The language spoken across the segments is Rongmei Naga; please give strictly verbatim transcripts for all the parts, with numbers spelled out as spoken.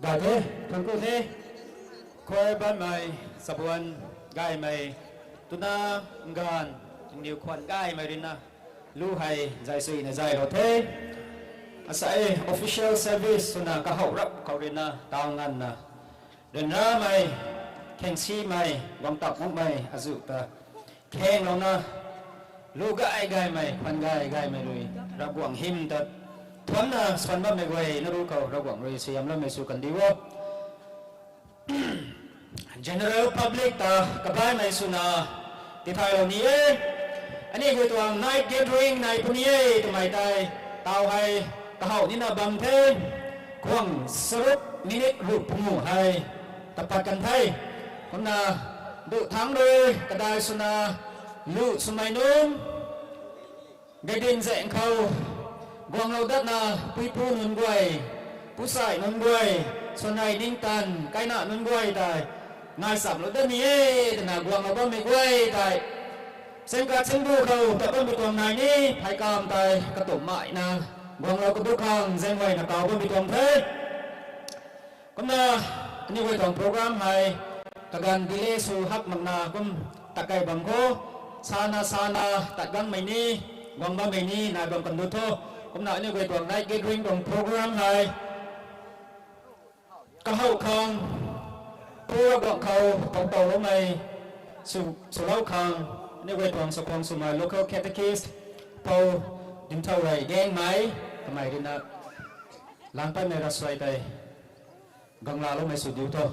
Gay the, thuanc ku the. Khou bammei, chabuan gaymei, twna nganv, aniw khwan gaymei ruina, lu hei zay suina zaylou the. Asai official service swna kahouh rap khou ruina taw nganvna, ryanramei, khengsimei, guang tap makmei azuh ta khenglouna, lu gay gaymei, khwan gay gaymei rui, Ravguangc hym ta thuanna swan bammei guay na ru khou Ravguangc rui suaihiamloumei sw kandi o. General public ta kabaimei swna tithaylou ni e. Aniw guay tuang night gathering nai puni e twmei tei, taw hei kahouh nina bam the. Khwang charuk minute ruh pungu hei tapat kan the. Kumna duh thangc rui kadai swna lu swmei nunc, gadin zaeng khou guanglou datna, puipu nunc guay, pusai nunc guay, swanei ningtan kaina nunc guay tei, nai chamlou dat ni e twna guanglou bammei guay tei, sengkat sengbu khou tat bammei tuang nai ni, pheykamv tei katumh maina, guanglou kadu khang zaeng guayna kaw bammei tuang the. Kumna, aniw guay tuang program hei, kaganv delay sw hak makna kum tatkei bam khou, sana sana tat gangmei ni, guang bammei ni nai bam kan du tho. Kumna aniw guay tuang night gathering tuang program hei, kahouh khang, pura guang khou, pau tawloumei, sw, swlou khang, aniw guay tuang sakhwang swmei local catechist, pou, Dimthau rei Gangmei, kamei ruina, lan patmei ravsuai tei, ganglaloumei sw diu tho.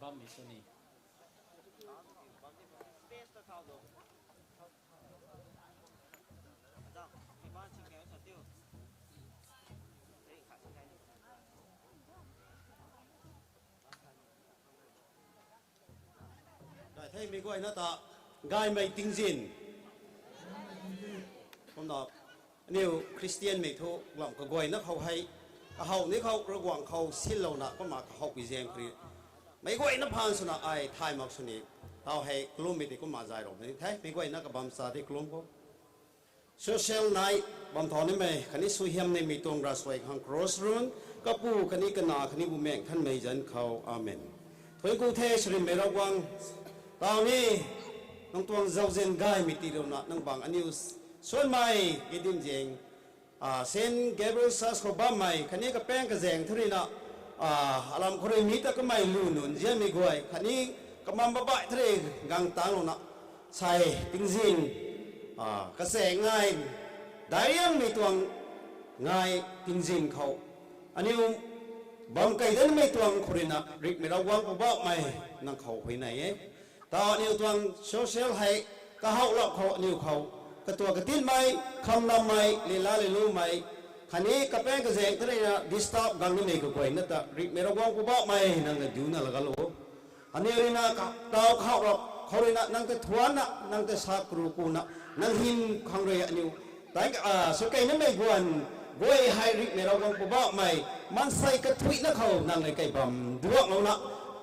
Bammei sw ni. Gay the, meic guayna ta gaymei tingzin. Kumna, aniw Khristianmei thu lam kaguayna khou hei, kahouh ni khou Ravguangc khou sinlouna kumna kahouhpui zaeng khou rui, meic guayna phaan swna ai thay mak sw ni, taw hei kalummei tei kumna zayloumei the, meic guayna kabam cha tei kalum khou. Social nai bam thau nimei khatni suaihiam nimei tuang ravsuai khang cross run, Kapu khatni Kanac khatni Bumaengh Nthanmei zanc khou. Amen. Thuanc ku the, swrimei Ravguangc, taw ni, nang tuang zauzian gaymei tiilouna nang bang aniw suanmei, gadin zaeng, Saint Gabriel Church khou bammei khatni kapaeng kazaeng thu ruina, alam khou rui mi ta kamei lu nunc nzianmei guay khatni kamam babai thu rui gang tanglouna, sai tingzin, kachaeng ngai, dairiangmei tuang ngai tingzin khou, aniw bam kei datmei tuang khou ruina rikmei Ravguangc Poubauhmei, nang khou huayney e. Taw aniw tuang social hei kahouhlou khou aniw khou, katuak katinmei, khamlammei, lila lilumei, khatni kapaeng kazaeng thu ruina disturb gang nimei kaguayna ta rikmei Ravguangc Poubauhmei nang na diuna lagalu. Aniw ruina ka, taw kahouhlou khou ruina nang ta thuanna, nang ta sa kru kuna, nang hym khang rui aniw, tang, sw kei nimei guan, guay hei rikmei Ravguangc Poubauhmei, maansei kathuicna khou nang rui kei bam duaklouna,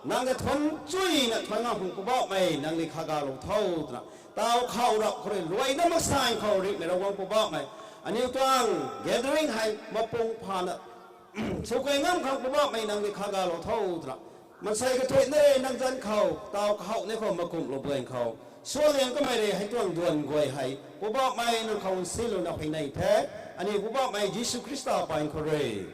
nang ta thuanc chuyna thuanc ngam khang Poubauhmei nang rui khagalou tho twna, taw kahouhlou khou rui luaina maksan khou rikmei Ravguangc Poubauhmei, aniw tuang gathering hei mapung phana sw kei ngam khang Poubauhmei nang rui khagalou tho twna, maansei kathuicna rui nang zanc khou taw kahouh ni khou makumhlou buan khou, sualiang kamei rui hei tuang duan guay hei Poubauhmei nang khou nsinlouna huayney the. Aniw Poubauhmei Jisu Khrista paan khou rui,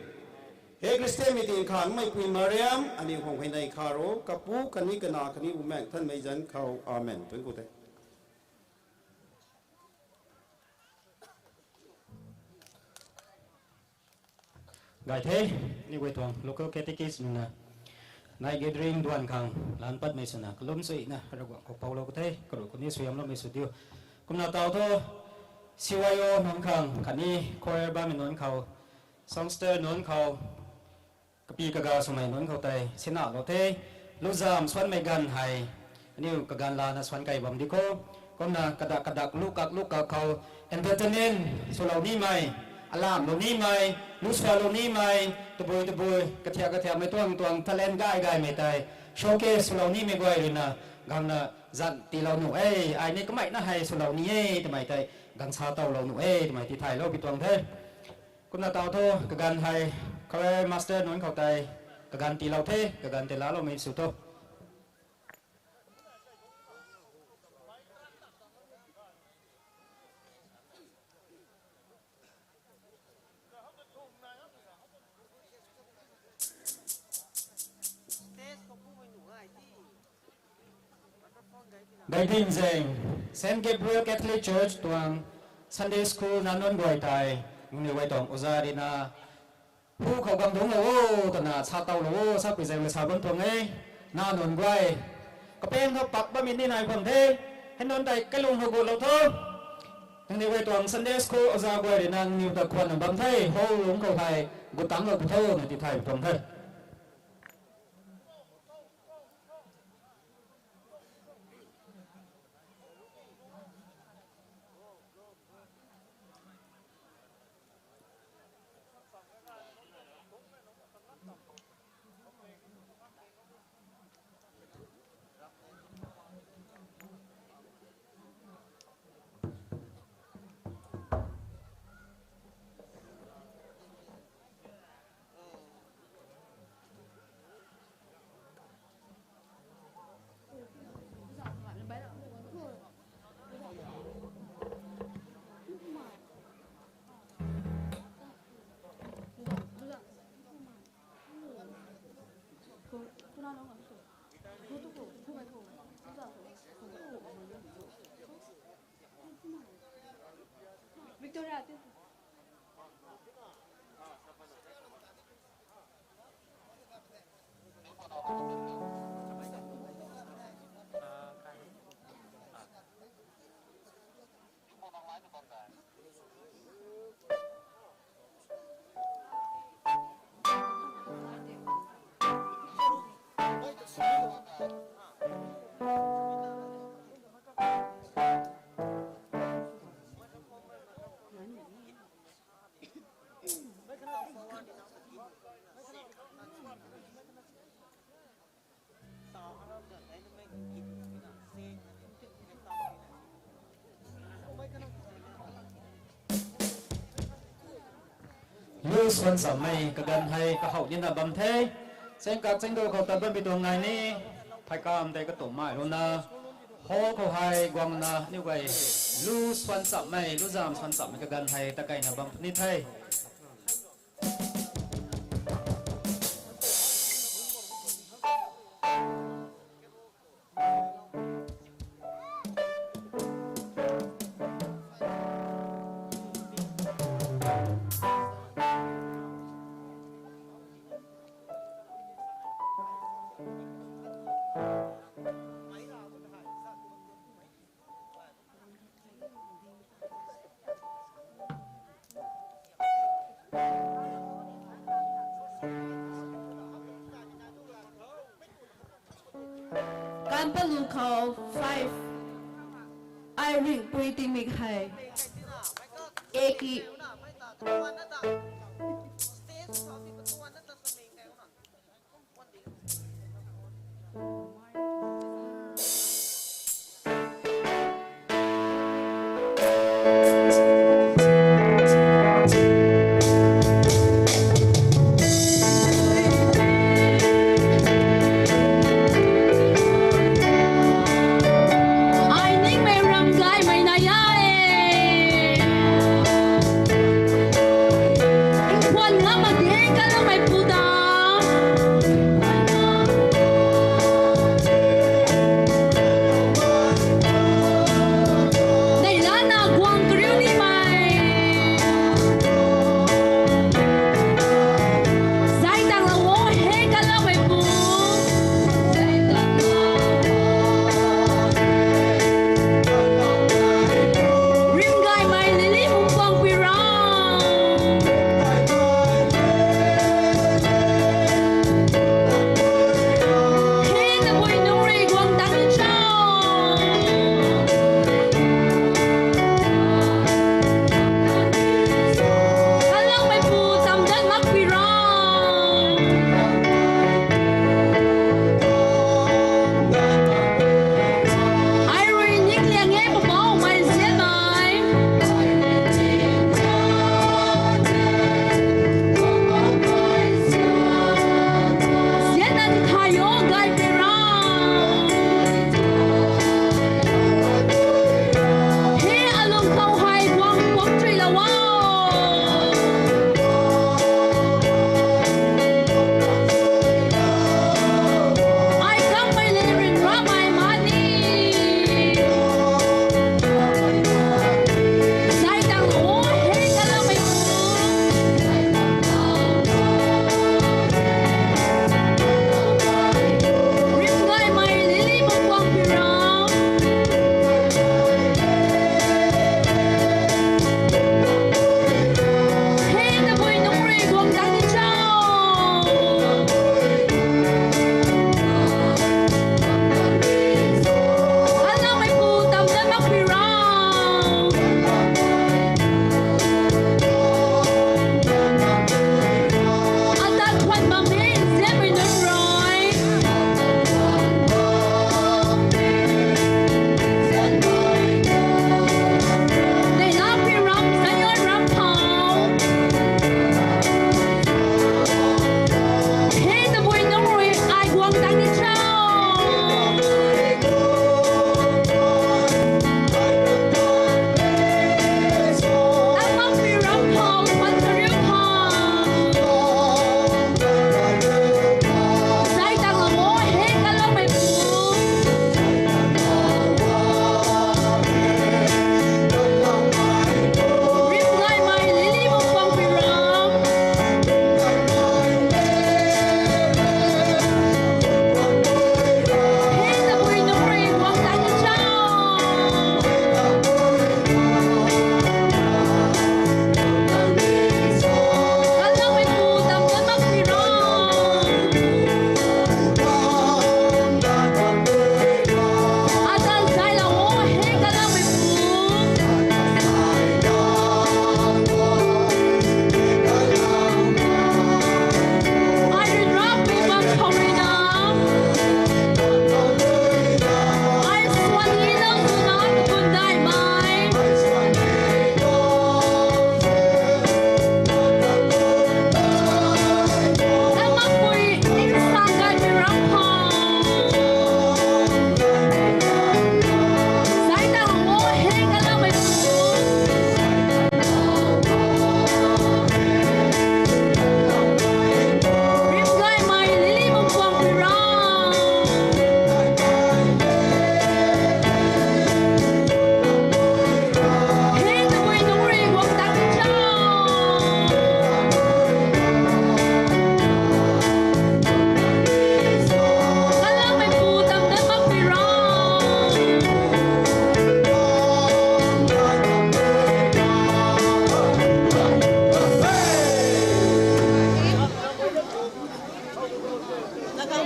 he Khristianmei tingkhaengmeipui Mariam, aniw khang huayney kha ro, Kapu khatni Kanac khatni Bumaengh Nthanmei zanc khou. Amen. Thuanc ku the. Gay the, aniw guay tuang local catechist nunc na, night gathering duan khang lan patmei swna kalum chuyna Ravguangc khou poulou ka the, karuh khou ni suaihiamloumei sw diu. Kumna taw thu, C Y O nunc khang khatni choir bammei nunc khou, songster nunc khou, kapi kaga swmei nunc khou tei sinahlou the, luzam swanmei ganv hei, aniw kaganv lana swan kei bam di kho. Kumna kadak kadak lukak lukak khou entertainment swlou nimei, alamlou nimei, lu sualou nimei, tabui tabui, kathiak kathiakmei tuang tuang talent gay gaymei tei showcase swlou nimei guay ruina, gangna zan tiilou nuh e, ai ni kamei na hei swlou ni e twmei tei, gang sa towlou nuh e twmei tithaylou pi tuang the. Kumna taw thu, kaganv hei, choir master nunc khou tei, kaganv tiilou the, kaganv tei laaloumei sw tho. Gaydim zeng, Saint Gabriel Catholic Church tuang Sunday School nac nunc guay tei, nangniw guay tuang oza rina, hu khou gang dungclou o, twna sa towlou o, sapui zeng le sa bam tuang e, nac nunc guay. Kapeng thu pak bammei ni nai khwan the, hei nunc tei kailung khou gutlou tho. Nangniw guay tuang Sunday School oza guay rui nangniw ta khwanna bam the, hou lungc khou hei, gut tangclou pu tho, na tithay tuang the. Victoria, Lu swan chammei kaganv hei kahow nina bam the. Chengkak chengdu khou tat bammei tuang ngai ni, phay kam tei katumh mai luna, hall khou hei guangna aniu guay lu swan chammei, lu zam swan chammei kaganv hei takeina bam puni the. Kanpalu khou five. Ai ringpui tingmik hei. Eki. Ai ningmei ramzaimei na e.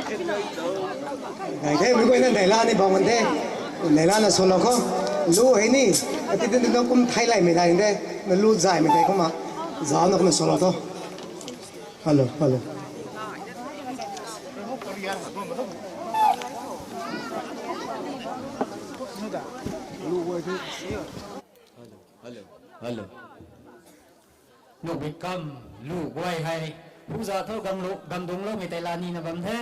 Gay the, meic guayna neihla ni bam kan the. Neihla na solo khou. Lu hei ni. Ati tin tin kum thai laymei dai de. Na lu zaymei tei kumna. Zauc na kumna solo tho. Hello, hello. Hello, hello. Nukbi kam lu guay hei, hu za thu gang lu, gang dungcloumei tei la nina bam the.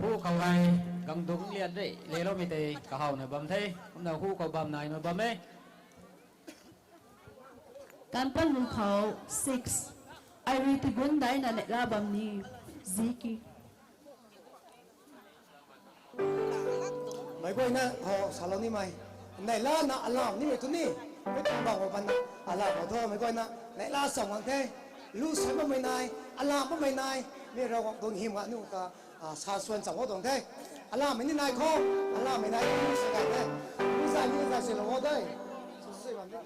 Hu khou hei, gang dungc lian rey, leloumei tei kahawna bam the. Kumna hu khou bam naina bam e. Kanpan lu khou six. Ai rui tigun daina neihla bam ni. Ziki. Meic guayna ho salou nimei. Neihla na alam nimei tu ni. Mei tuang bam khou pan na alam khou thu meic guayna neihla cham gang the. Lu sai bammei nai, alam bammei nai. Mi Ravguangc tuang hym nga nu ta, a, sa suan cham o tuang the. Alammei ni nai khou, alammei nai khou ni sa gay the. Lu zay ni zay silou o de. Sw sw bam de.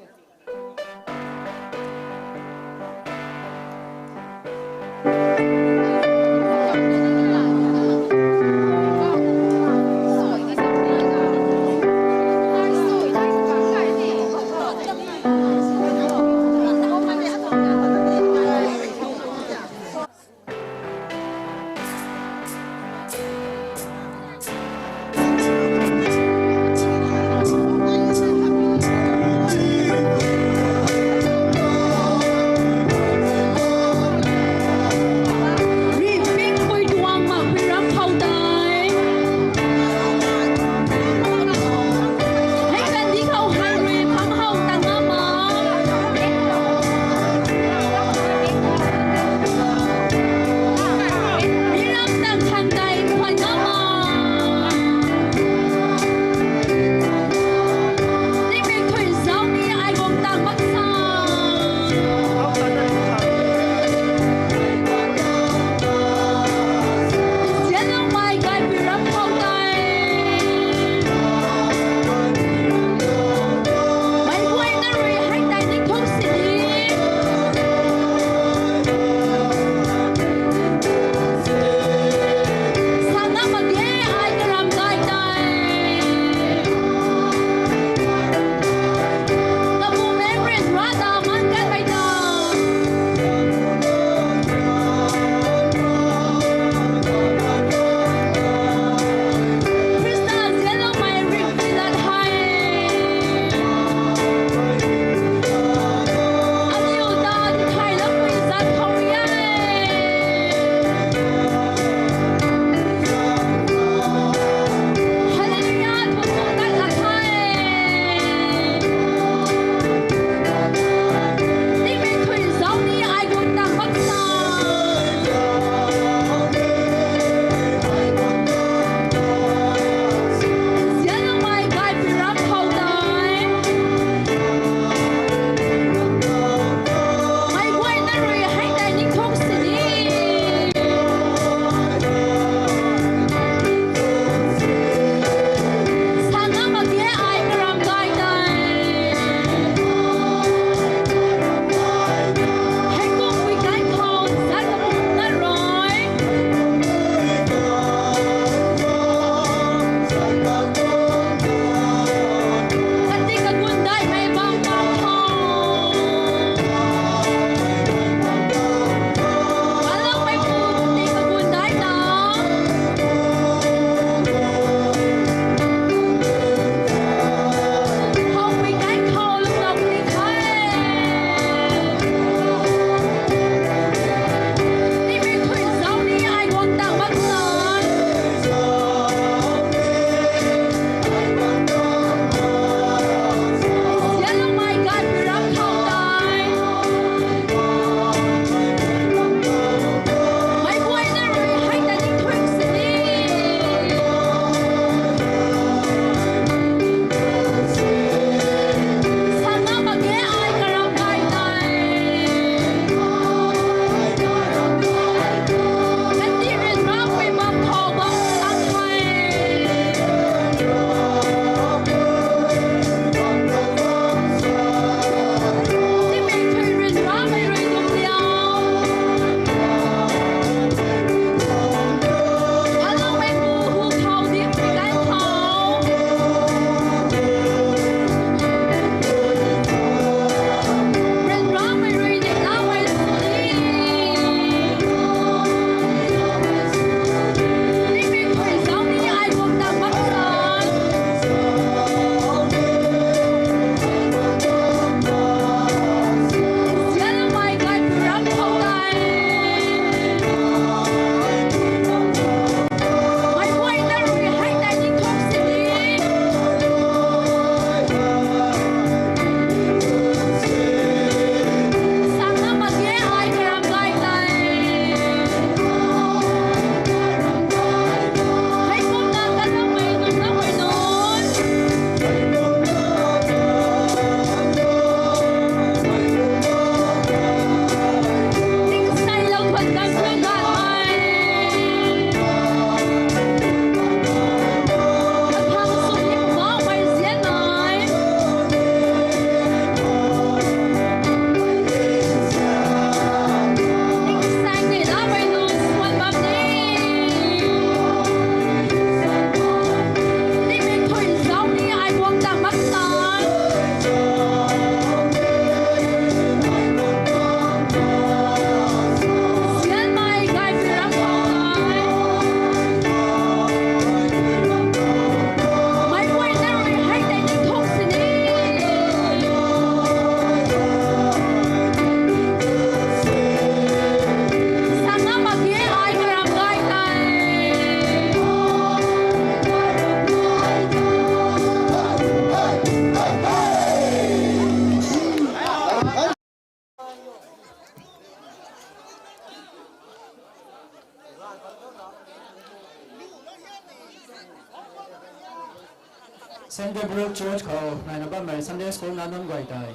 Saint Gabriel Church khou naina bammei Sunday School nac nunc guay tei,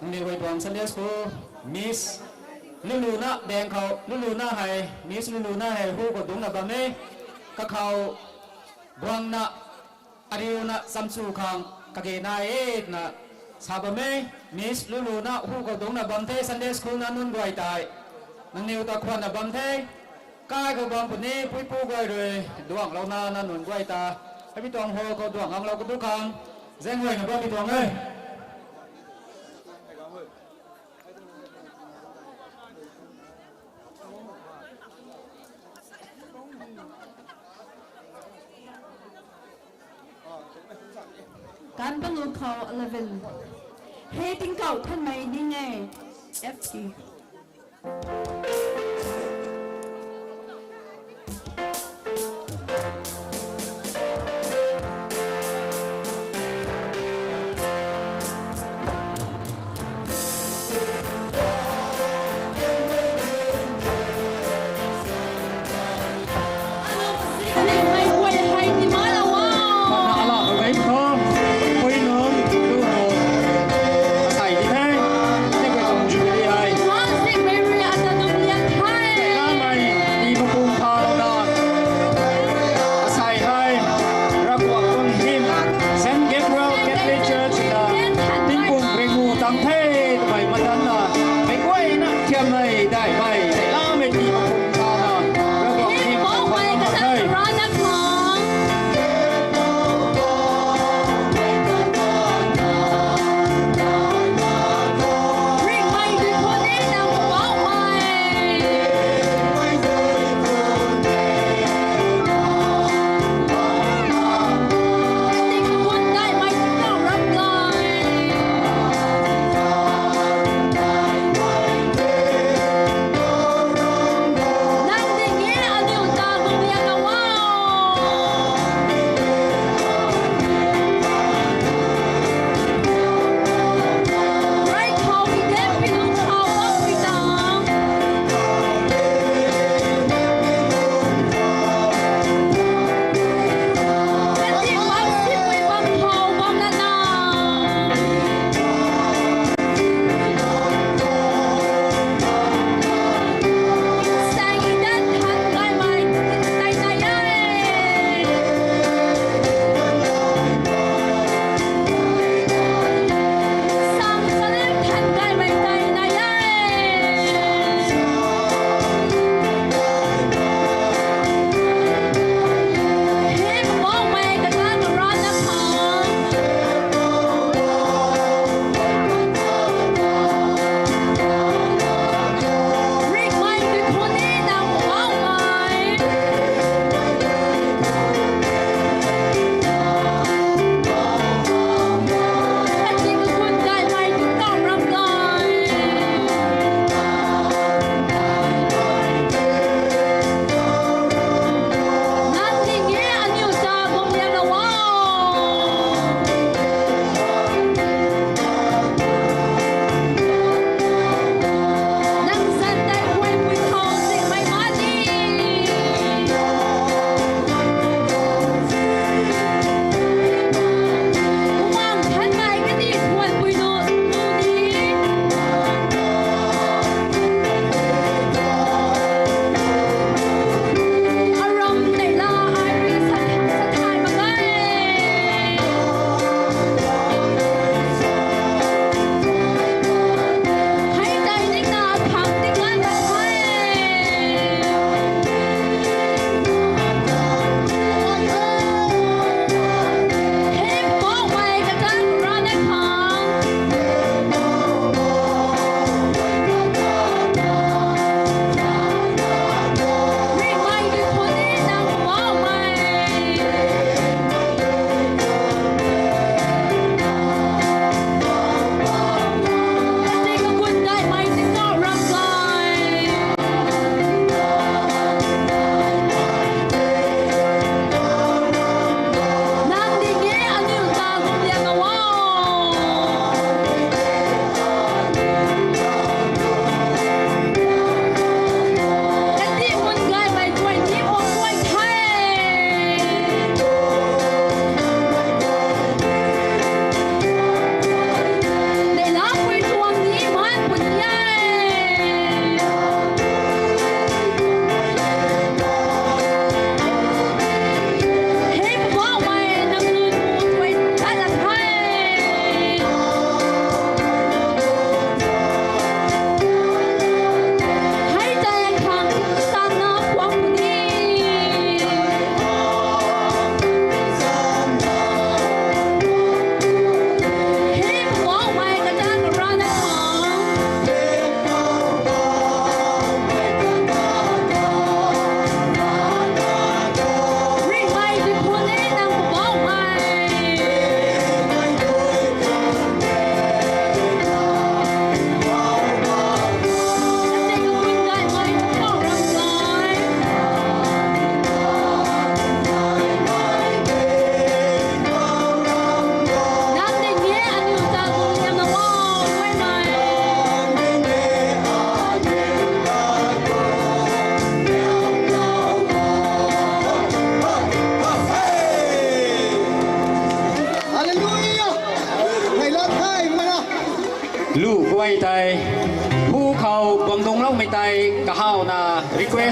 nangniw guay tuang Sunday School Miss Luluna daeng khou, Luluna hei, Miss Luluna hei hu khou dungcna bam e. Kakhou guangna, ariuna chamchu khang kage nai e twna sa bam e. Miss Luluna hu khou dungcna bam the, Sunday School nac nunc guay tei. Nangniw ta khwanna bam the. Kai khou bam puni puipu guay rui duanglouna nac nunc guay ta, hei mi tuang hall khou duang nganglou kadu khang zaeng guayna bammei tuang e. Kan pangu khou eleven. Hei tingkauh thanmei ning e. F T.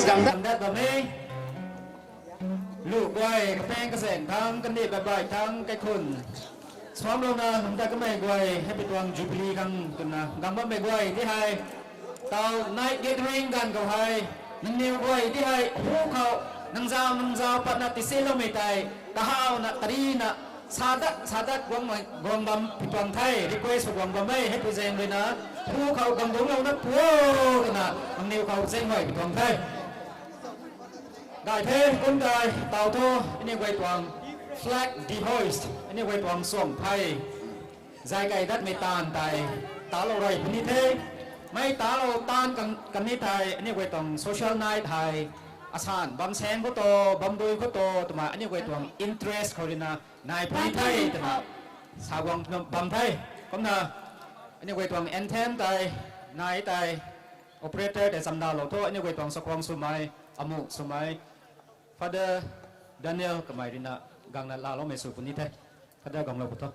Gang dat bam e. Lu guay, kapeng kazaeng thang, kandih babai thang, kaikhun suamlouna lungc dat kamei guay, hei pi tuang Jubilee khang twna gang bammei guay ti hei, tau night gathering ganv khou hei, nangniw guay ti hei hu khou, nang zau nang zau patna tisiloumei tei, kahawna, tarina, sa dat, sa dat guang, guang bam pi tuang the, request khou guang bam e, hei pi zaeng ruina, hu khou gang dungclouna pu o, twna, nangniw khou zaeng guay pi tuang the. Gay the, kum tei, tau thu, aniw guay tuang flag dehoist, aniw guay tuang suang phey, zay kei datmei taanv tei, talou rey puni the. Mei talou taanv kan, kan ni tei, aniw guay tuang social night hei, asan, bam saeng khou to, bam dui khou to, twmei aniw guay tuang interest khou ruina, nai puni the, twna, sa guang bam the. Kumna, aniw guay tuang anthem tei, nai tei, operator tei chamdalou thu, aniw guay tuang sakhwang swmei, amu swmei, Father Daniel kamei ruina gangna laaloumei sw puni the. Father ganglou pu tho.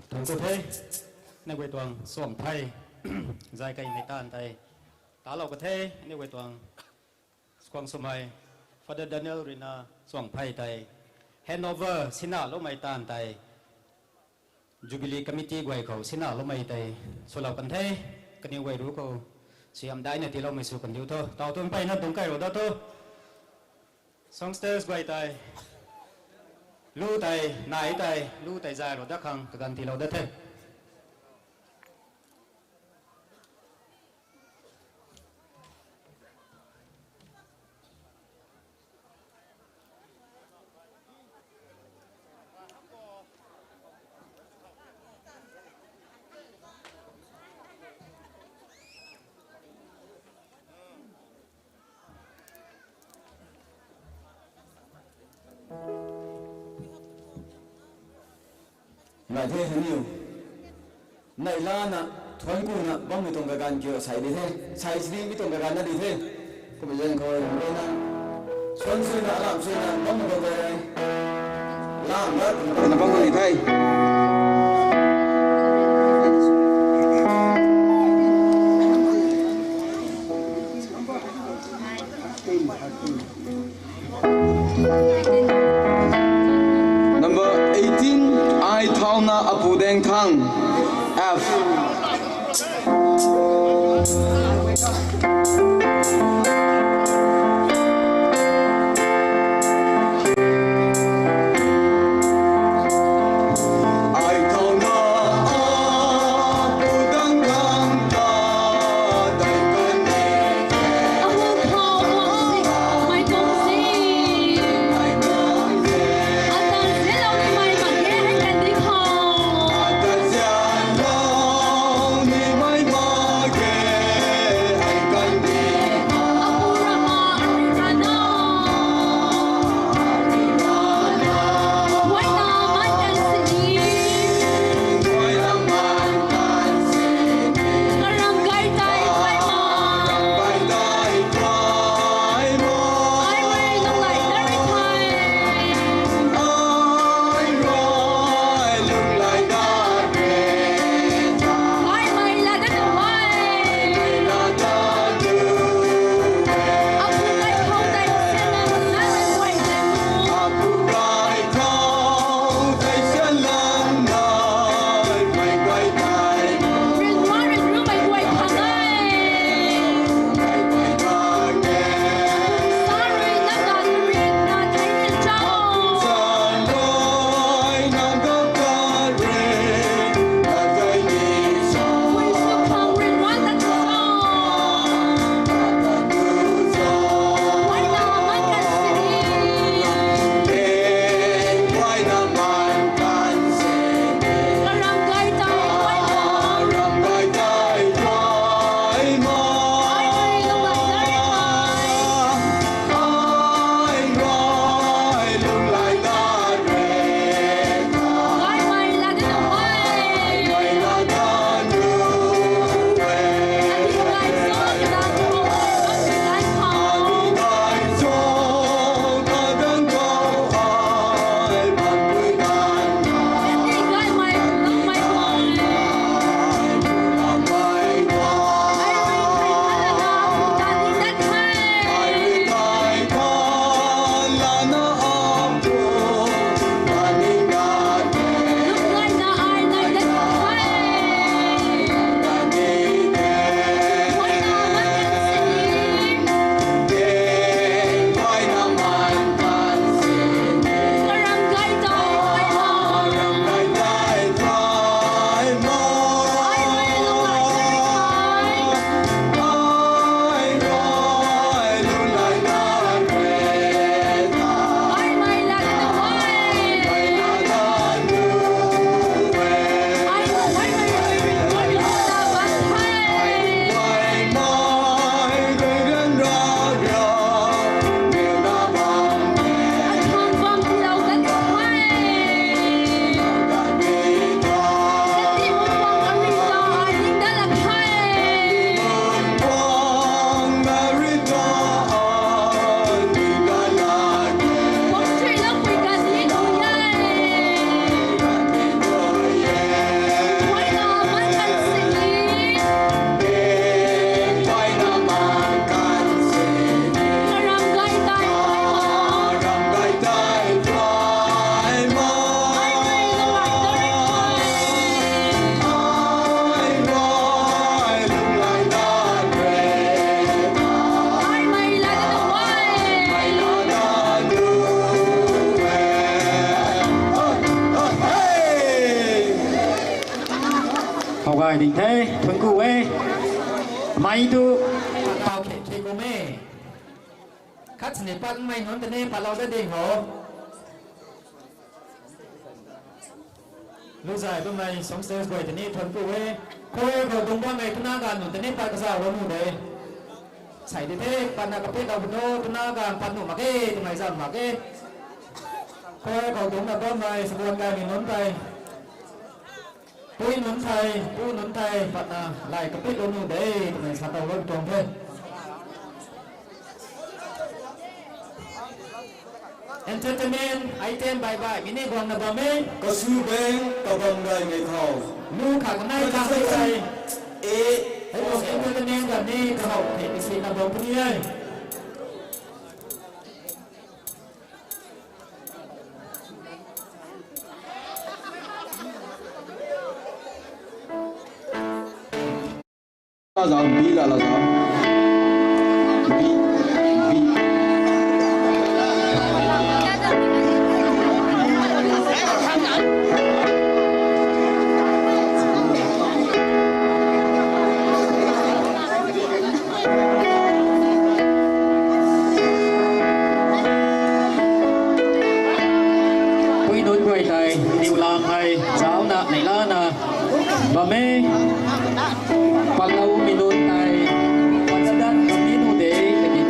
Thuanc ku the, aniw guay tuang suang phey, zay kaimei taanv tei, talou ka the, aniw guay tuang sakhwang swmei, Father Daniel ruina suang phey tei, handover sinaloumei taanv tei, Jubilee Committee guay khou sinaloumei tei swlou kan the, kaniw guay ru khou siam daina tiiloumei sw kan diu tho. Tau tuang mpeyna dungc kai ro da tho. Songsters guay tei, lu tei, nai tei, lu tei zay ro da khang kaganv tiilou da the. Nai the haniw. Nai lana, thuan kuna, bammei tuang kaganv kiu sai di the. Sai sini mi tuang kaganv na di the. Kumna zan khou, na, suan suina, alam suina, bammei tuang kaganv. Lam na, na bam ni the. Number eighteen, Ai Thauna Apu Deng Thang, F. Gay ding the, thuanc ku e. Mei tu. Tau khe khe kum e. Khat sini patmei nunc tei ni patlou dat ding ho. Luzai bammei song stage guay tei ni thuanc ku e. Khou khou dung bammei twna ganv nunc tei ni pat kazauh lou nu de. Sei di the, patna kapit lou bam nu, twna ganv pat nuh mak ge, twmei zam mak ge. Khou khou dungcna bammei sabuan gaymei nunc tei, pui nunc thei, pu nunc thei, patna lay kapit lou nu de, twmei sa tow lou tuang the. Entertainment item baih baihmei ni guangna bam e. Kasu bang kabam gaymei khou. Lu khat kanei khat tei. E. Hei tuang entertainment ganv ni kahow the, isi na bam puni e. Lazau, bi la lazau. Bi, bi. Pui nunc guay tei, niw lam hei, zauna, neihlana, bam e, patloumei nunc tei, patdat ni nu de, tiki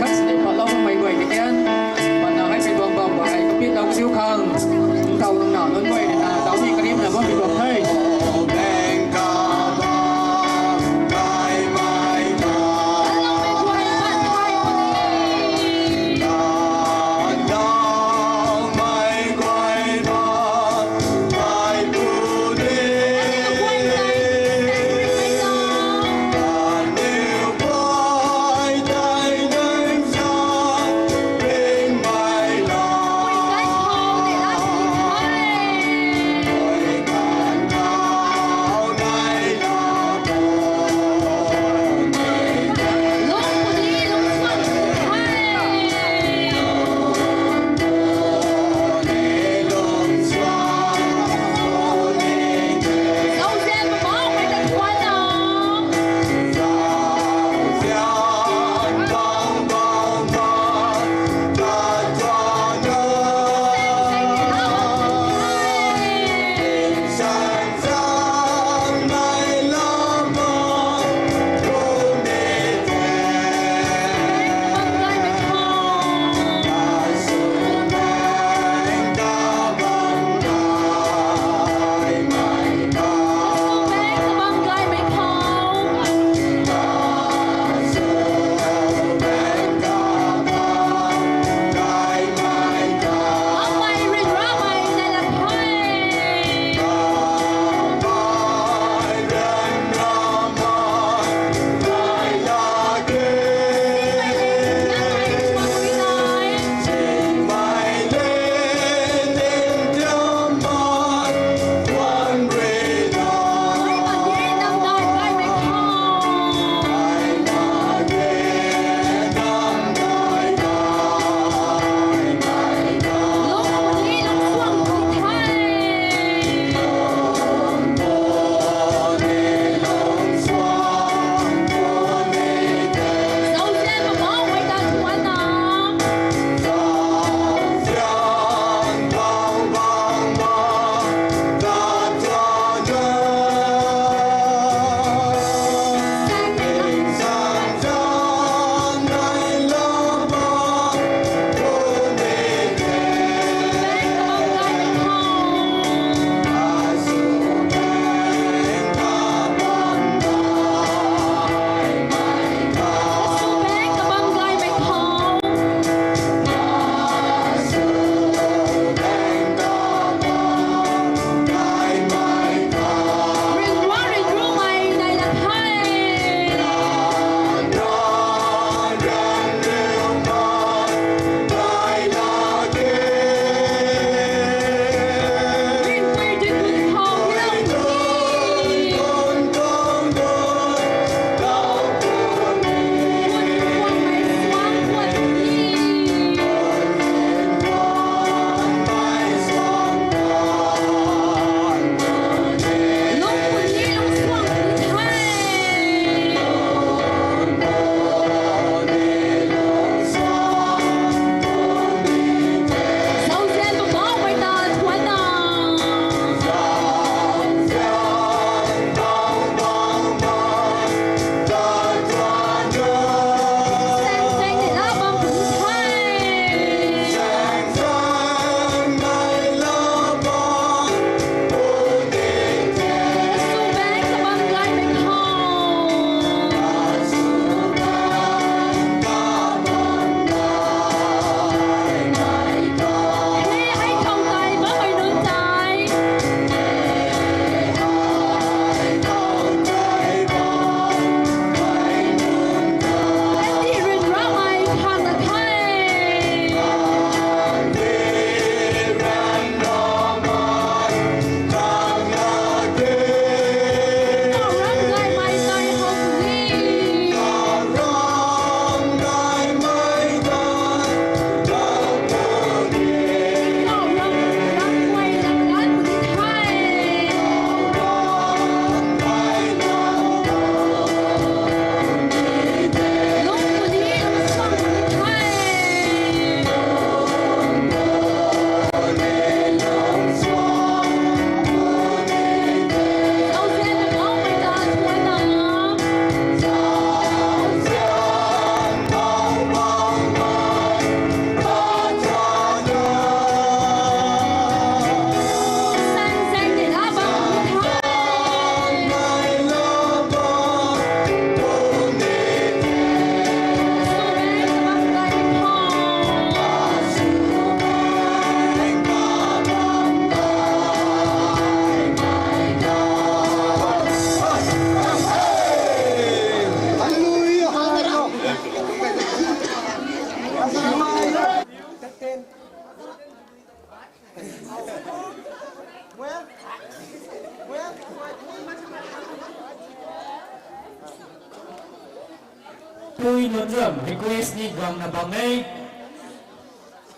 Pui nunc zam request ni guangna bam e.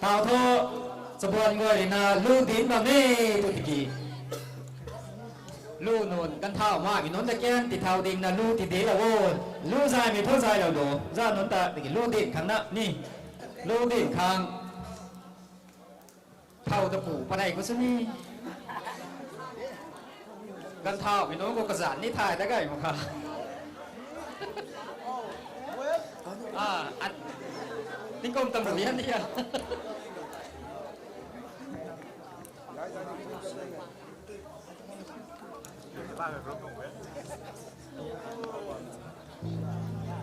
Tau thu, chabuan guay rina lu dinc bam e, tu tiki. Lu nunc, ganvthau ma ki nunc ta kian, tithau dingna lu ti de lou o. Lu zaymei thu zay lou do. Za nunc ta, tiki lu dinc khang na, ni. Lu dinc khang. Thau ta pu, panei khou sw ni. Ganvthau mi nunc khou kazanc ni thay ta gay mak kha. Ah, at, tingkum tam ru yan ni a.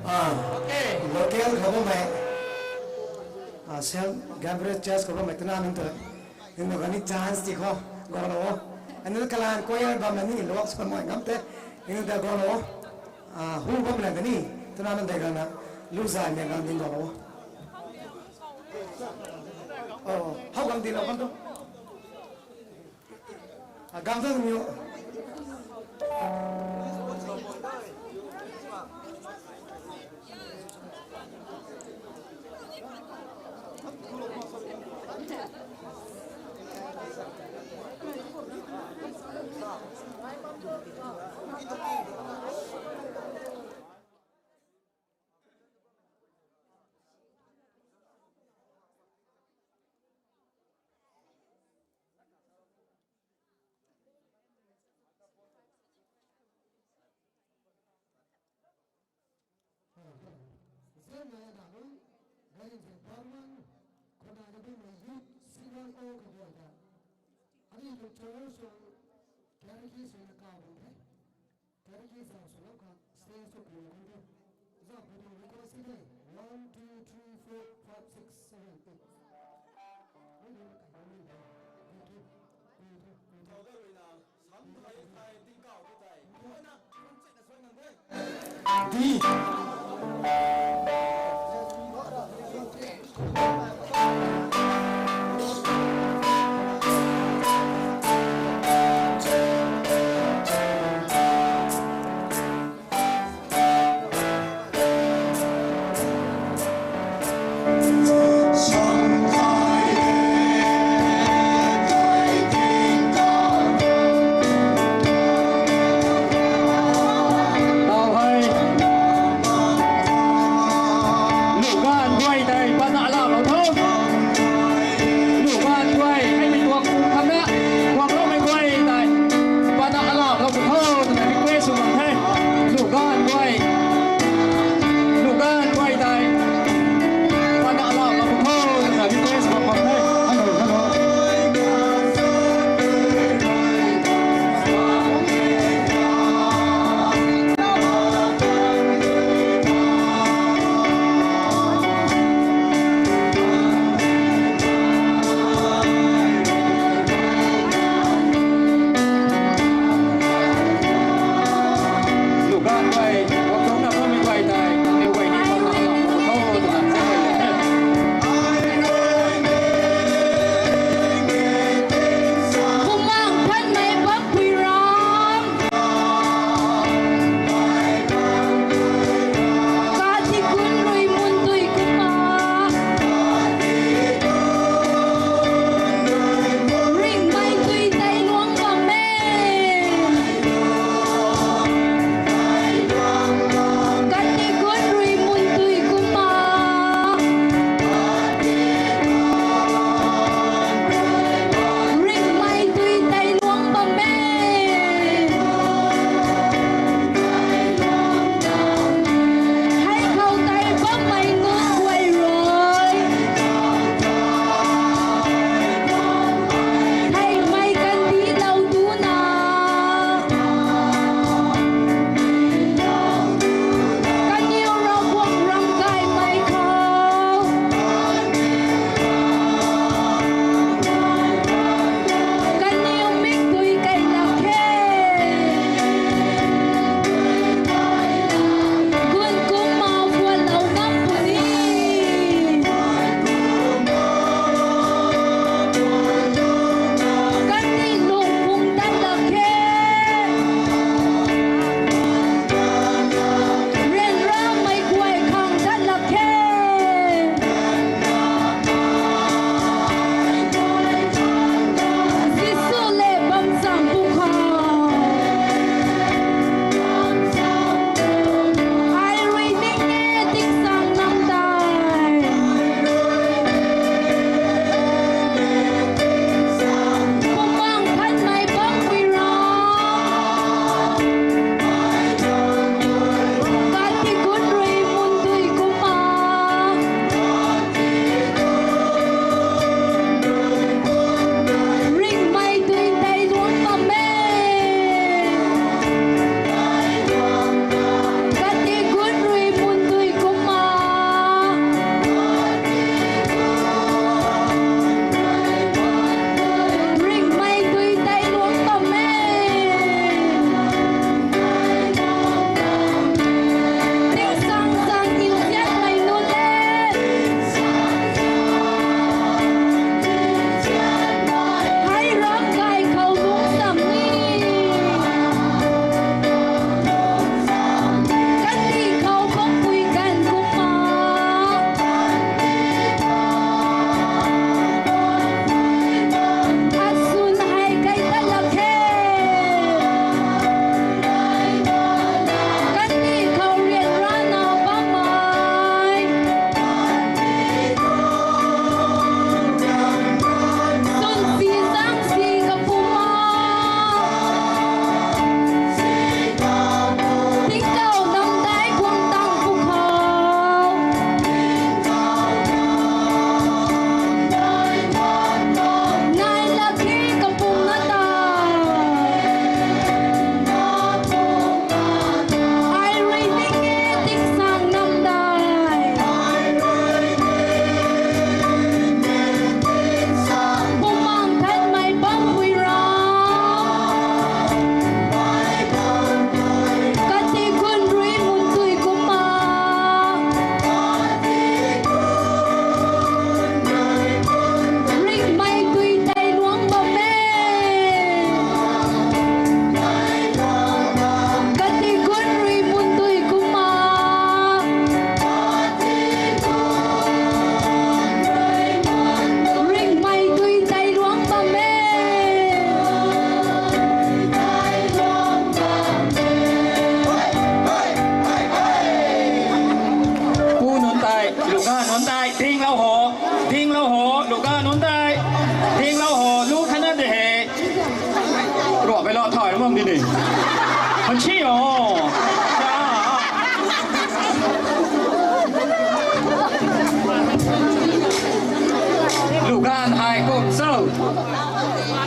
Ah, okay. Local khou bammei, ah, Saint Gabriel Church khou bammei twna nunc ta, nunc ta kani chance ti khou, guang lou o. Aniu kalan choir bam na ni, luak sw mei ngam te, nunc ta guang lou o. Ah, hu bam na kani, twna nunc ta guang na, lu zaymei guang ding guang lou o. Oh, how guang ding lou kan tu. Ah, gang zang niu. Zan nai na nunc, gari zan bam man, khou nai na bammei youth singer all kaguay ta. Aniu tuang chorus song, karaoke song na kaw bam the. Karaoke zau sw lou khang, stage tu ku lou kan the. Zau ku tuang request si the. One, two, three, four, five, six, seven, eight. Thank you.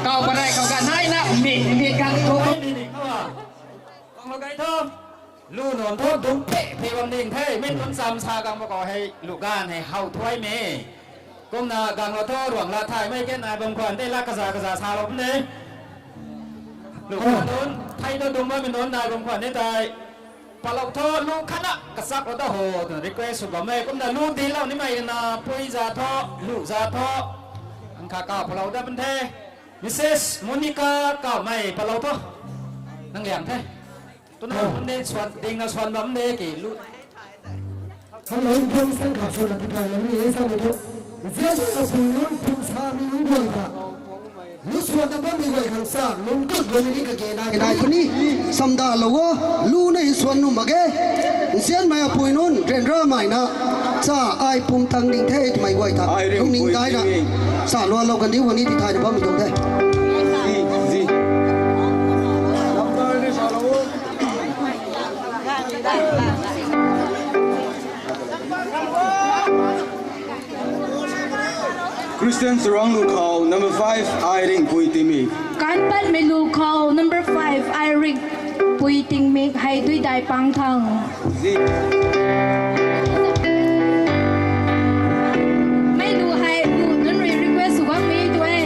Kau parai kau ganv naina mi mi kan tu. Kang lo kai tho. Lu nunc thu dum pe pe bam ding the. Mi nunc cham sa kang ba kau hei lu ganv hei how thuai me. Kumna gang lo tho ruang la thay mei ke nai bam khwan de la kaza kaza sa lo bam de. Lu ganv nunc thei tho dum bam mi nunc nai bam khwan de tai. Palou tho lu khatna kachak lo da ho twna request sw bam e. Kumna lu di lou nimei na pui za tho, lu za tho. Ang kha kau palou da bam the. Missus Monica kau mei palou tho. Nang liang the. Tuna bam de swan, ding na swan bam de ki lu. Hello, Indian sang kha swan na tikai na mi e sa mi tho. Zian na pui nunc pum sa mi nunc guay kha. Lu swan na bam mi guay khang sa, lung kut guay mi ni kage na. Nai puni, samda lou o, lu na hi swan nu mak ge. Nzianmei apui nunc, ryanramei na, cha ai pum tang ding the twmei guay ta. Ai ring lungning pui dai na. Ning. Sa lua lou kan diu kani ti thay na bam mi tuang the. Zi, zi. Christian Surang lu khou number five, Ai Ringpui Tingmik. Kanpatmei lu khou number five, Ai Ringpui Tingmik, hei dui dai pang thang. Zi. Mei lu hei lu nunc rui request sw guang mi tu e.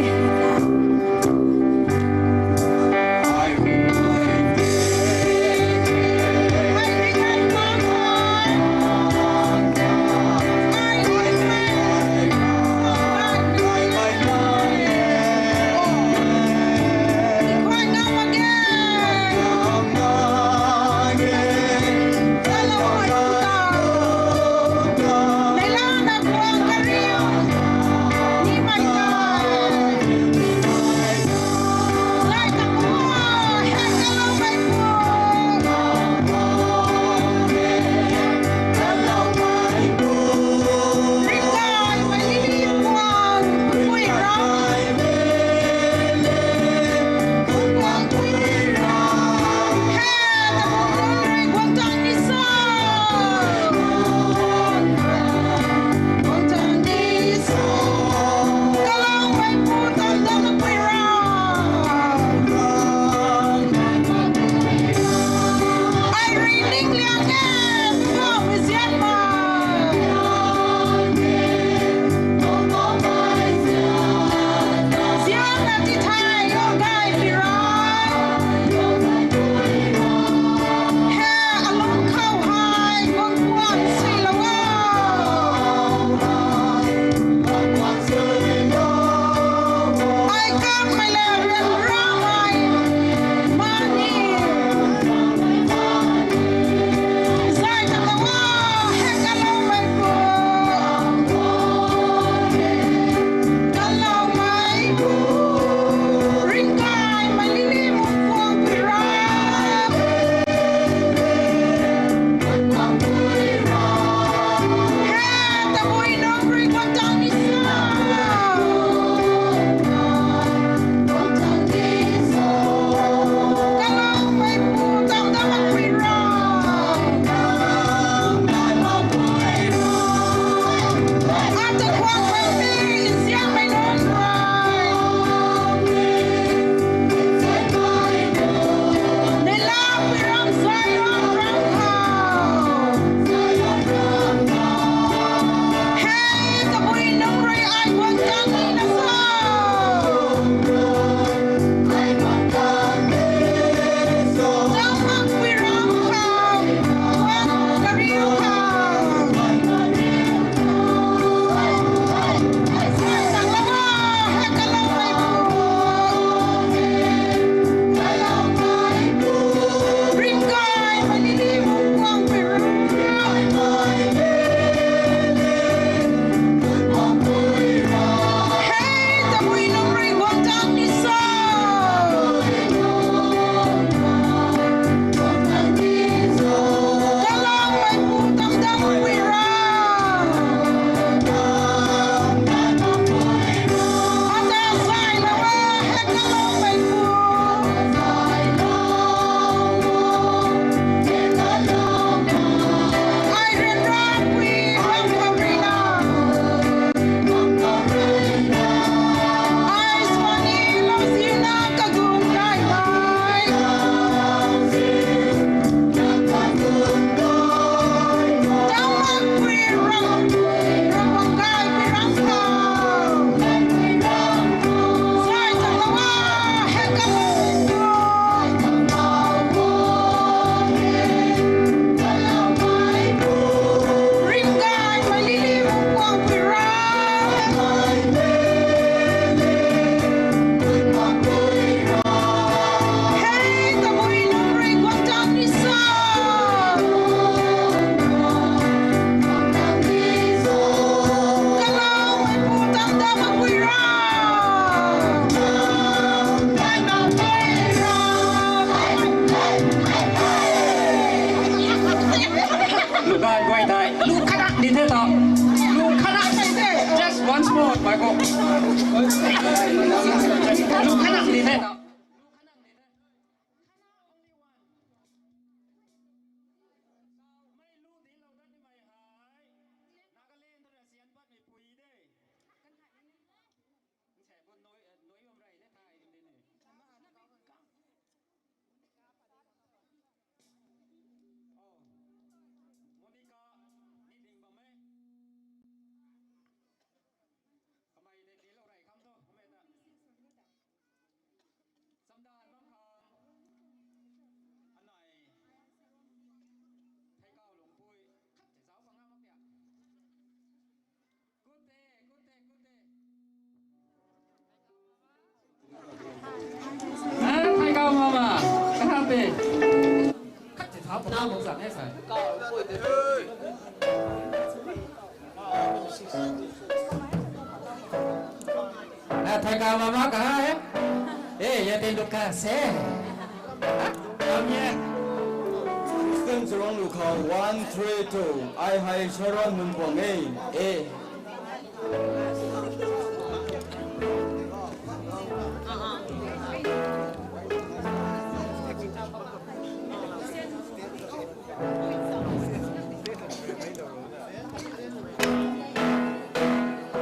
Te ta. Lu khanak. Just once more, mai ko. Lu khanak ni te ta. Monica, ni ding bam e. Kamei ni tiilou rey kham tho, kamei ta. Chamdan bam khang. Anei. Theikau lungpui. Khat te zauc khang a mak tia. Kut te, kut te, kut te. Ah, Thaikau mama, kaha pe. Khat te thau pangau bam zang e sa. Ah, Thaikau mama kaha e? Eh, ya te Lucas e. Kam ye. Kristen Churong Lu khou, one, three, two. Ai hei Sharon Nunpuang e. Eh.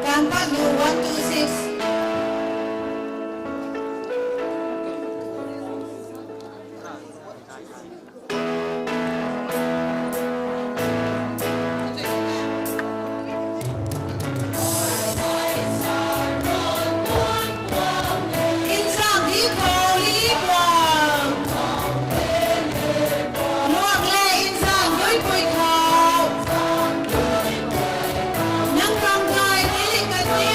Kanpat lu one two six. Inzam di khou li puang. Luak le inzam dui pui khou. Nang ram kai ni li kan ni.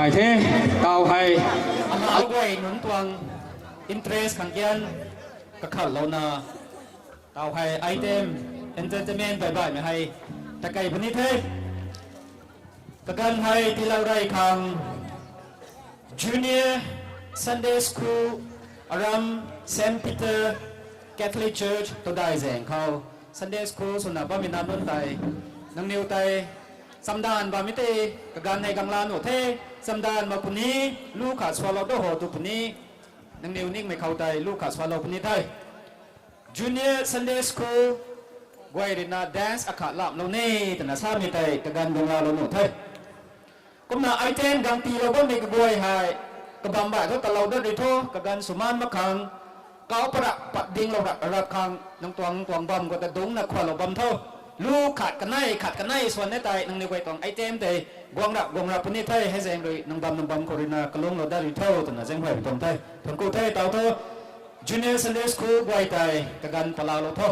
Ai the, tau hei, alau guay nunc tuang interest khang kian kakhatlouna, tau hei item entertainment baibaihmei hei takei puni the. Kaganv hei tiilou rey khang Junior Sunday School aram Saint Peter Catholic Church Tadai zaeng khou Sunday School swna bammei nac nunc tei, nangniw tei chamdanv bammei tei kaganv hei gangla nuh the, chamdanv mak puni, lu khat swalou da ho tw puni, nangniw ningmei khou tei lu khat swalou puni the. Junior Sunday School guay ruina dance akhat lamlou ni twna samei tei kaganv ganglalou nuh the. Kumna item gang tiilou bammei kaguay hei, kabam baih thu talou dat rui tho, kaganv swmaan mak khang, kau parap pat dinglou rap rap khang, nang tuang, nang tuang bam khou ta dungcna khualou bam tho. Lu khat kanei, khat kanei swan e tei, nangniw guay tuang item tei, guang rap, guang rap puni the, hei zaeng rui, nang bam, nang bam khou ruina kalunglou dat rui tho, twna zaeng huay tuang the. Thuanc ku the, tau tho. Junior Sunday School guay tei, kaganv palaulou tho.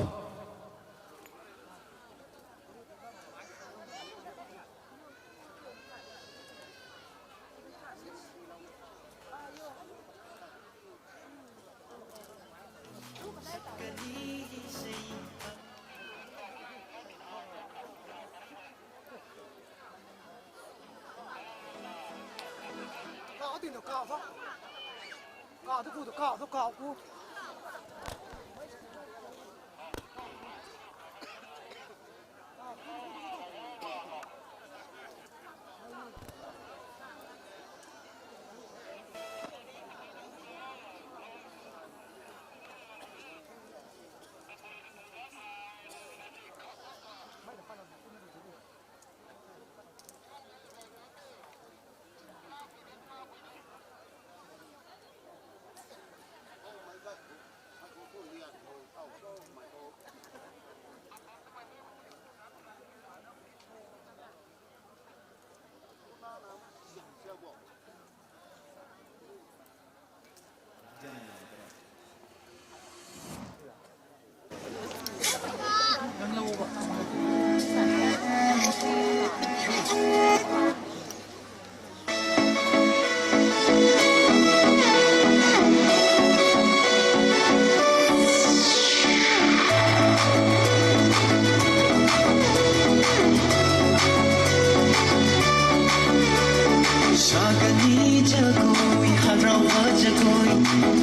Sakani jagui, harau jagui,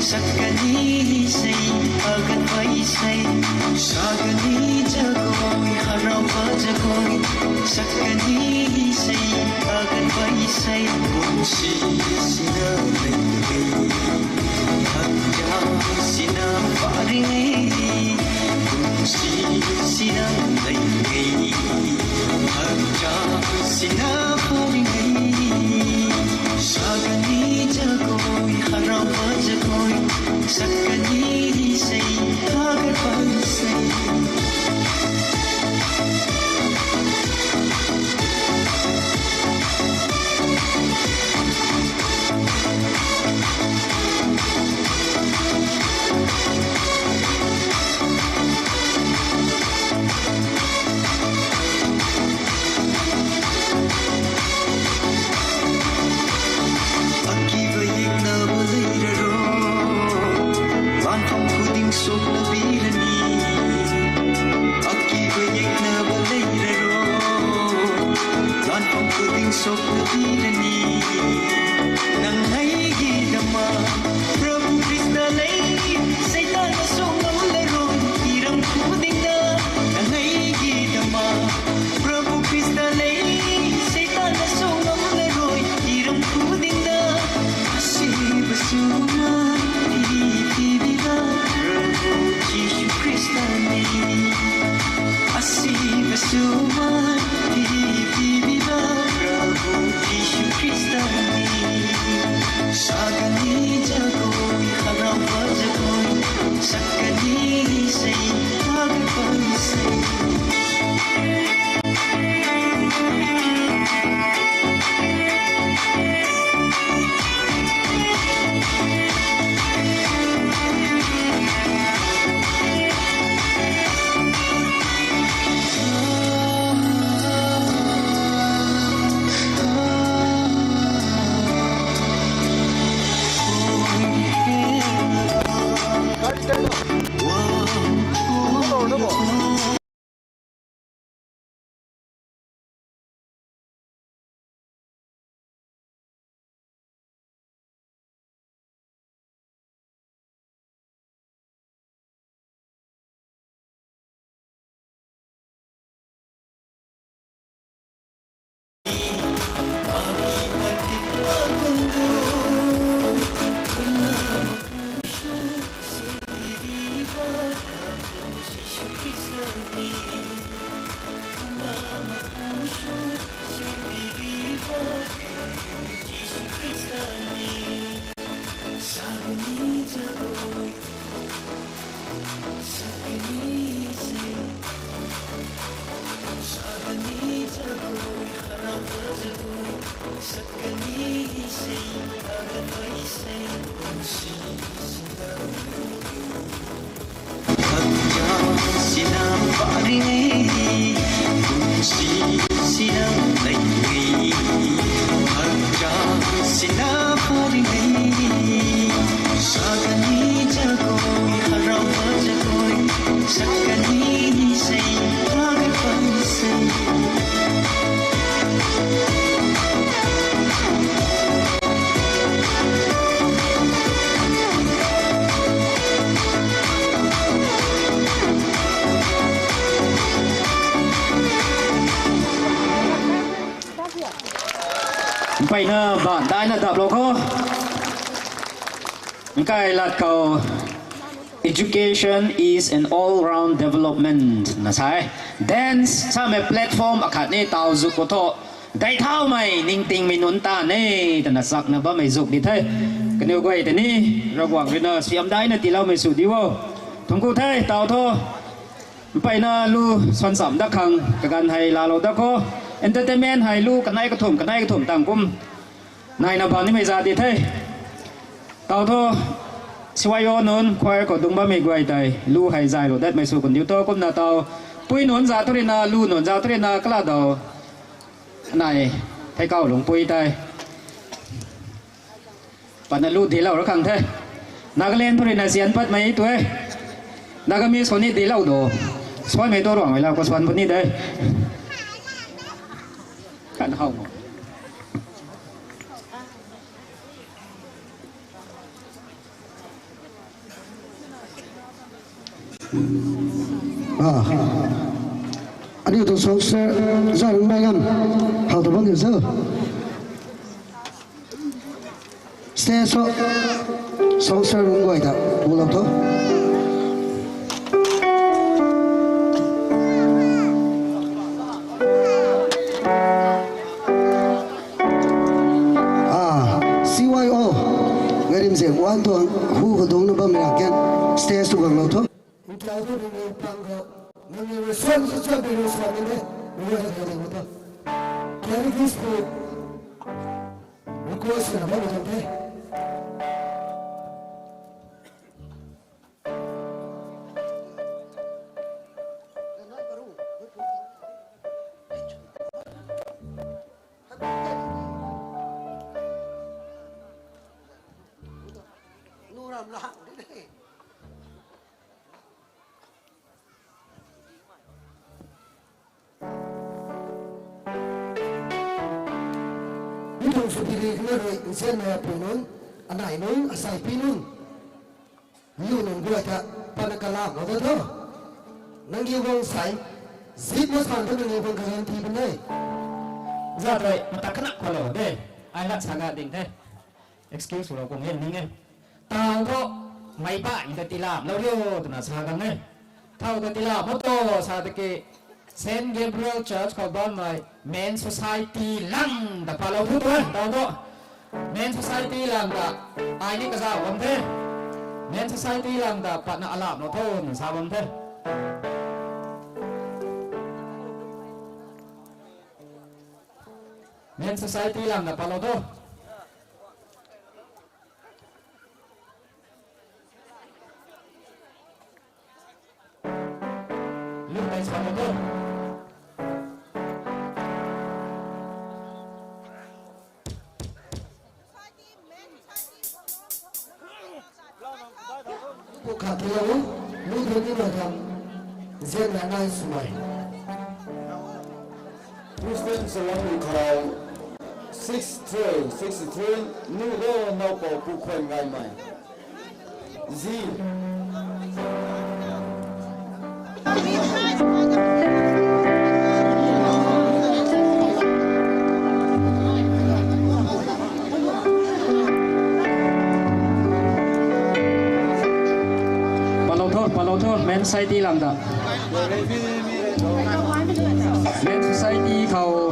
sakani sei, agan pai sei. Sakani jagui, harau jagui, sakani sei, agan pai sei. Kumsi sina lei, hakya sina pari. Kumsi sina lei, hakya sina pari. Sakani jagui, harau jagui, sakani sei, agan pai sei. Akiba yekna balei raro, lan phang khuding sokna birani. Akiba yekna balei raro, lan phang khuding sokna birani. Nang hei gi dama, Prabhu Krista lei, Seitaan na song ngam la rui, iram khuding na. Nang hei gi dama, Prabhu Krista lei, Seitaan na song ngam la rui, iram khuding na. Asiba sumai, phi, phi, pibila, Prabhu Jisu Krista ni. Asiba sumai, phi, phi, pibila, Prabhu Jisu Krista ni. Sakani jagui, harau jagui, sakani sei, agan pai sei. Mpeyna ban daina daplou khou. Nkai lat khou, education is an all-round development na sa e. Dance samei platform akhat ni taw zuk khou thu, dei thaumei ningtingmei nunc ta ne, twna chakna bammei zuk di the. Kaniw guay tei ni, Ravguangc rui na siam daina tiiloumei sw di o. Thungc ku the, taw thu. Mpeyna lu swan cham dat khang, kaganv hei laalou dat khou. Entertainment hei lu kanei kathumh, kanei kathumh tang kum. Naina bam nimei za di the. Taw thu, C Y O nunc, choir khou dungc bammei guay tei, lu hei zaylou datmei sw kun diu tho kumna taw. Pui nunc za thu rui na, lu nunc za thu rui na, kala daw. Nai, thei kau lungpui tei. Patna lu dilou ra khang the. Nagaland thu rui na zian patmei tu e. Nagamese khou ni dilou do. Suanmei tu ruangmei lau khou suan puni de. Kan how mo. Ah. Aniu tu songster zan bai ngam. How tu bang diu zo. Stage show, songster nunc guay ta pulou tho. Ah, C Y O, Ngarimzek Wan tuang hu khou dungcna bammei ra kan stage tu ganglou tho. Nkiau thu ring ring pang khou, nangniw rui suan sw suan ring ring suan ning e, ring ring suan ning e tho. Carry this food. Request na bam tuang the. Mi tuang sw piri kna rui nzianmei apui nunc, anei nunc, asei pi nunc, lu nunc guay ta patna kalam lou da tho. Nangniw guang sai, zip na san thu nangniw guang kazan ti bam e. Za tei mata kana khou lou de. Ai lat sa ga ding the. Excuse lou kung e ning e. Taw thu, meic baihmei ta tiilamlou rio twna sa gang e. Thow ta tiilam o tho sa tiki, Saint Gabriel Church khou bammei Men Society lang ta palou thu tu e. Taw thu, Men Society lang ta, ai ni kazauh bam the. Men Society lang ta patna alamlou tho na sa bam the. Men Society lang ta palou tho. Lu tei sa mo tho. Pu khat tilou, lu tei ni ma khang, zian na nai swmei. Christian Salon Kharau, six three, six three, nu lo nau pou pu khwan ngai mei. Zi. Palou tho, palou tho, Men Society lang ta. Men Society khou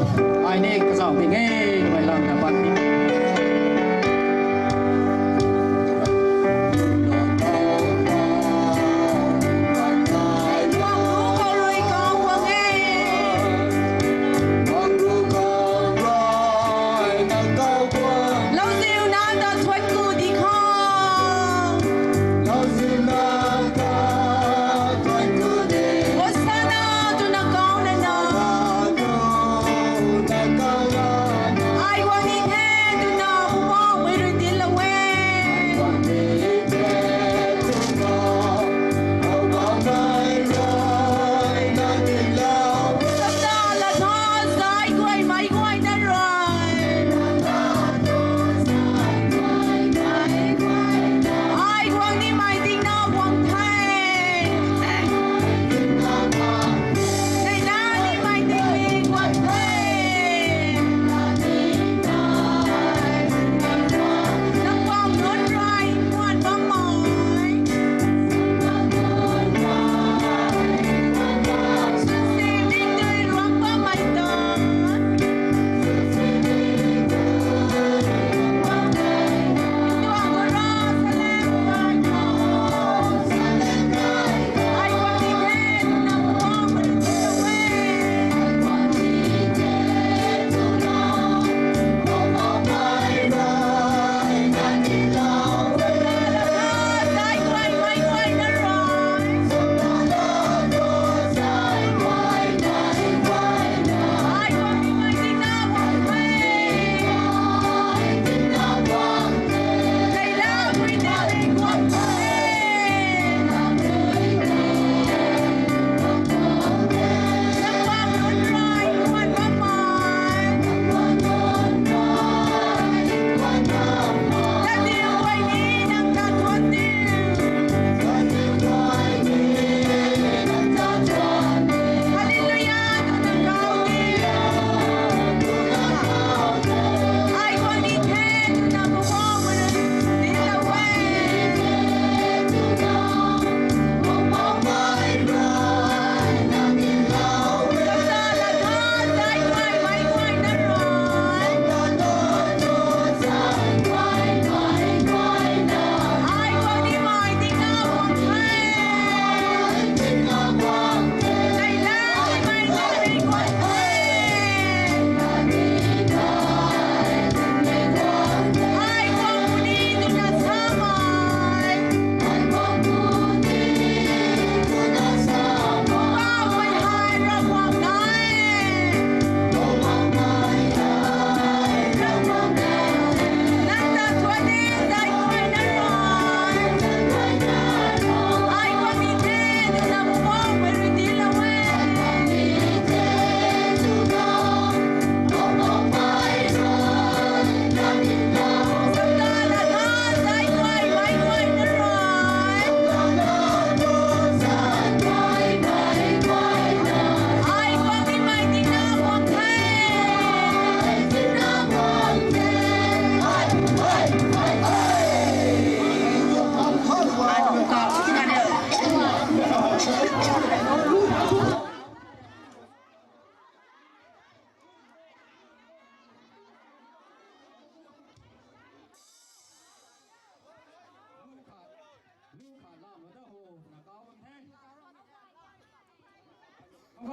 Lu,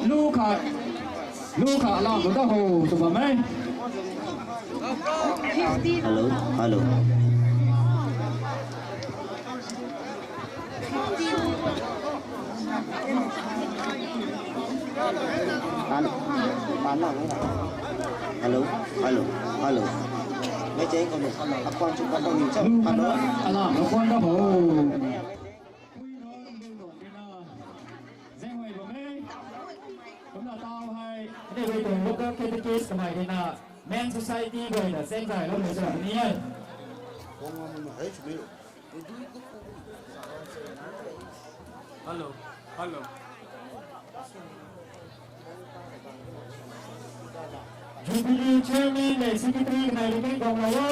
lu kha, lu kha lam lu ta ho, tu bam e. Hello, hello. Hello, hello, hello. Mei tei kou ni, akhwan chu ka kou ni cham. Hello. Alam akhwan ta ho. Zeng hui bam e. Kumna tau hei, aniu rui tuang local catechist kamei rui na, Men Society guay na zeng zay lou ni sa ni e. Hello, hello. Jubilee Chairman le Secretary kanei rui kan guang lou o.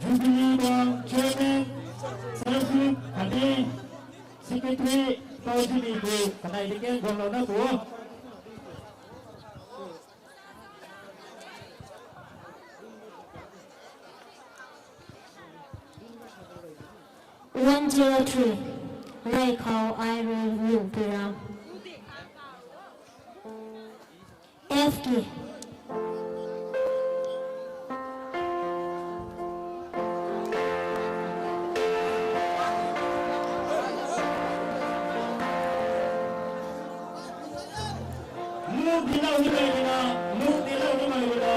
Jubilee tuang Chairman, Serafim khatni Secretary, Paul Jimmy tu kanei rui kan guang lou na tu o. One zero three, Raikhou Airil Lungpiram. F K. Lu dilou nimei rui na, lu dilou nimei rui na,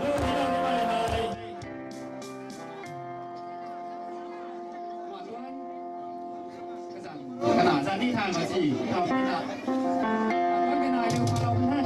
lu dilou nimei hei. Kana zani thang ma si, thau ni na. Kan kana yu pa lau na.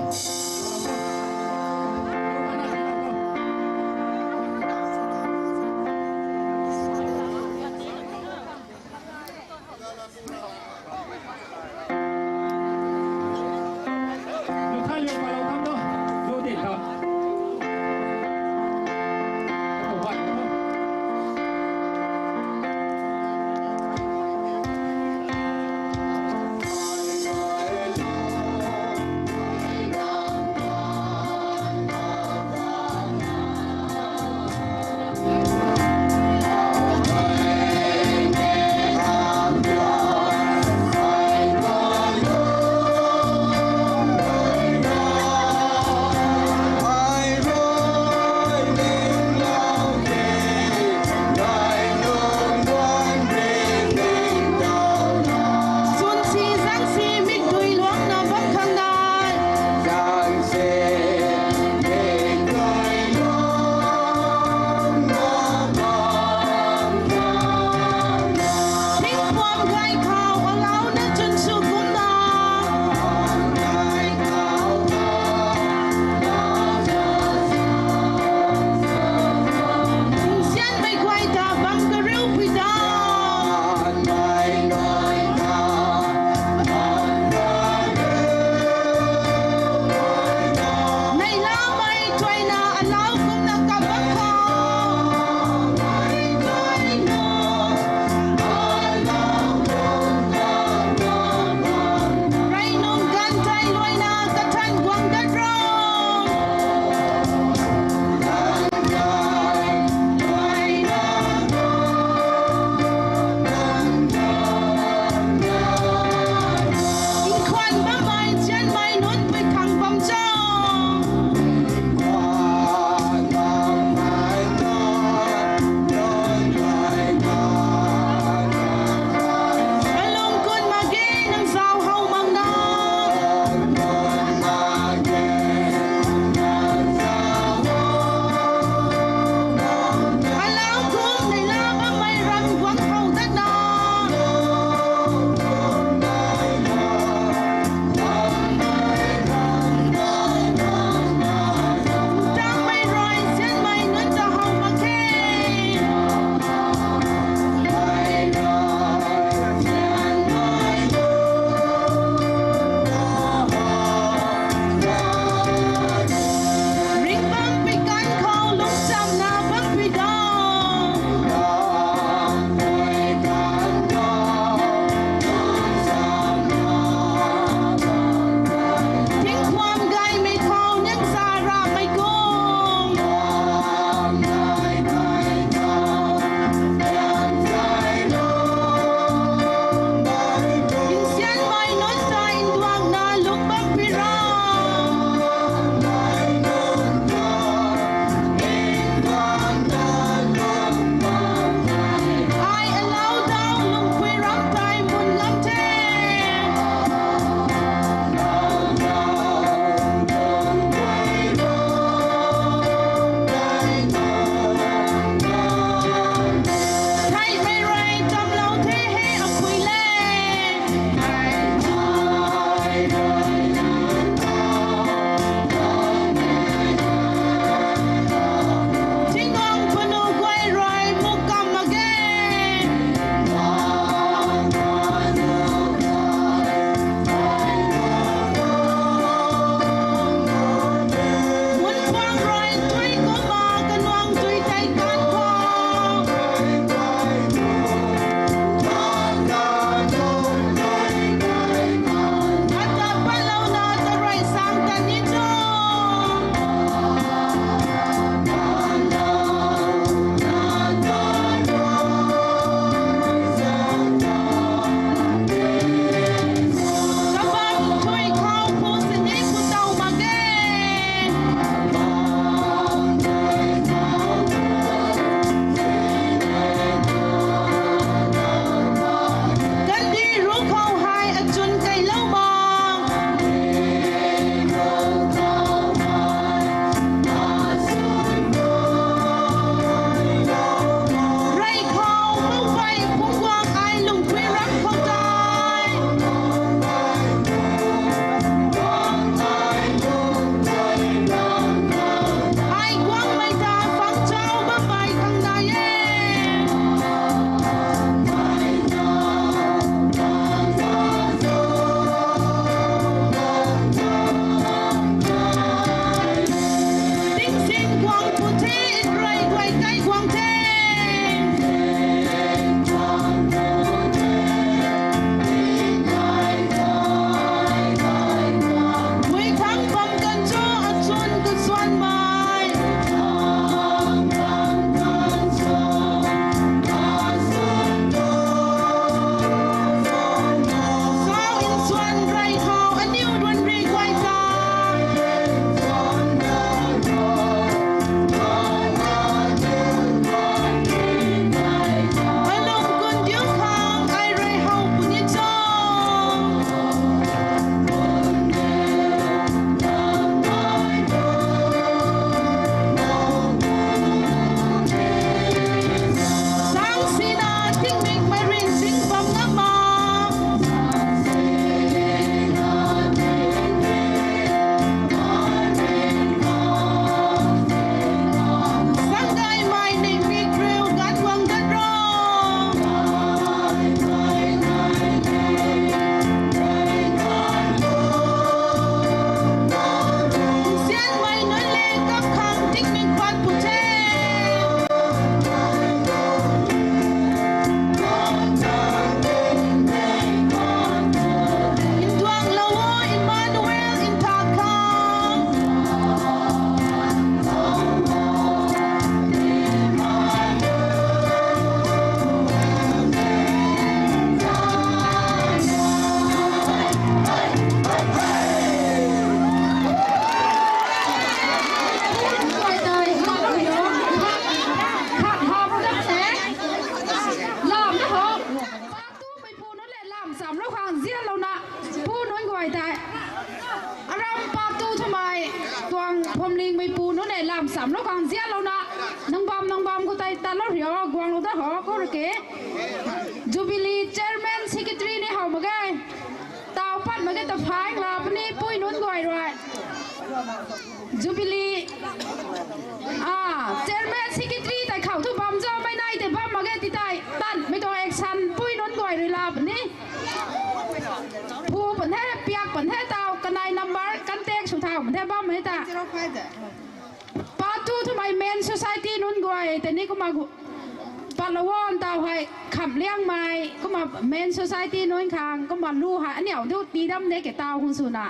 Lou khang zianlouna, pu nunc guay tei. Aram pa tu thumei, tuang phwamlingmei pu nunc e lam sam lou khang zianlouna, nang bam, nang bam khou tei ta lou rio, guang lou da ho, khou rui ke. Jubilee Chairman Secretary ni how mak ge. Tau pat mak ge ta phang la puni pui nunc guay rui. Jubilee. Ah, Chairman Secretary tei khou thu bam zo mei nai tei bam mak ge ti tei. Tan, mei tuang action pui nunc guay rui la puni. Phu pan the, piak pan the tau, kanei number, contact sw thau pan the bam mei ta. Pa tu thumei Men Society nunc guay tei ni kumna gu-, patlou o tau hei, Khamliangmei, kumna Men Society nunc khang, kumna lu hei, aniu du ti dam de ke tau hung swna.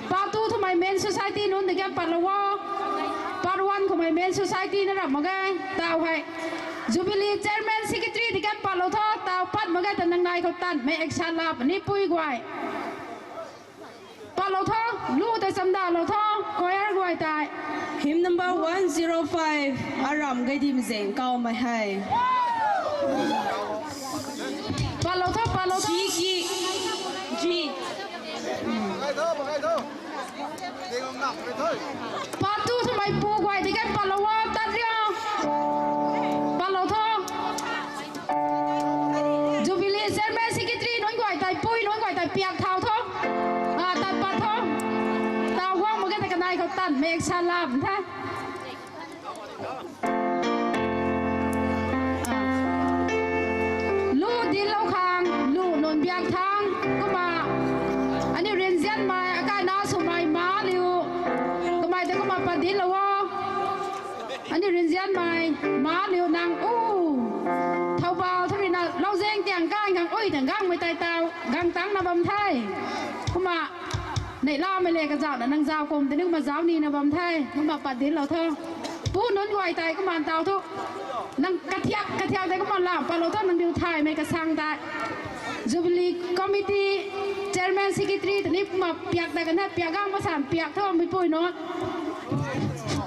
Pa tu thumei Men Society nunc de kan patlou o. Part one khumei Men Society na ram mak ge, tau hei. Jubilee Chairman Secretary de kan patlou tho, tau pat mak ge ta nang nai khou tan, mei action la puni pui guay. Patlou tho, lu tei chamdalou tho, choir guay tei. Hymn number one zero five, Aram Gaidim Zeng Kaumei Hei. Patlou tho, patlou tho. G, G, G. Pa tu thumei pu guay de kan patlou o, tat rio. Patlou tho. Jubilee Chairman Secretary nunc guay tei, pui nunc guay tei piak thau tho. Ah, tat pat tho. Tau guang mak ge ta kanei khou tan, mei action la puni the. Lu dinclou khang, lu nunc biak thang, kumna. Aniu rinzianmei, akai na swmei, ma liu. Kamei tei kumna pat dinclou o. Aniu rinzianmei, ma liu nang u. Thoubal thu rui na, Lauzaeng tiang kan khang, ui tiang gangmei tei tau, gang tangna bam the. Kumna, neihlamei le kazauhna nang zauc kum tei ni kumna zauc nina bam the, kumna pat dinclou tho. Pu nunc guay tei kumna tau thu. Nang kathiak, kathiak tei kumna lam patlou tho, nang diu thaymei kasang tei. Jubilee Committee Chairman Secretary tei ni kumna piak tei kan the, piak gang masan piak tho, mei pui nunc.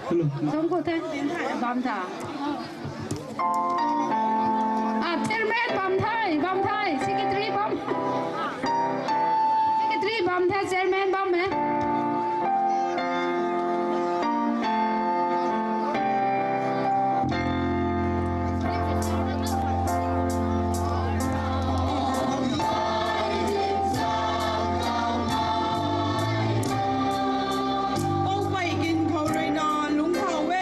Hello. Zong khou the, bam tha. Ah, chairman bam the, bam the, secretary bam. Secretary bam the, chairman bam e. Poupei kin khou rui na lungc thau e.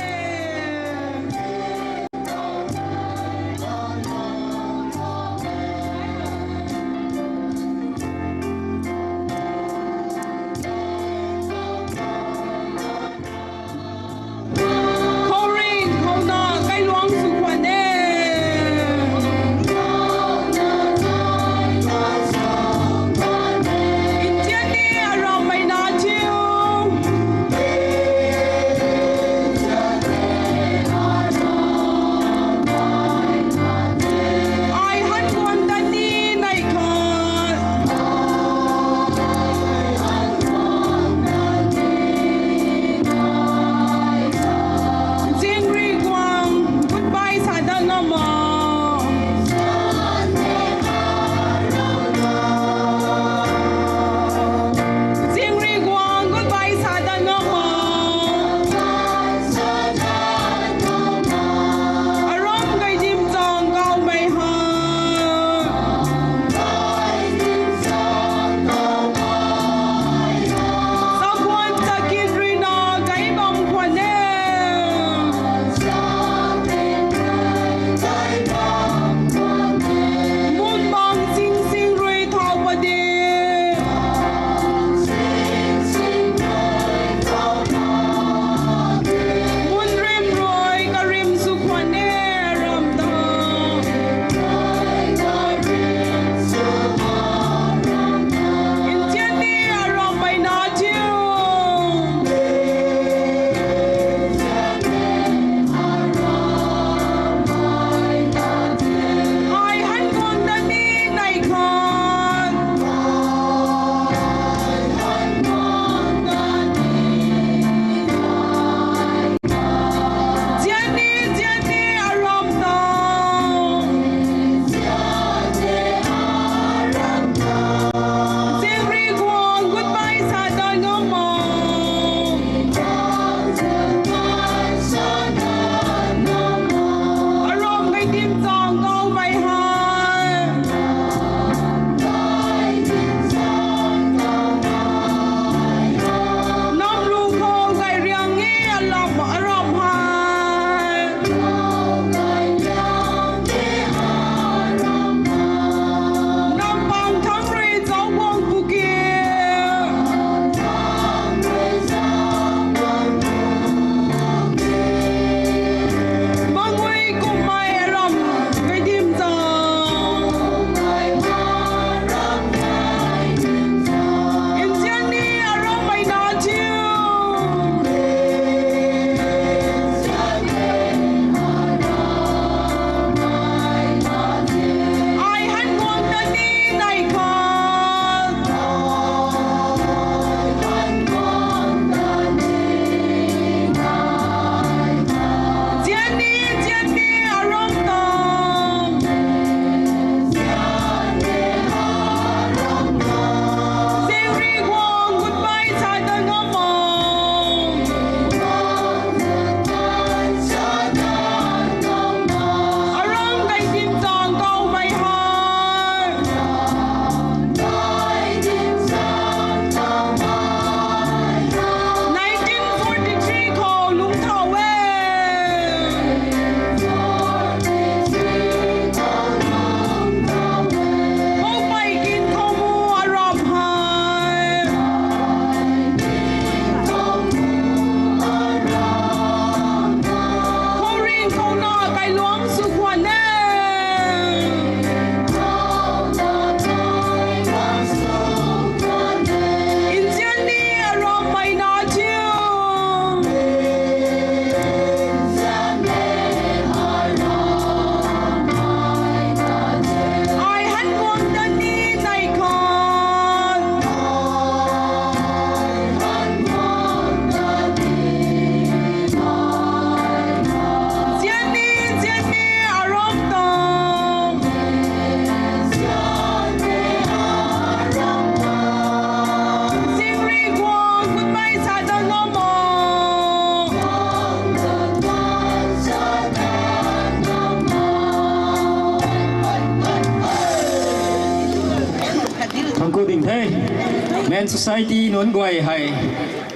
Ding the. Men Society nunc guay hei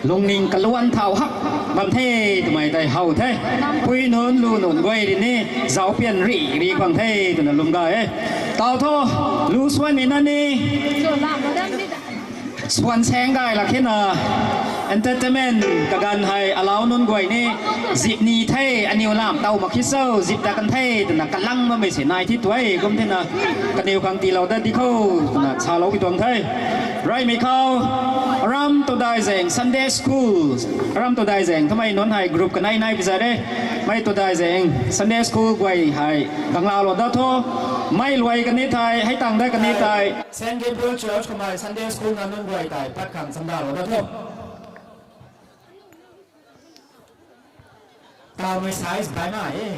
lungning kaluan thau hak bam the twmei tei how the. Pui nunc lu nunc guay rui ni zaupian ri ri bam the twna lwm gay e. Tau thu, lu suanmei na ni suan saeng gay lak khe na, entertainment kaganv hei alau nunc guay ni zip ni the, aniw lam tau mak khe cho, zip ta kan the twna kalang bammei si nai thi tuai kum thena, kaniw khang tiilou dat di kho twna salou pi tuang the. Reymei khou, aram Todaizaeng Sunday School, aram Todaizaeng twmei nunc hei group kanei nai pi za re. Mei Todaizaeng Sunday School guay hei banglalou dat tho. Mei luai kani thei, hei tang dat kani thei, Saint Gabriel Church kamei Sunday School na nunc guay tei pat khang chamdalou dat tho. Tawmei size baihmei e.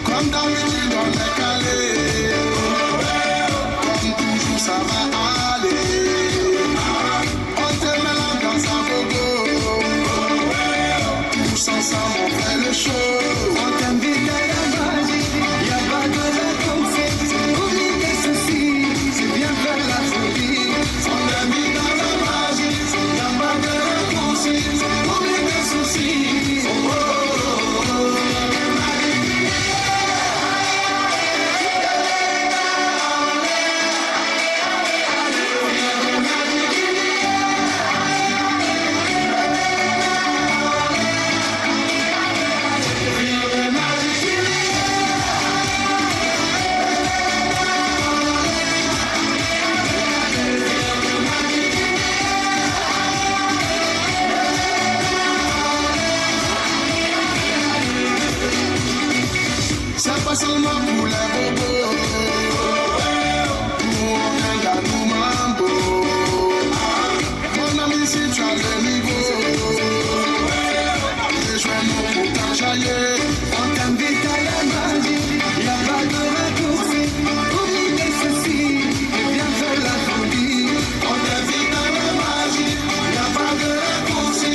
Come down with you, don't let go. Comme toujours ça va aller. On t'aime la danse à gogo. Tous ensemble on fait le show. On t'invite à la magie. Y a pas de raccourci. Oublie tes soucis. C'est bien faire la folie. On t'invite à la magie. Y a pas de raccourci. Oublie tes soucis. Oh, oh, oh, oh. C'est pas seulement pour les bobos, pour un gars nous mambo. Mon ami, si tu as le niveau, rejoins-nous pour t'enjailler. On t'invite à la magie, y a pas de raccourci. Oublie tes soucis et viens faire la folie. On t'invite à la magie, y a pas de raccourci.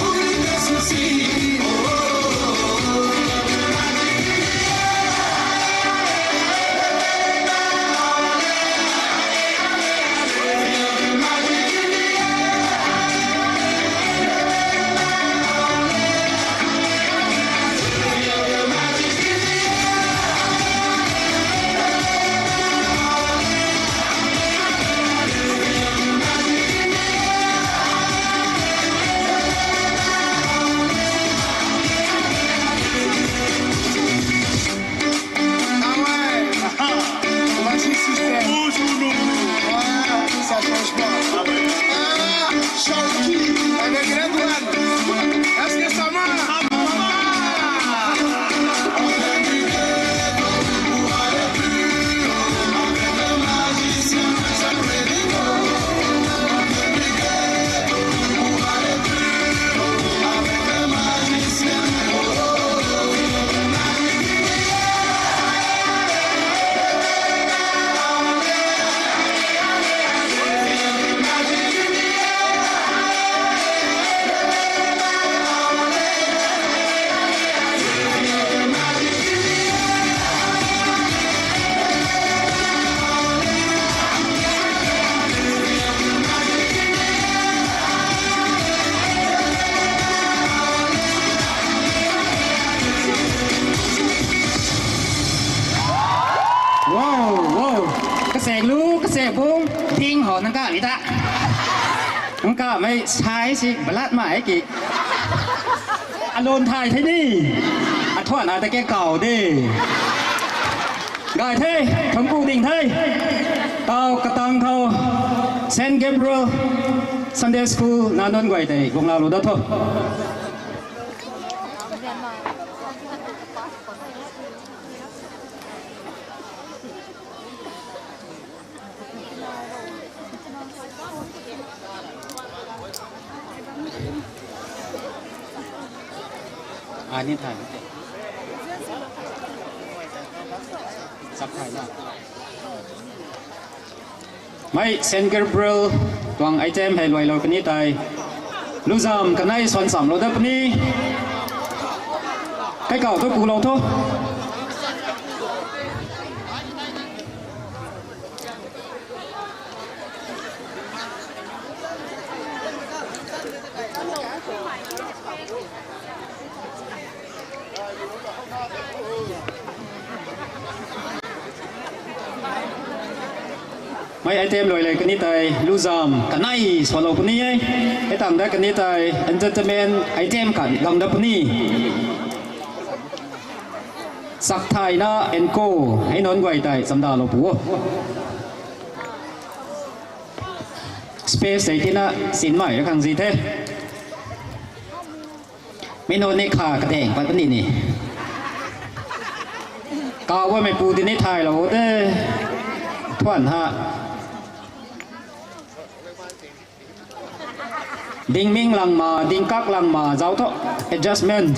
Oublie tes soucis. Oh, oh, oh, oh. Bung ding ho nang ka mi ta. Nang ka mei sai si balat mai ki. Alon thai the ni. Athuan na ta ke kau de. Gai the, thangku ding the. Tau katang khou Saint Gabriel Sunday School na nunc guay tei guang la lu da tho. Ai ni thay. Chap thay na. Mei Saint Gabriel tuang item hei luailou kani tei. Luzam kanei suan chamlou dat puni. Kai kau thu kulou tho. Mei item luailou kani tei, luzam kanei sualou puni e. Hei tang dat kani tei, entertainment item khat gang dat puni. Chak thayna enko, hei nunc guay tei chamdalou pu o. Space tei tina sinmei ra khang zi the. Mi nunc ni kha kadaeng pat puni ni. Kau bammei pu tini thaylou de. Thuan ha. Dingming langma, dingkak langma, zauc tho. Adjustment.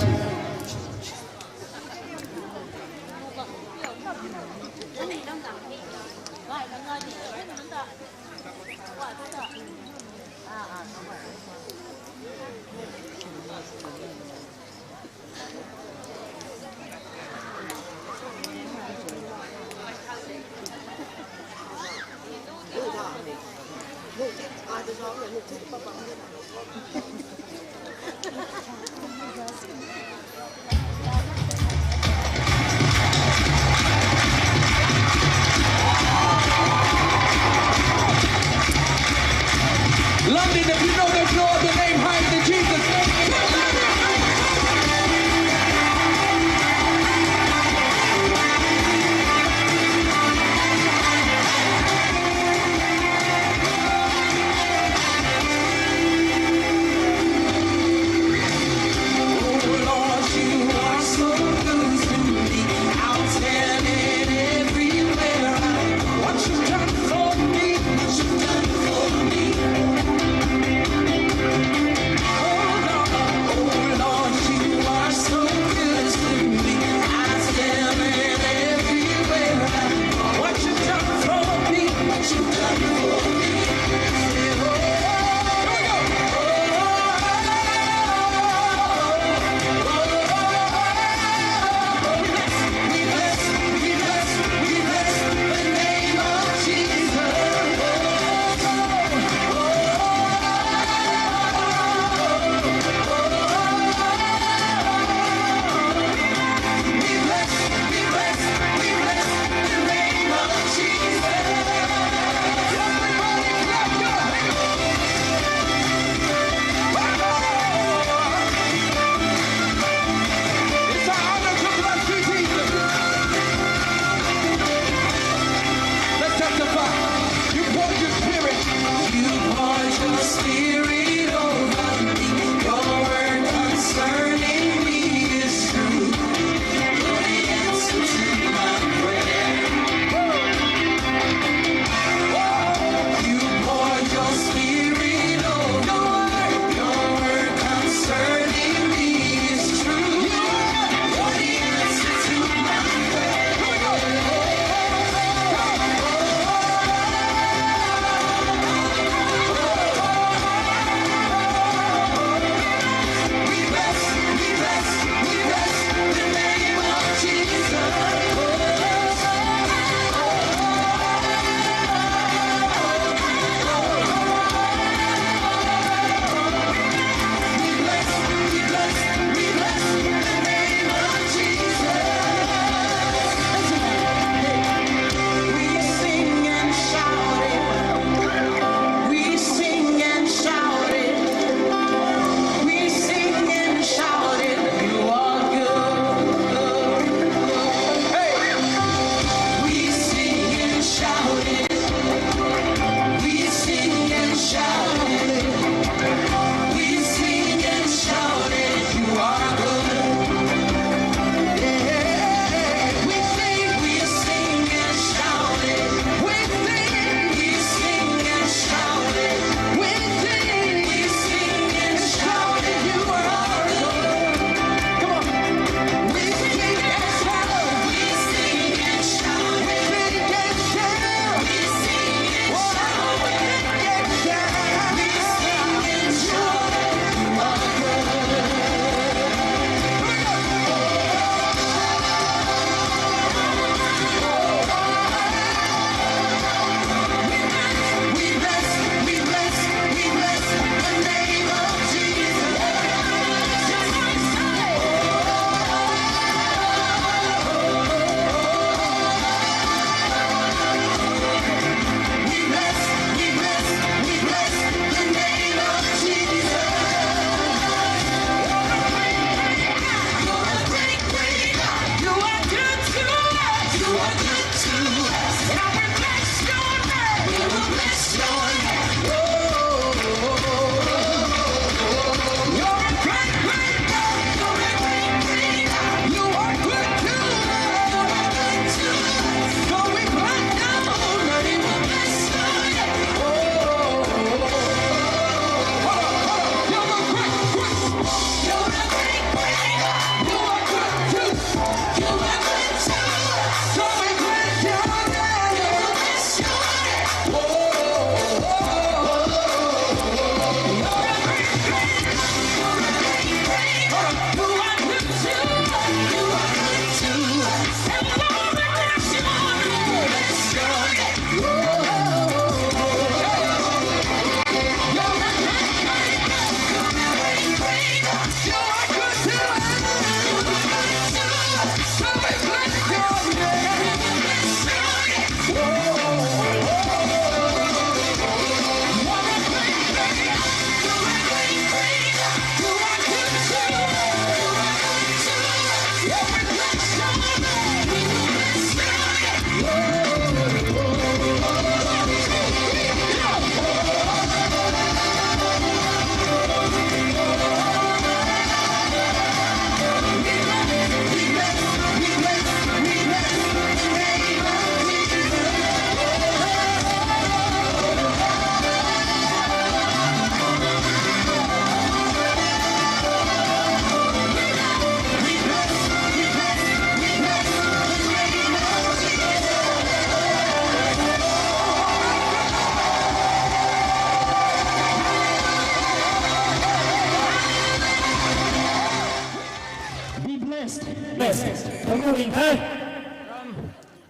Be blessed. Blessed. Thuanc ku ding the.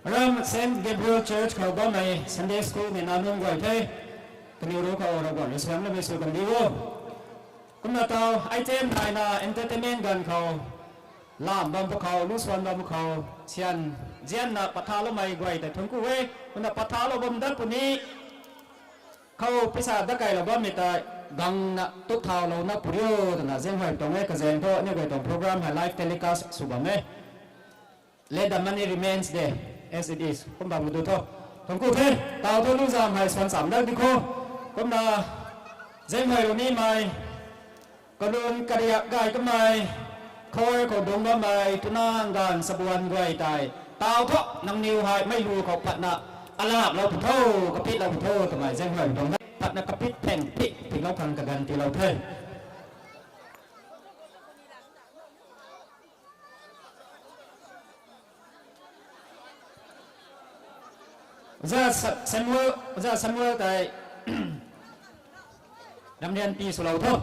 Ram Saint Gabriel Church khou bammei Sunday School mei na nunc guay the. Kaniw ru khou Ravguangc rui suaihiam lamei sw kan di o. Kumna tau, ai chem naina entertainment ganv khou, lam bam pwkhou, lu suan bam pwkhou, syan, zianna pathaloumei guay tei thuanc ku e. Kumna pathalou bam dat puni, khou pisa dat kailou bammei tei, gangna tup thaulouna puri o twna zaenghuay tuang e. Kazaeng thu aniu guay tuang program hei live telecast sw bam e. Let the money remains there as it is. Kum bam du tho. Thuanc ku the, tau thu lu zam hei suan cham dat di kho. Kumna zaenghuaylou nimei, kalun kariak gay kamei, khou khou dungc bammei, twna ganv sabuan guay tei, tau thu nangniw hei mei lu khou patna alaplou pu tho, kapitlou pu tho twmei zaenghuay tuang the. Patna kapit theng pi, piklou khang kaganv tiilou the. Oja Sa-, Samuel, Oja Samuel tei, ramrian pi swlou tho.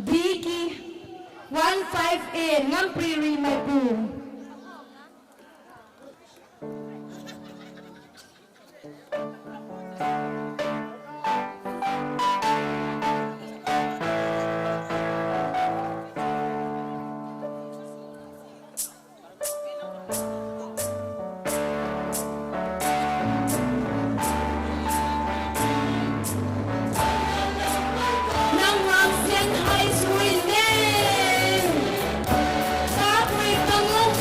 B ki one five eight, Ngampriri Meipu. Nang rang sian hei sui ne. Tat rui panglung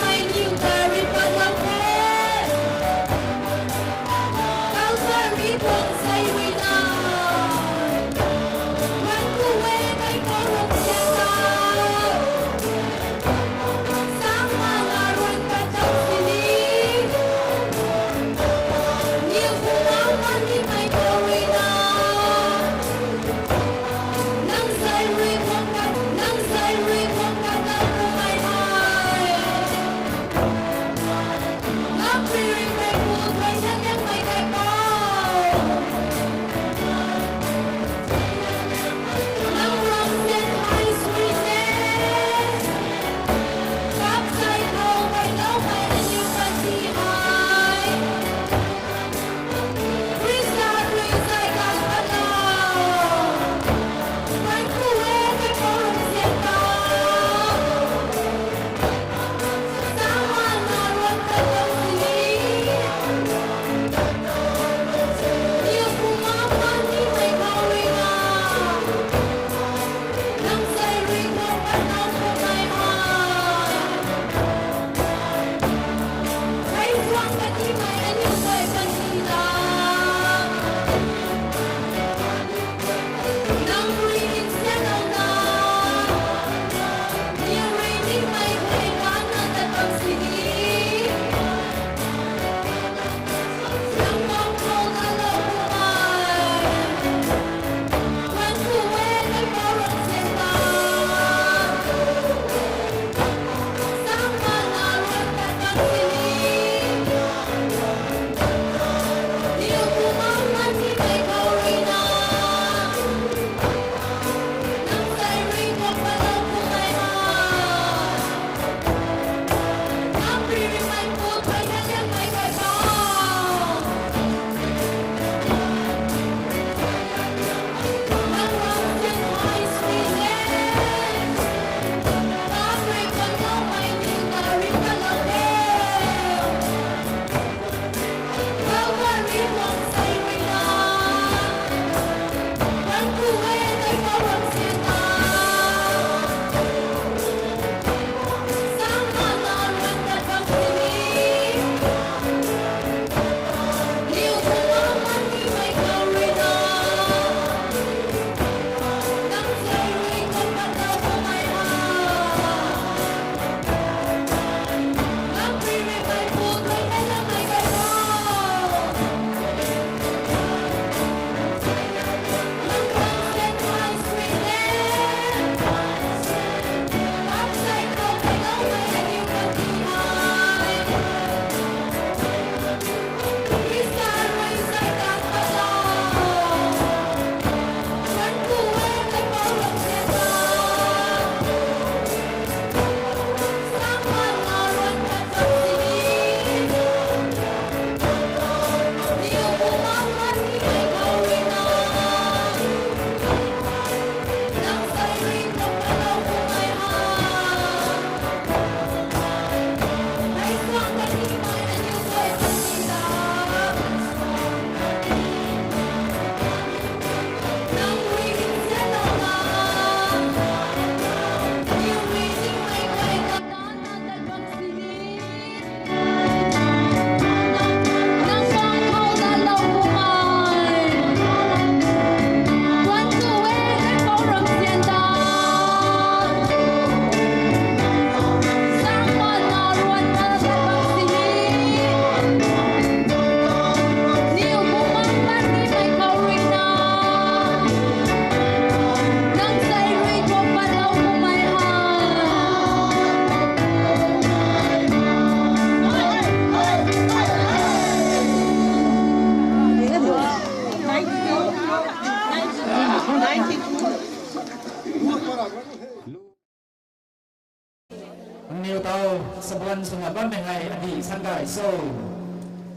Aniw tau, sabuan swna bammei hei adih san gay so.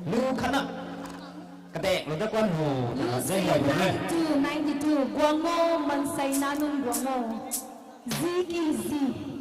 Lu khatna kadaek lou dat kuan ho, twna zaeng gay bam e. Two ninety-two, Guango, Mansei Nanung Guango. Ziki zi.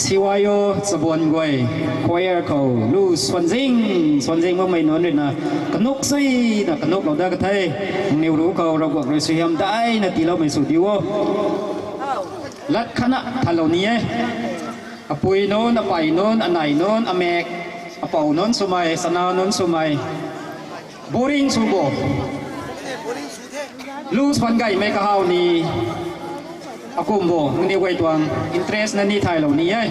T Y O Chabuan Guay choir khou lu swanzing swanzing makmei nunc ruina kanuk suina kanuklou dat ka the. Nangniw ruc khou Ravguangc rui suaihiam daina tiiloumei sw diu o. Lat khatna thalou ni e. Apui nunc, apei nunc, anei nunc, amek, apou nunc swmei, sana nunc swmei. Boring sw bo. Lu swan gaymei kahaw ni. Akum bo, nangniw guay tuang interest na ni thaylou ni e.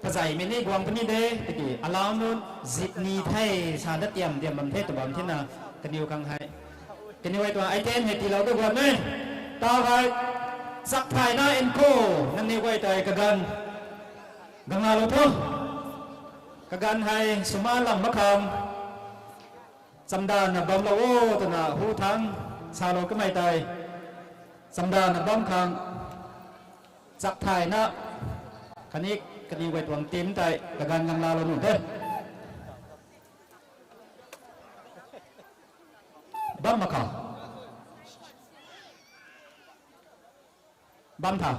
Kazaymei ni guang puni de, tiki alau nunc zip ni the, sa dat tiam tiam bam the, tw bam thena, kaniw khang hei. Kaniw guay tuang item hei tiilou tu guang e. Tau hei, chak thayna nko, nangniw guay tei kaganv. Ganglou thu. Kaganv hei, suma lang makhang. Chamdana bamlou o, twna hu thangc, salou kamei tei. Chamdana bam khang. Chak thayna. Khatni, kaniw guay tuang team tei, kaganv ganglalou nuh the. Bam mak kha. Bam tha.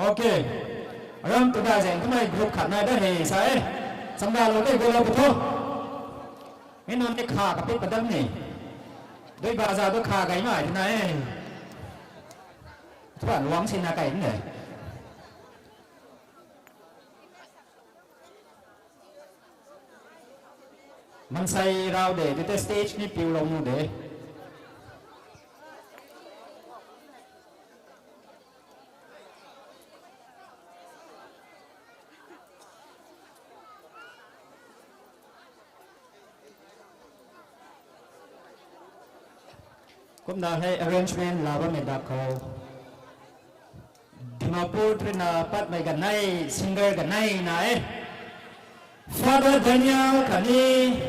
Ok. Aram tu dai zaeng kamei group khat nai da he sa e. Chamdalou de golou pu tho. Mi nunc ni kha kapit padam ni. Dui baza tu kha gay nai na e. Thuan luang sina kai ne. Mansei rau de, tei stage ni piulou nu de. Kumna hei arrangement la bammei dak khou. Dimapur twna patmei ganei, singer ganei na e. Father Daniel khatni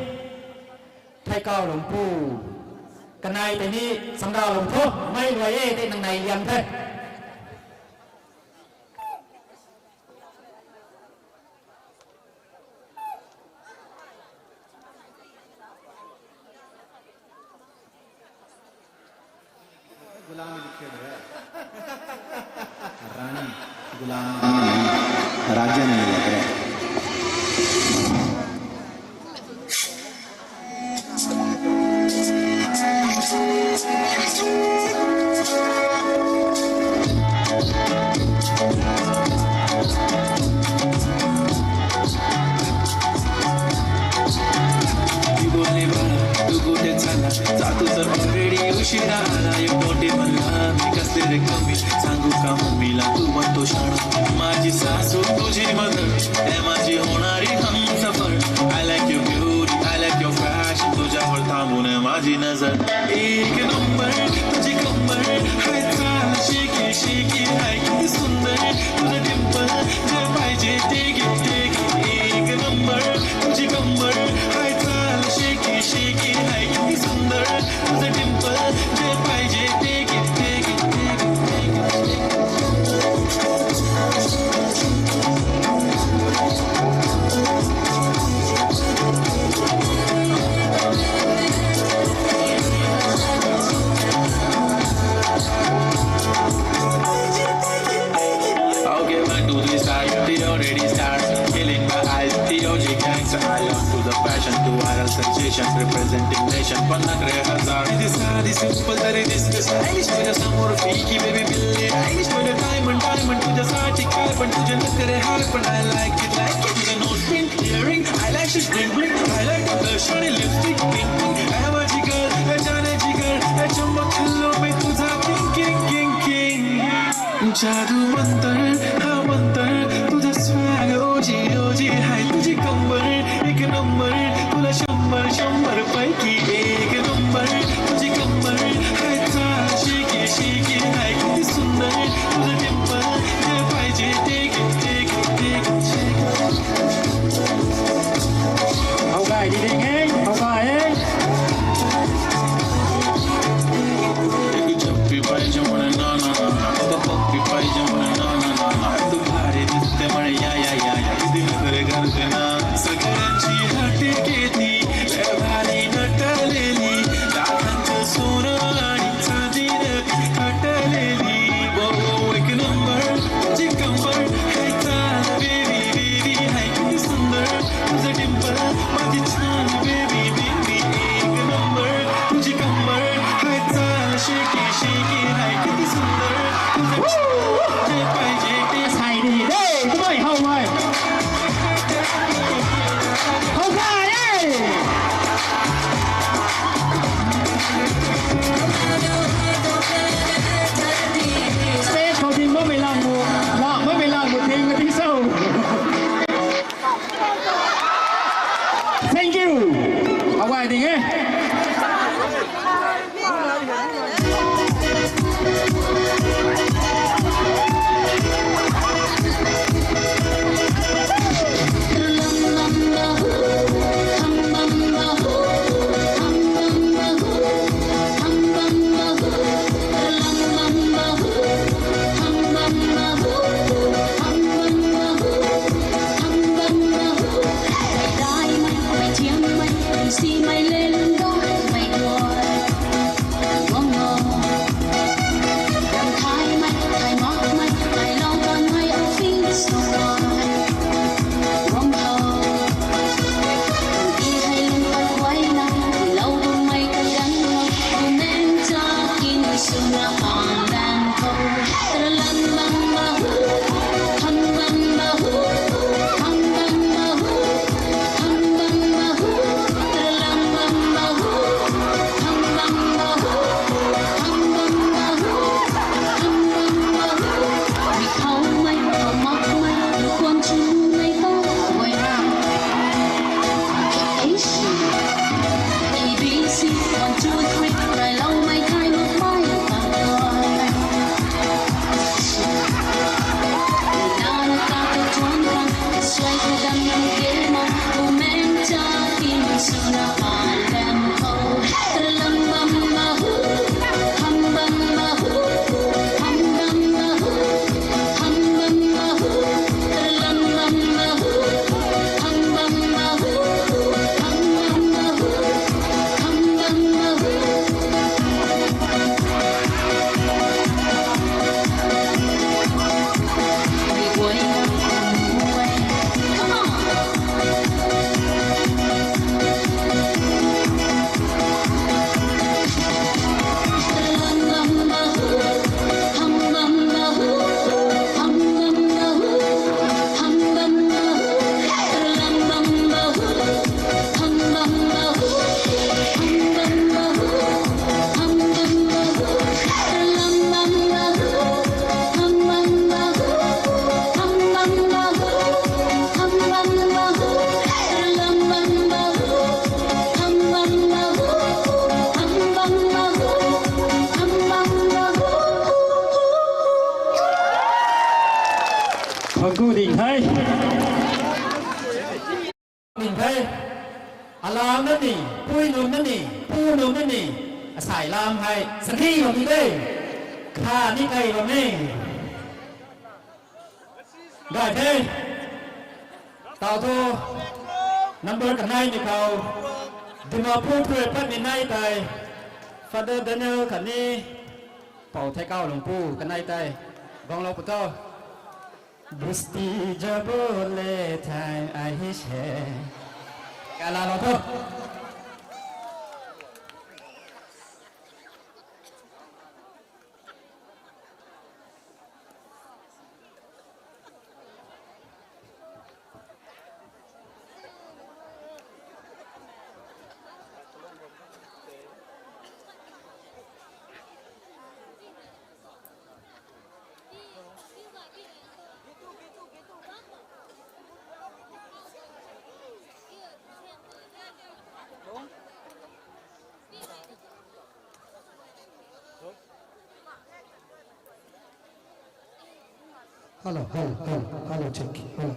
Thaikau Lungpu. Kanei tei ni Chamdalou tho, mei luai e tei nang nei liang the. रानी, गुलाम, राजा नहीं लग रहा। Okay, one, two, three, start. They already start killing my eyes. T O G gangster, I love to the passion, to viral sensation, representing nation. Panak re hazar. This is how this simple, that it is this. Stylish, with a some more freaky, baby, Billy. Stylish, with a diamond, diamond, to the sati carbon, to the nakare harpan. I like it, like it. To the nose pink, earring, eyelashes, bling, bling. I like the blush, shiny lipstick, pink, pink. I have a jigar, I jane jigar, I chumma khallo mein tujha king, king, king, king. जादू मंतर, हाँ मंतर, तुझा swag, O G, O G, है तुझी कमर, एक नंबर, तुला शंबर, शंबर पैकी एक नंबर, तुझी कमर, है चाल, shaky, shaky, है कितनी सुंदर, तुझा dimple, ये पाहिजे, take it, take it, take it, take it. Hou gay di ding e, hou gay e. एक चप्पी पाई जो मने ना ना ना ना, तो पप्पी पाई जो मने ना ना ना ना, तो भारी दिखते मने या या या या, कितनी नखरे करते the. Alam na ni, pui nunc na ni, pu nunc na ni, asai lam hei sani lou ni de. Kha ni kai lou ni. Gay the. Tau thu, number kanei ni khou, Dimapur thu pat ni nai tei, Father Daniel khatni, Pou Thaikau Lungpu kanei tei, guanglou pu tho. Busti jabo le thai ahi se. Kala lou tho. Hello, hello, hello, hello, check, hello.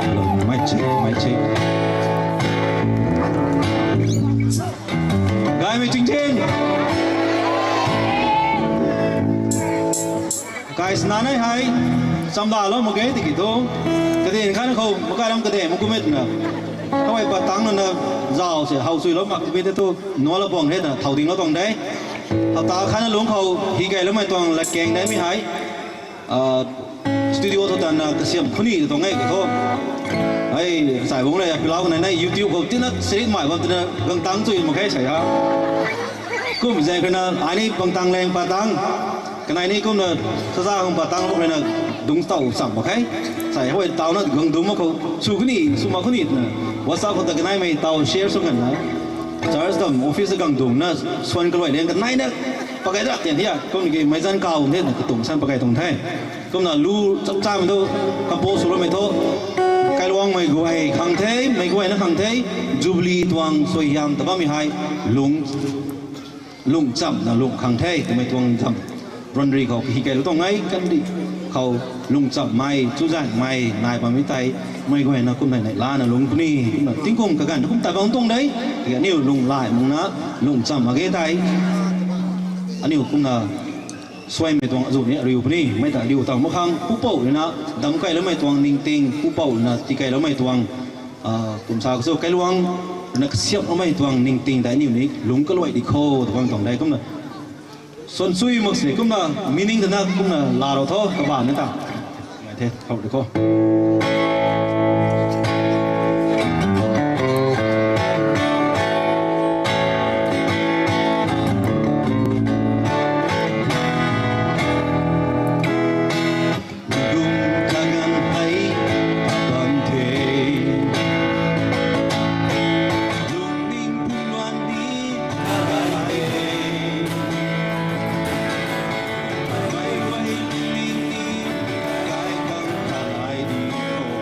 Hello, mic check, mic check. Gaymei chingching. Guys, nanei hei, chamdalou mak ge tiki thu. Kaden khan khou, makai lam kaden, makumit na. Kawei patang na na, zau se, hau suilou mak tiki thu, nuala bong he na, thau dinglou tuang de. Hapta khan lungc khou, hi kailoumei tuang, lat keng dai mi hei. Ah, studio thu tan na kasiam khuni tuang e ka thu. Ai, sai bung le, pilau kanei na YouTube khou tina sirik mai bam tina gang tang chui mak khe sai ha. Kum zai kana, ai ni pang tang leng pa tang. Kanei ni kumna saza hang pa tang lou na dung tau cham mak khe. Sai hoi tau na gang dung mak khou, su khuni, su mak khuni na. WhatsApp khou ta kanei mei tau share sw kan na. Church dam office gang dung na, suan kaluai liang kanei na. Pakai dak tian hia, kum ki mei zan kau the na, katum san pakai tuang the. Kumna lu chap cham thu, compose sw loumei thu, kailuang mei guay khang the, mei guay na khang the, Jubilee tuang suaihiam ta bammei hei, lung, lung cham na lung khang the, twmei tuang zam. Ranri khou hi kailou tuang e, kandih khou lung cham mei, chuzaenghmei, nai bammei tei, mei guay na kumna nei lana lung puni, kumna tingkum kaganv kum ta bang tuang de, tiki aniu lung lai mung na, lung cham mak ge tei, aniu kumna, suaimei tuang azu ni ariu puni, mei ta riu tang mak khang, pupouc rui na, dam kailoumei tuang ningting, pupouc rui na, tikailoumei tuang, ah, kum sa kasu kailuang, rui na kasiamhloumei tuang ningting tei aniu ni, lungc kaluai di kho, ta bang tuang dei kumna. Suan sui mak sini kumna, meaning tana kumna, laalou tho, kabaanc na ta. Ngai the, thau di kho. Lung kaganv hei bam the. Lungning phungluan ni kaganv the. Mei guay lungning ni kai bang kai di kho.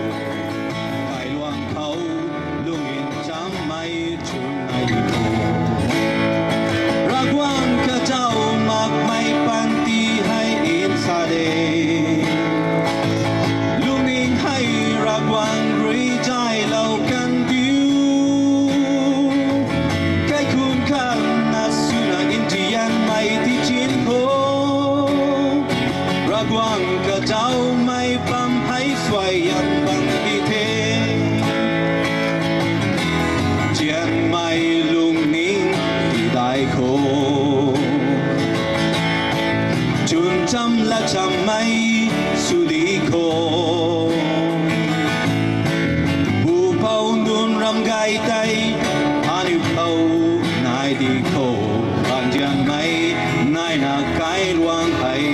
kai tei, aniu khou nai di khou, banzianmei naina kailuang hei,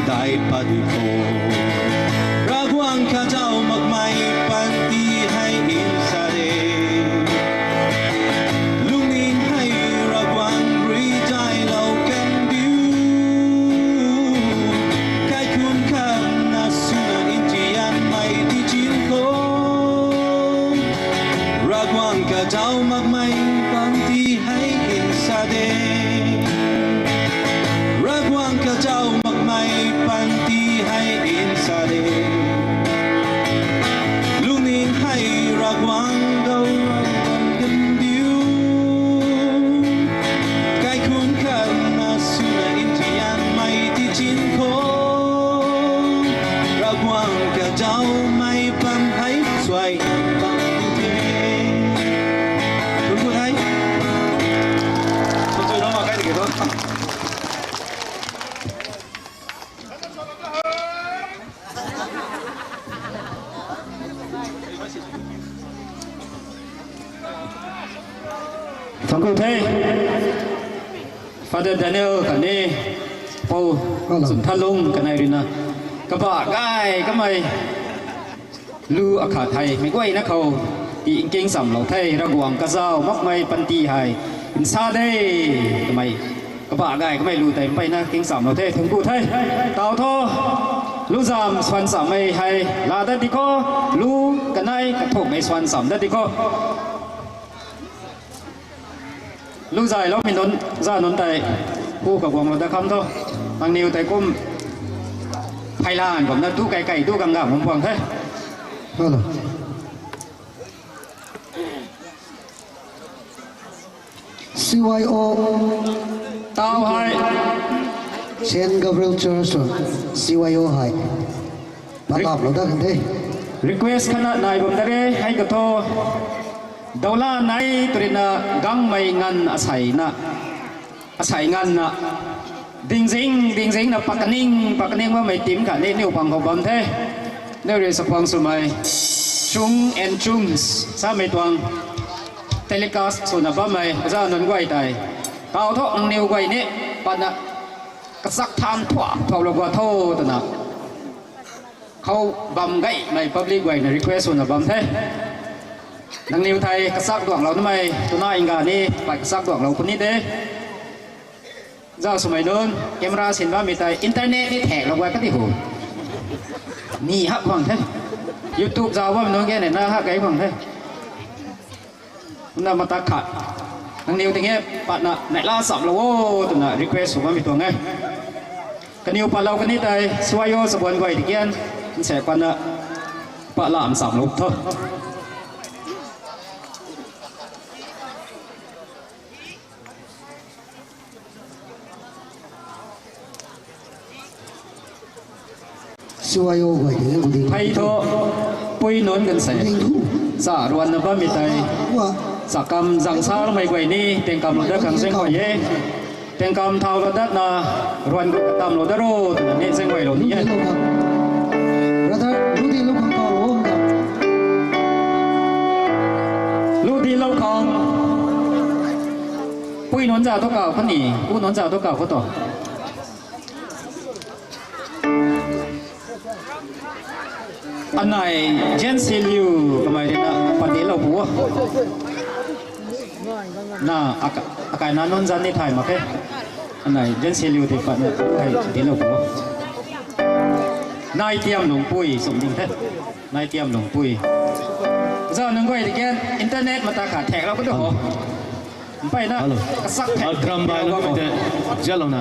dai pat di khou. Ravguangc kazauh makmei panty hei nsa de. Lungning hei Ravguangc rui zaylou kan diu. Kaikhun khat na swna nzianmei di chin khou, Ravguangc kazauh makmei panty hei nsa de. Ravguangc kazauh makmei panty hei nsa de. Lungning hei Ravguangc khou kan diu. Kaikhun khat na swna nzianmei di chin khou, Ravguangc kazauhmei pan hei suai bam di the. Thuanc ku the. Thuanc ku the, kai de ke tho. Thuanc ku the, Father Daniel khatni Pou Chwnthanlung kanei ruina kabah gay kamei lu akhat hei meic guayna khou ti nkingchamlou the, Ravguangc kazauh makmei panty hei nsa de twmei kabah gay kamei lu tei mpeyna kingchamlou the, thuanc ku the. Tau tho, lu zam swan chammei hei laa dat di khou, lu kanei kathumhmei swan cham dat di khou. Lu zayloumei nunc, za nunc tei, hu kaguanglou dat kham tho. Nangniw tei kum pheylan kumna tu kai kai tu gang gang bam puang the. Hello. C Y O. Tau hei Saint Gabriel Church, C Y O hei patlapmei dat kan the. Request khatna nai bam da re, hei katho. Doula nai tw ruina gangmei nganv asei na, asei nganvna, dingzing dingzingna pakaning pakaning bammei tim khatni niw pang khou bam the. Niw rui chakhwang swmei, chung and chungs samei tuang telecast swna bammei za nunc guay tei, tau tho, nangniw guay ni patna kachak than thuak thuaklou gua tho twna khou bam gaymei public guayna request swna bam the. Nangniw thei kachak duanglou namei twna nganv ni pat kachak duanglou puni de. Za swmei nunc, camera sin bammei tei internet ni thaklou gua kati hu. Ni hak khwang the. YouTube zauc bammei nunc ge nina hak gay khwang the. Kumna matak khat, nangniw ting e patna neihla chamlou o twna request sw bammei tuang e. Kaniw patlou kani tei C Y O chabuan guay tikian nse patna patlam chamlou tho. C Y O guay ting e, guding. Hei thu, pui nunc kan se. Guding thu. Sa ruanna bammei tei. Wa. Sa kam zang sa loumei guay ni, tengkamlou dat khang zeng guay e. Tengkam thaulou datna, ruan katamlou dat ro twna ni zeng guaylou ni e. Brother, lu dilou khang kau ro da. Lu dilou khang. Pui nunc za thu kau khou ni, pu nunc za thu kau khou tho. Anei, Jensi Liu kamei ruina pat dilou pu o. Na, aka-, akaina nunc zan ni thay mak khe. Anei, Jensi Liu tei patna hei dilou pu o. Nai Tiamlungpui, sum ding the. Nai Tiamlungpui. Za nunc guay tikian internet mata khat thaklou ka tu ho. Mpeyna, hello, kasak thak. Akram bai lo te, jalouna.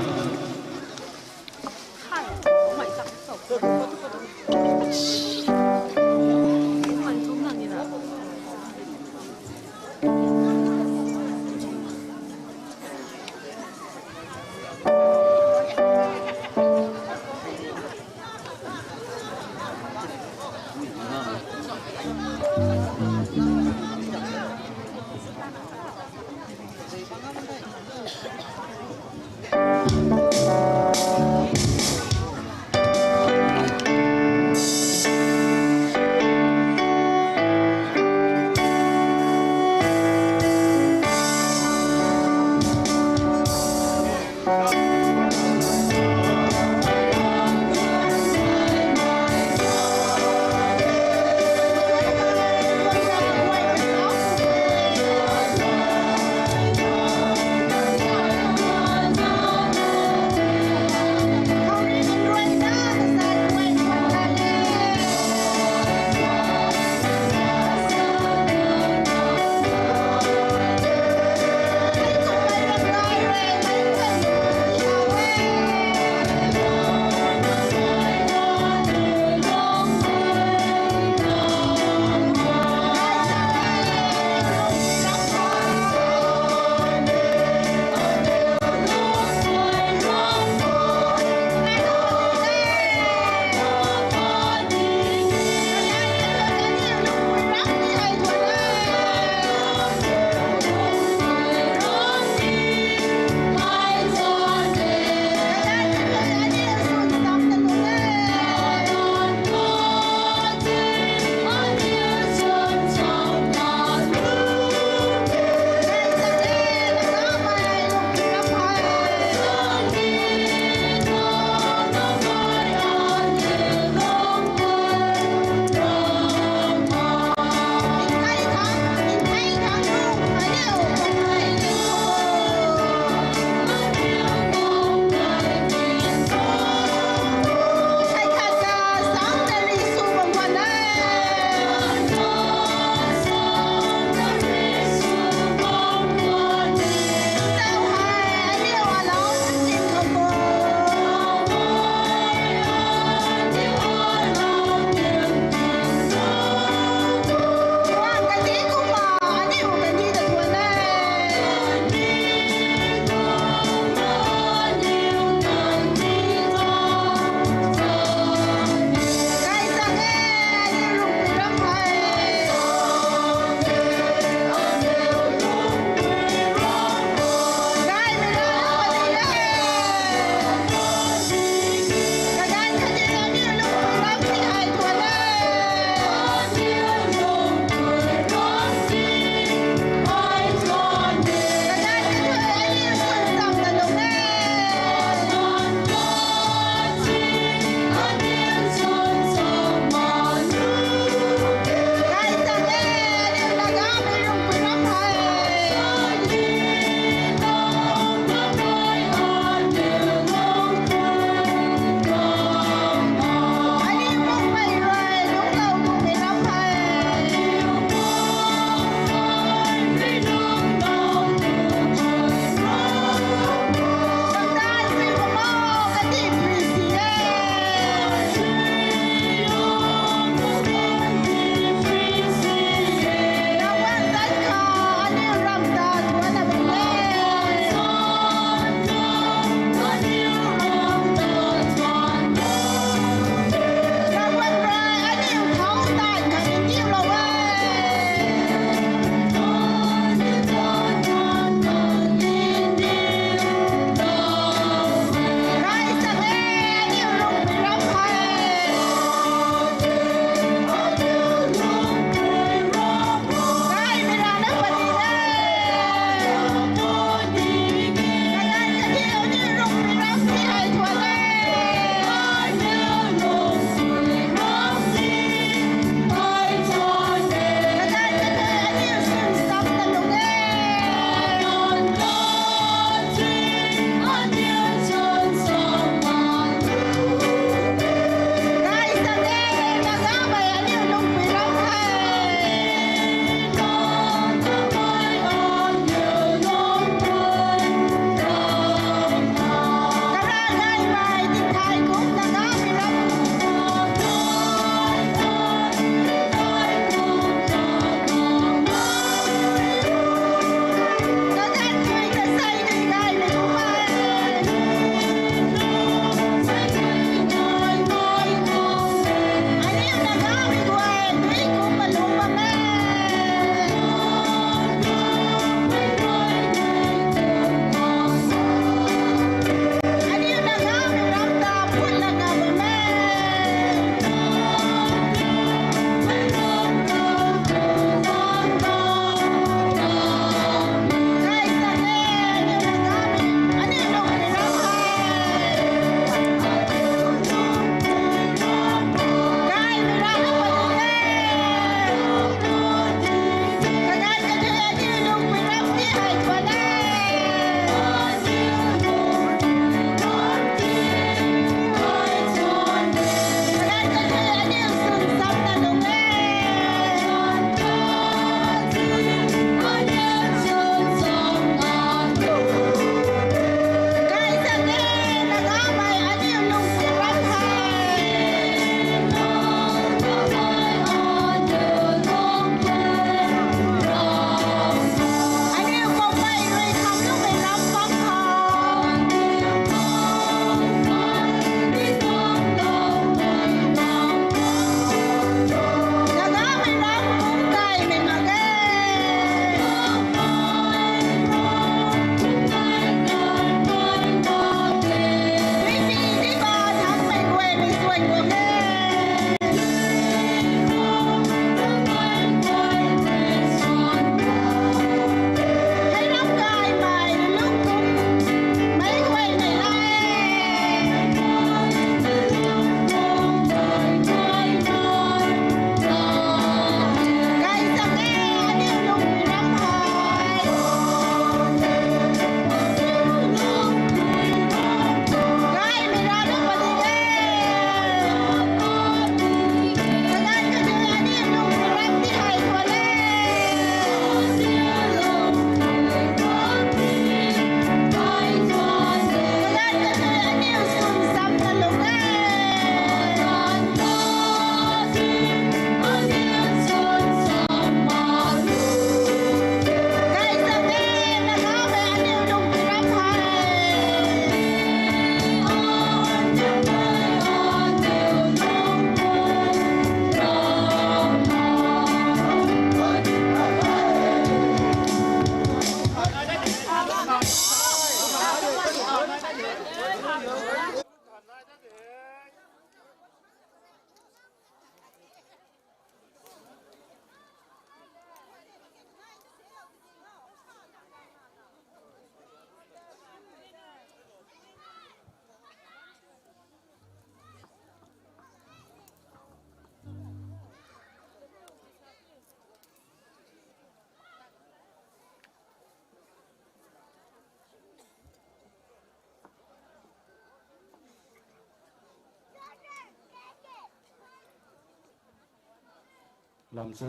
Lam chu,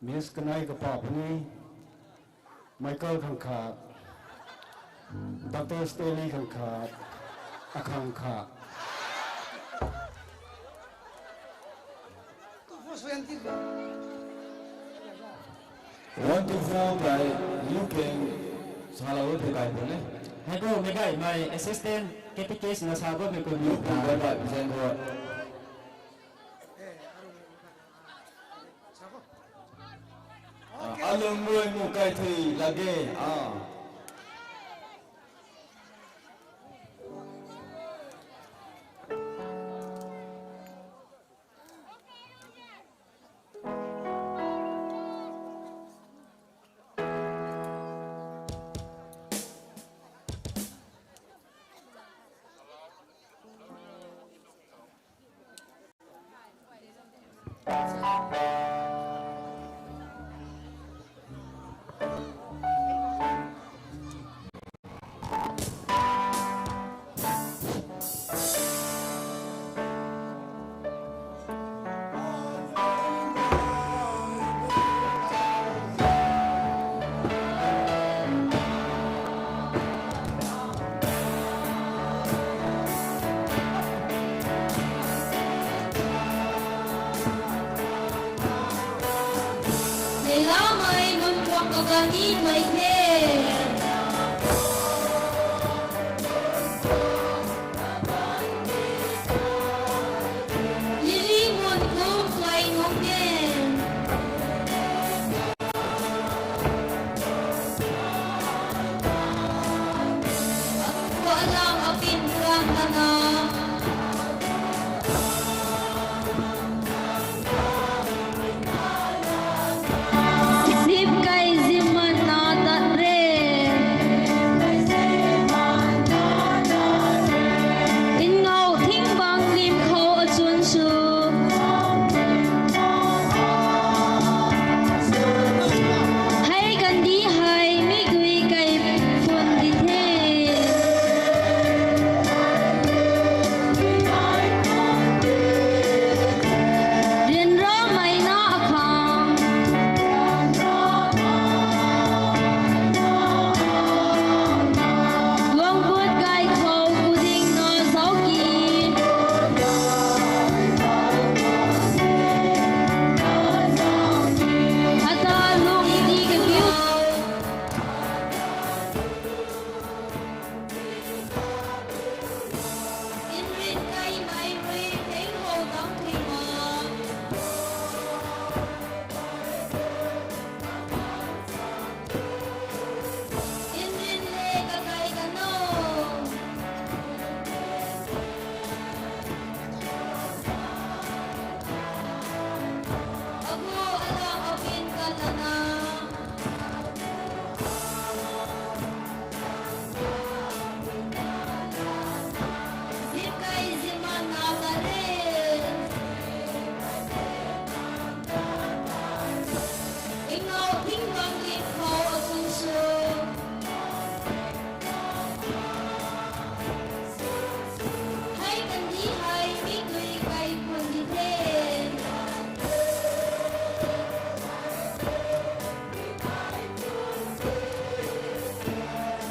Miss kanei kapa puni, Michael khang khat, Doctor Stanley khang khat, akhang khat. One two four guy, you can sala wo pe kai puni. Hei ko, mei gay, my assistant catechist na sa ko, mei ko ni. Bye bye, present ko. Alung rui mu kai thui lage, ah. Neilamei mun tuang kaganimei the. Lily mun kum klai nung e. Alang apin kang nana. Zip kai zimman na tat re. Inngau thing bang lim khou achun su. Hei kandi hei mi gui kai phun di the. Ryanramei na akhang. Guang gut gay khou kuding na zauki. Ata lung di kabiu. Inrin kai mai rui peng ho dam thui ma. Inrin le kakai kano. Agu ala apin kalana. Zip kai zimman na ta re. Inngau thing bang lim khou achun su. Hei kandi hei mi gui kai phun di the.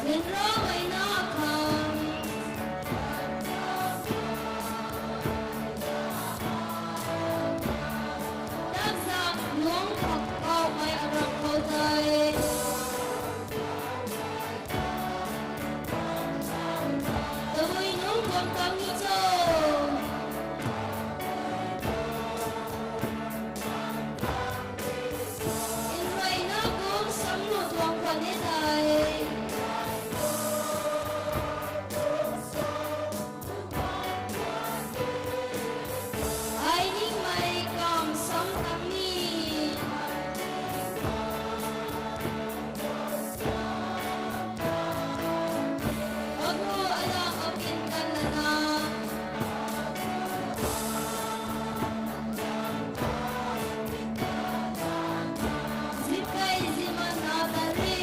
Ryanramei na akhang. Takzak nung khak kau mei arak khou tei. Tabui nung bam tang ni cho. Inrui na kum sam nu tuang khwan e tei. Ai ningmei kam sam tang ni. Agu ala apin kan lana. Zip kai zimman na ta re.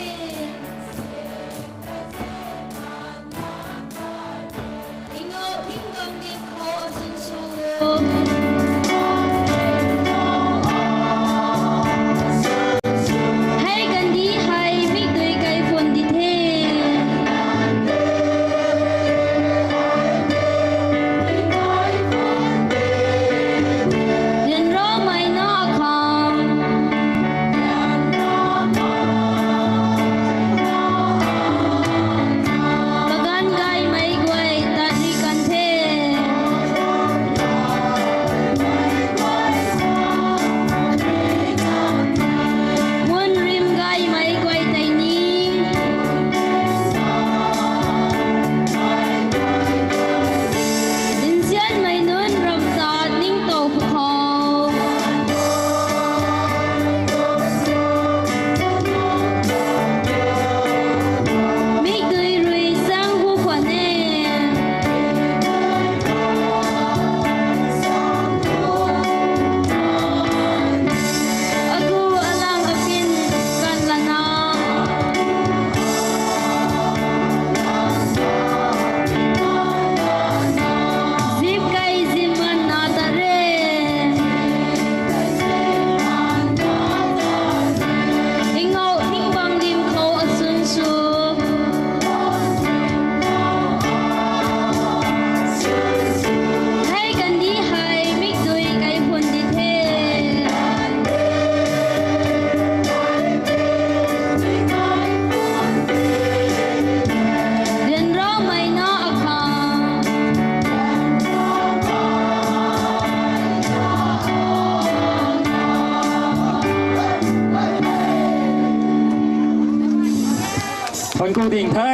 ding the.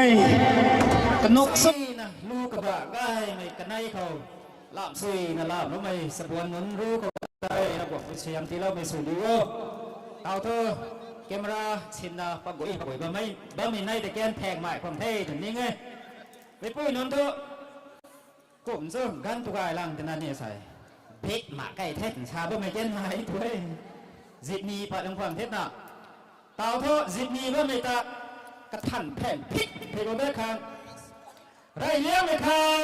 Kanuk sui na lu kaba gaymei kanei khou lam sui na lam lumei sabuan nunc ru khou tei na guang pui siam tiiloumei sw di o. Tau thu camera sinna pagui pagui bammei bammei nei ta kan thek mai khwang the tw ning e. Meipui nunc thu kum chu ganv tu gay lang twna ni sei. Bit mak kei the twna sa bammei kan nai tu e. Zipni pat lang khwang the na. Tau thu zipni bammei ta kathan phen phit phit bam de khang. Rey liangmei khou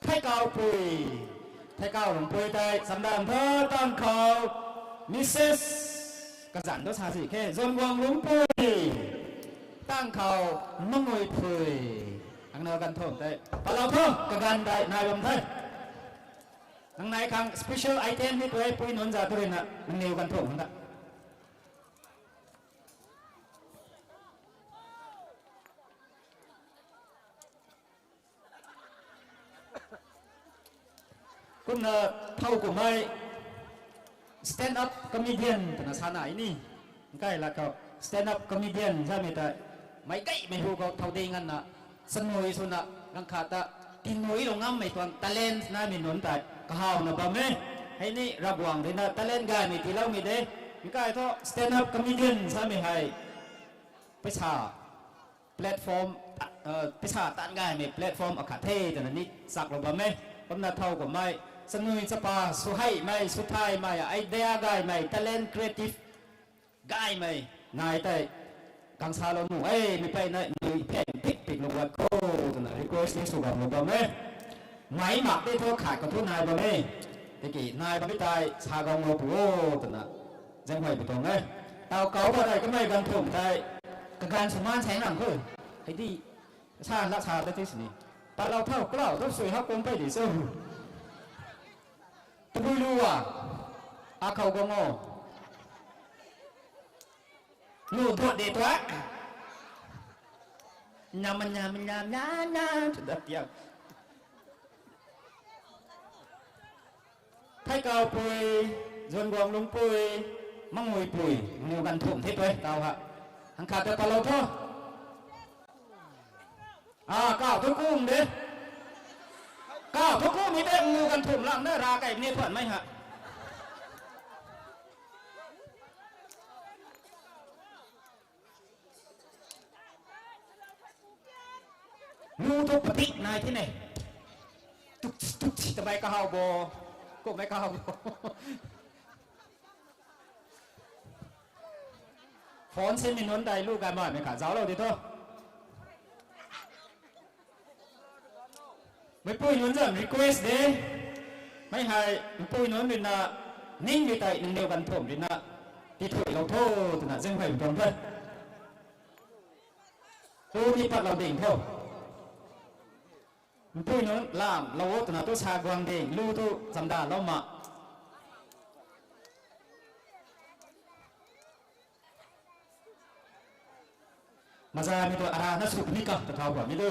Theikau pui, Theikau lungpui tei chamdan tho tang khou, Mrs kazanc tu sa si khe, Zuanguang lungpui, tang khou, Mangui pui, ang na ganv thum tei palou tho, kaganv tei nai bam the. Nang nai khang special item ni tu e, pui nunc za tu rui na nangniw ganv thum ta. Kumna thow kummei stand up comedian twna sa nai ni. Nkai la khou stand up comedian samei ta meic gaymei hu khou thow ding nganvna chanui swna ganv khat ta tinui lou ngammei tuang talent naimei nunc tei kahawna bam e. Hei ni Ravguangc rui na talent gaymei tiiloumei de. Nkai thu stand up comedian samei hei paisa platform, paisa taanv gaymei platform akhat the twna ni chaklou bam e. Kumna thow kummei chanui chapa swheimei swthaymei idea gaymei talent creative gaymei nai tei kang salou nuh e, mei peyna nui phen pik pik lou guat kho twna request ni sw gamlou bam e. Mei mak tei thu khat khou thu nai bam e. Tiki nai bammei tei sa ganglou pu o twna zaenghuay pu tuang e. Tau kau pat tei kamei ganv thum tei kaganv sw maan saeng lang kho. Hei di sa lak sa ta ti sini. Patlou tho, kalou thu sui hak kum pey di cho. Tabui lu a, akhou gang o. Lu duat de tuak. Nyam nyam nyam nyam nyam tu dat tiak. Theikau pui, Zuanguang lungpui, Mangui pui, ngu ganv thum the tu e tau ha. Hang khat ta patlou tho. A, kau thu kum de. Kau thu kummei de ngu ganv thum lang na ra kai ni thuanmei ha. Ngu thu padik nai the ne. Tuk tuk si tamei kahaw bo. Kummei kahaw bo. Phone sinmei nunc tei lu gaymei kha zauclou di tho. Meipui nunc zam request de. Mei hei meipui nunc rui na ningmei tei nangniw ganv thum rui na tithuilou tho twna zaenghuay tuang the. Tu ni patlou ding tho. Meipui nunc lamlou o twna tu sa guang ding, lu tu chamdalou ma. Mazamei tu ara na sw puni ka ta thau pamei tu.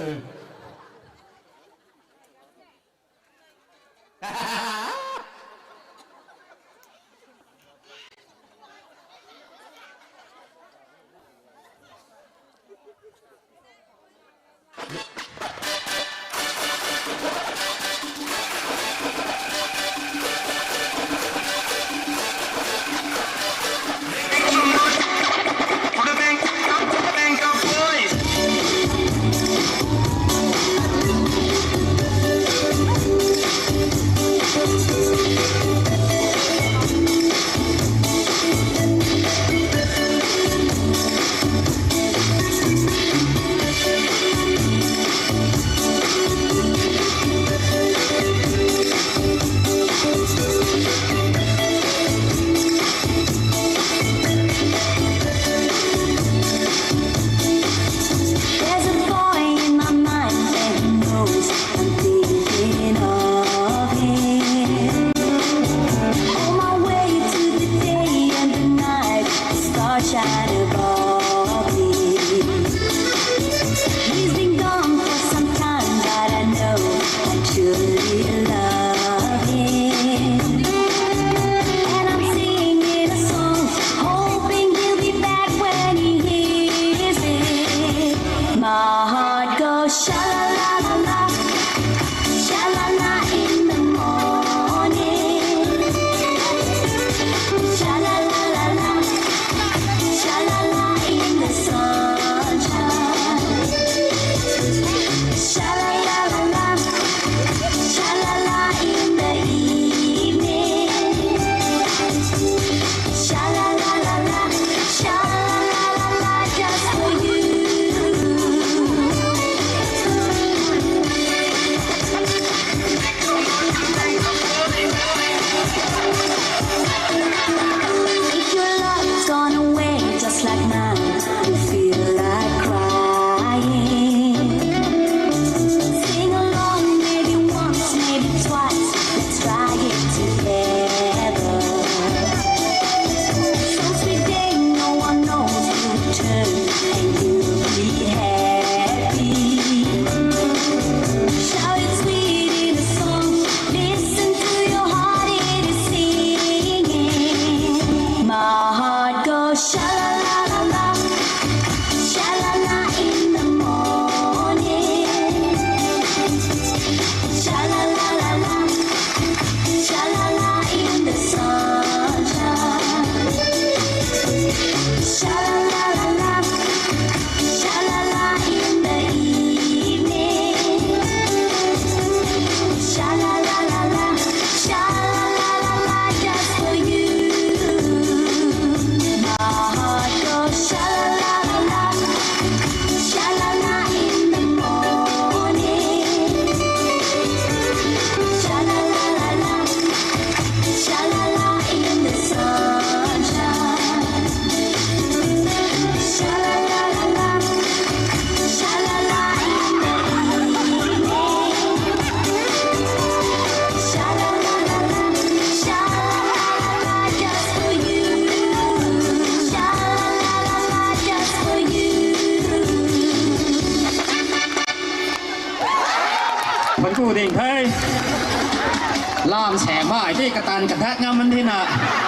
Sa mai tei katan kadat ngam man di na.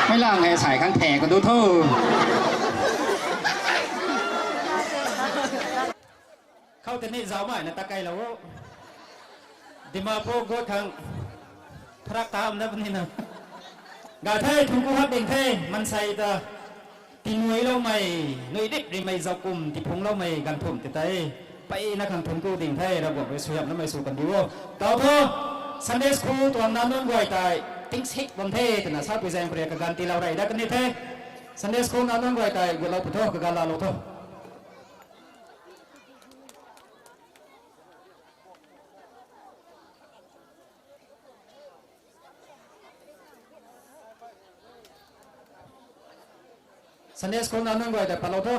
Mei lang hei sai khang the ka du tho. Khou tei ni zauc mai na ta kai lou o. Dimapur got khang tharak tam na puni na. Ga the, thungku hak ding the, mansei ta. Tinuailoumei, nui dip rimei zauc kum, tiphungloumei ganv thumh ti tei. Peyna khang thungku ding the, Ravguangc rui suaihiamnamei sw kan di o. Tau tho, Sunday school tuang na nunc guay tei, tingsik bam the, twna sapui zaeng khou rui kaganv tiilou rey dat kan ni the. Sunday school na nunc guay tei, gutlou pu tho, kaganv laalou tho. Sunday school na nunc guay tei patlou tho.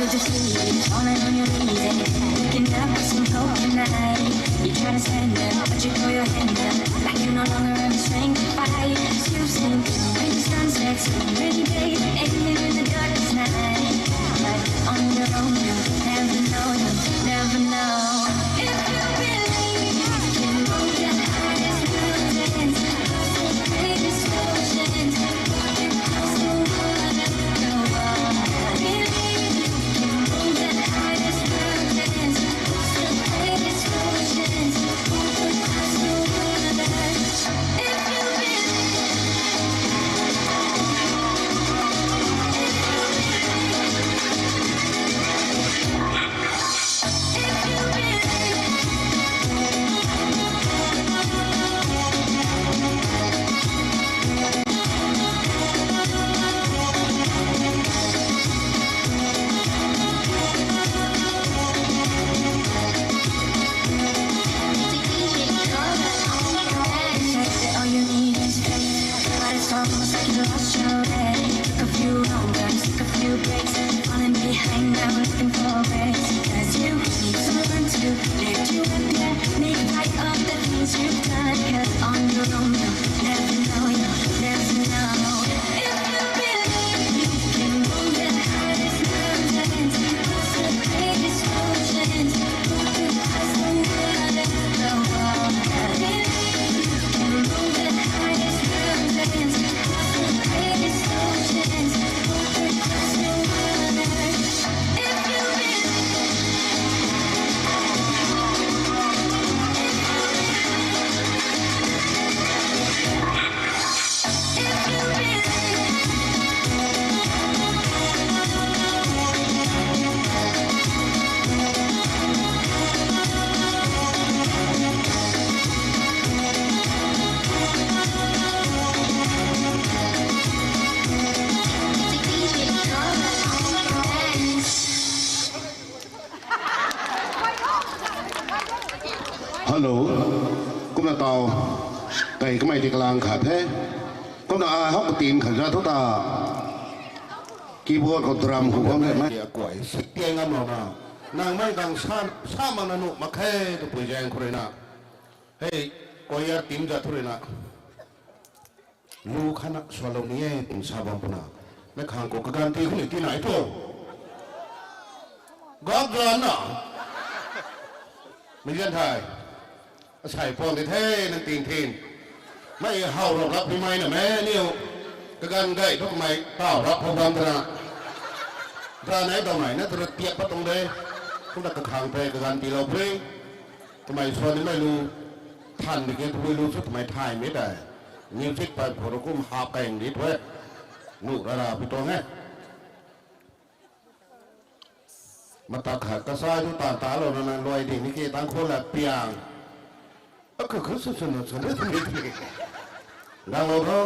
Feel the feeling, falling on your knees and waking up with some hope tonight. You try to stand up, but you throw your hands up, like you no longer have the strength to fight. You've seen too many sunsets, too many days, and you in the darkest night. But on your own, you'll never know, you'll never know. If you believe you can move the highest mountains, cross the greatest oceans, walk across the water, the water. Believe you can move the highest mountains, cross the greatest oceans, walk across the water. If you believe All you need is faith. But it's almost like you lost your way. Took a few wrong turns, took a few breaks. Falling behind now, looking for grace. 'Cause you need someone to lift you up, yeah. Make light of the things you've done. 'Cause on your own, you'll never know, you'll never know. If you believe you can move the highest mountains, cross the greatest oceans, walk across the water, the water. Believe you can move the highest mountains, cross the greatest oceans, walk across the water. If you believe Hello. Kumna tau. Kai kamei ti kalang khat the. Kumna ai hok team khat za thu ta. Keyboard khou drum khou bam le mai. Tia kuai sik tiang ngam lou na. Nang mai gang sa, sa mak na nuh mak khe tu pui zaeng khou rui na. Hei, choir team za thu rui na. Lu khatna sualou ni e, ting sa bam puna. Mei khang khou kaganv ti khou ni ti nai tho. Gak gan na. Mei gan thai. Asei puang di the, nang ting thin. Mei how rap rap ni mai na me, niu. Kaganv gay thu kamei, tau rap khou bam tana. Ra nai dau nai na, tara tiap pat tuang de. Kumna kakhang the, kaganv tilou pui. Kamei suan ni mei lu, than di ke tabui lu chu kamei thay mei tei. Music pipe khou rui kum hap kaeng di twe. Nuh rara pi tuang e. Matak khat kasai tu tan ta lou na na luai ding ni ke tang khou la piang. A khu khu su su nu su nu su ni. Gang lou bro.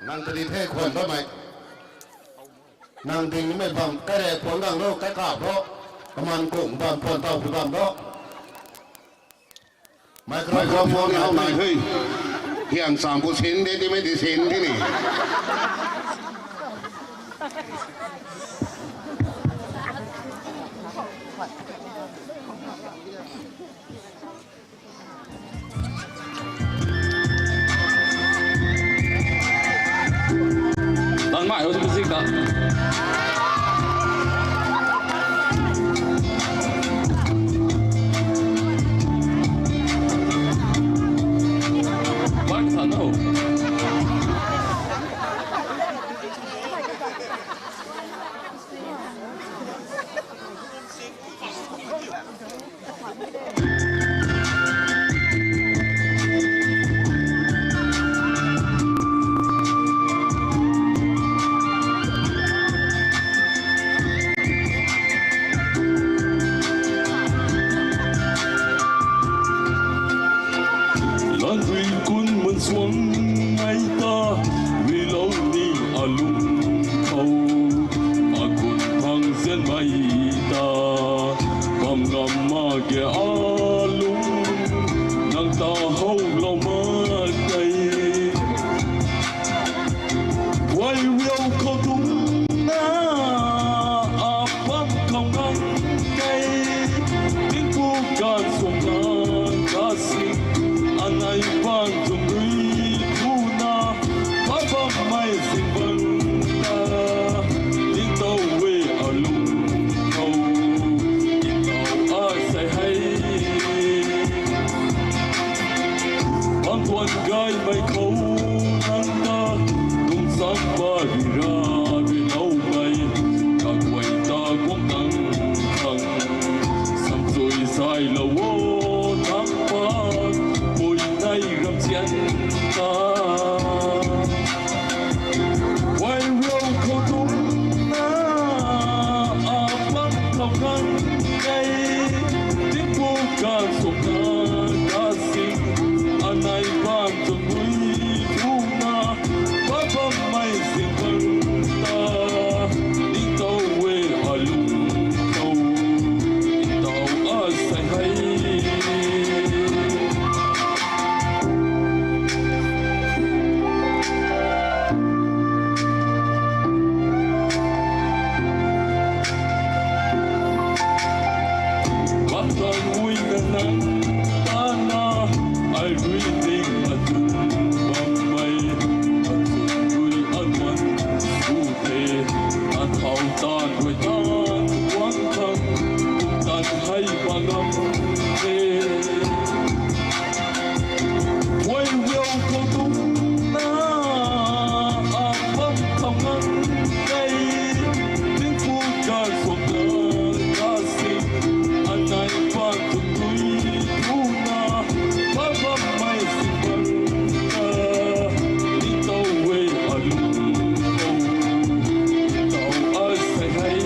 Nang tadi the khwan ba mai. Nang ding ni mai bam kai re khwan gang lou kai kap bro. Kaman kung bam khwan tau pi bam bro. Microphone hau nai hei. Hiang sam bu sin de ti mei ti sin de ni. Tang mai ho tu zik ta. Bak sa no. Lanrui kun mun suang nai ta, rilou ni alung khou, akun phang zen mai ta, bam ngam ma ge alung, nang ta how lou ma tei. Huai riu khou tung na, a bam khou ngang kei, tingpu kan suang na, ka sing, anai bang zung rui tu na, ba bam mai sing bang ta, ning tau we alung khou, ning tau a sai hei. Bam tuan gaymei khou nang ta, lung sam pa ri ra ri lou mei, kaguay ta guang tang khang, sam chui sai lou o, tang pa, pui nai ram sian ta. Huai riu khou tung na, a bam khou ngang kei, tingpu kan suang na, ka sing, anai bam zung rui tu na, ba bam mai sing bang ta, ning tau we alung khou, ning tau a sai hei. Bam tan ui na nang ta na, ai rui ding a tun bam mei, a tun rui a nuan su the, a thau tan rui tan kuang khang, kum tan hei bam ngam the. Huai riu khou tung na, a bam khou ngang kei, tingpu kan suang na, ka sing, anai bam zung rui tu na, ba bam mai sing bang ta, ning tau we alung khou, ning tau a sai hei.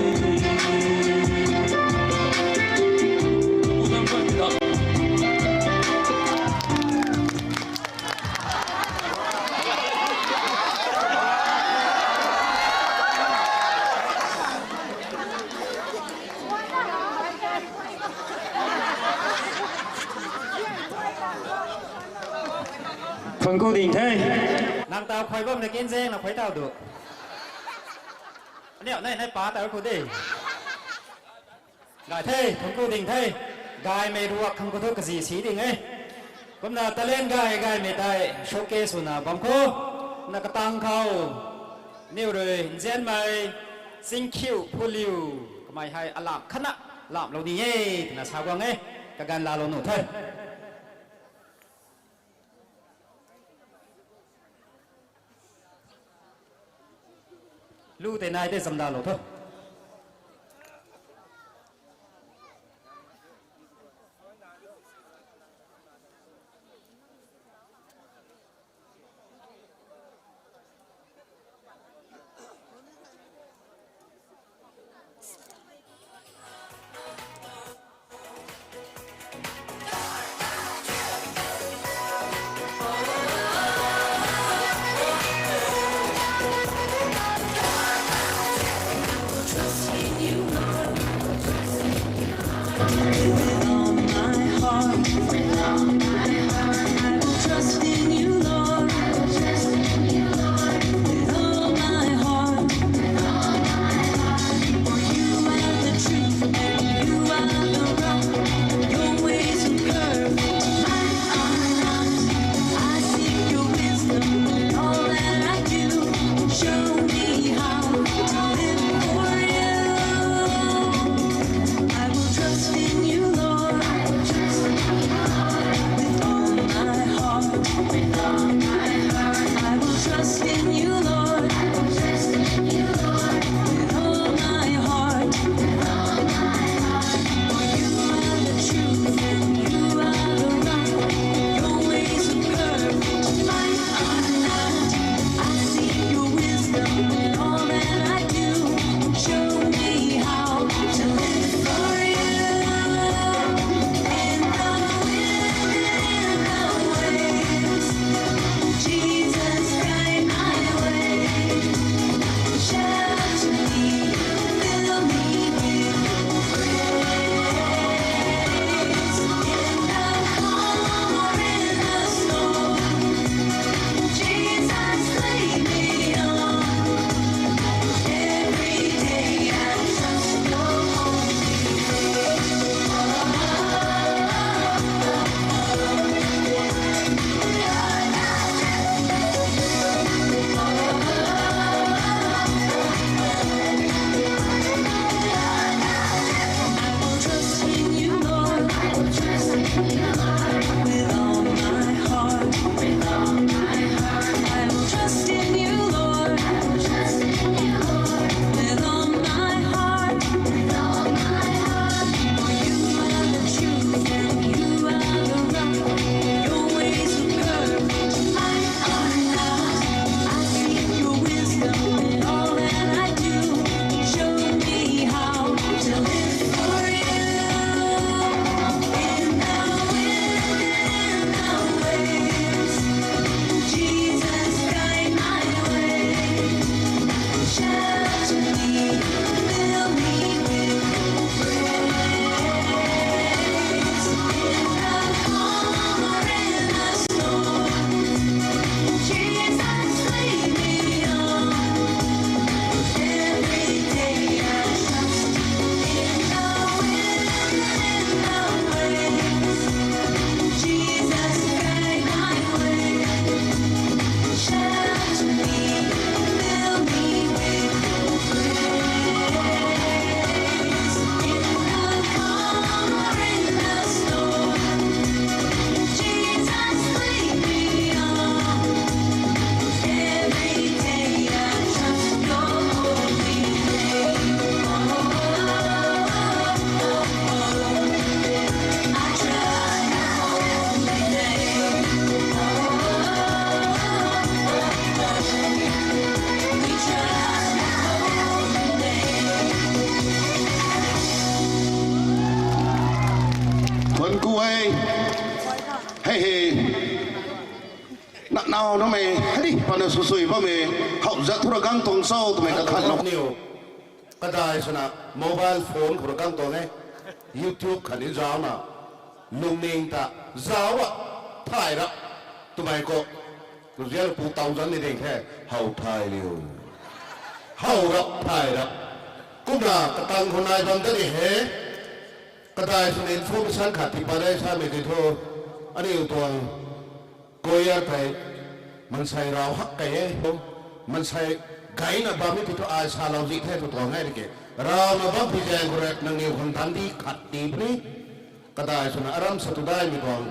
Thuanc ku ding the. Nang tau khuay bam na ken zeng na khuay tau du. Aniu nai nai pa tau ku de. Gay the, thuanc ku ding the. Gaymei ruak khang khou thu kazi si ding e. Kumna talent gay gaymei tei showcase swna bam khou. Na katang khou. Niw rui nzianmei, Singkhiu Phuliu. Kamei hei alam khatna, lamlou ni e, twna sa guang e. Kaganv laalou nuh the. Lu tei nai tei chamdalou tho. Hei hei, na nau namei hei di pana sw sui bammei, hau zat thu ra gang tuang cho twmei kakhat lou niu. Kadai swna mobile phone khou ra gang tuang e. YouTube khatni zauc na, lungning ta zauc a, thay ra twmei khou Kuzian pu tau zan ni ding the, how thay liu. How rap thay rap. Kumna katang khou nai bam dat ni he. Kadai swna information khat ti pa de samei ti thu. Aniu tuang choir tei mansei rau hak kei e. Mansei gayna bam ni ti thu ai salou zi the tw tuang e tiki. Rauna bam pi zaeng khou rap nangniw khang tan di khat ti puni. Kadai swna aram sa tu daimei tuang.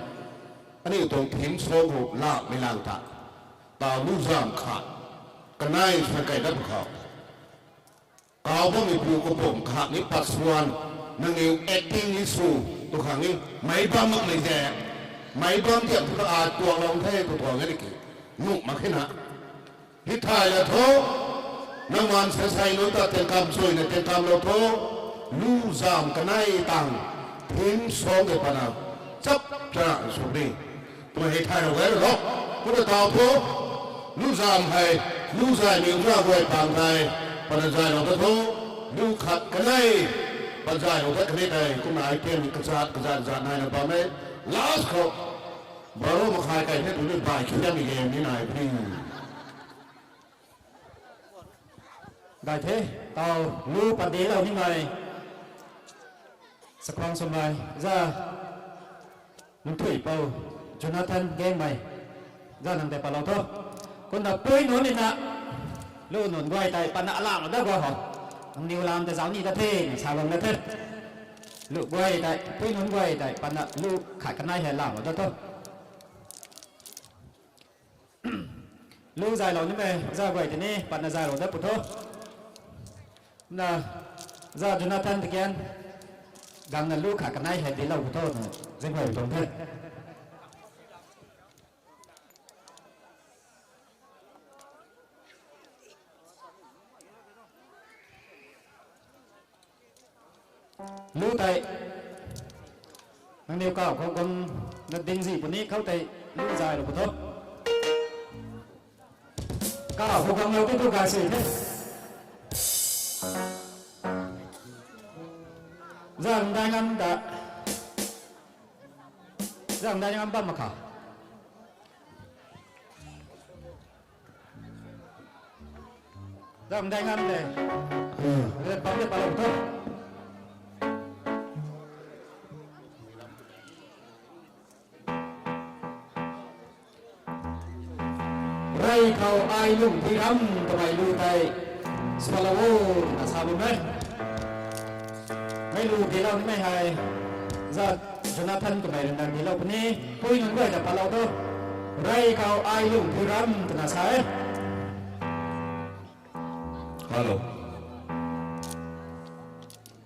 Aniu tuang theme song khou lakmei lang ta. Taw lu zam khat. Kanei sa kei dat khou. Kau bammei pu kapumc khat ni pat swan. Nangniw acting ni sw. Tu khang ni. Meic bam makmei zaeng. Meic bam tiam thu ta ai tuang lou the tw tuang e ni ki. Nuh mak khe na. Hei thay la thu, nang man sa sei nunc ta tingkam suina tingkam lou thu, lu zam kanei tang, theme song tei pana, chap chara sw ni. Twmei hei thay lou e lo, kumna taw thu, lu zam hei, lu zay ni za guay pang tei, pana zaylou ta thu, lu khat kanei, pan zaylou ta kanei tei, kumna ai pian kazat, kazat, zat naina bam e, last khou, baro makhai kai the tu ni bai khiamei game ni nai puni. Gay the, taw lu padilou nimei. Sakhwang swmei, za, nungthuipou, Jonathan Gangmei, za nang tei palou tho. Kumna pui nunc nina, lu nunc guay tei, pana alam da guay ho. Nangniw lam ta zauc ni ta the, sa bam na the. Lu guay tei, pui nunc guay tei, pana lu khat kanei hei lam da tho. Lu zaylou nimei, za guay tei ni, patna zaylou dat pu tho. Na, za Jonathan ta kian, gangna lu khat kanei hei dilou pu tho, na, zing guay tuang the. Lu tei, nangniw kaw khou gam na ding zi puni khou tei lu zaylou pu tho. Kaw khou gam lou ti tu gay sui the. Zang dai ngam ta. Zang dai ngam bam mak kha. Zang dai ngam de. Ret bam de palou tho. Rey khou ai lung pui ram twmei lu tei swallow o na sa bam e. Mei lu dilou nimei hei, za Jonathan twmei rui na dilou puni, pui nunc guay ta palou tho. Rey khou ai lung pui ram twna sa e. Hello.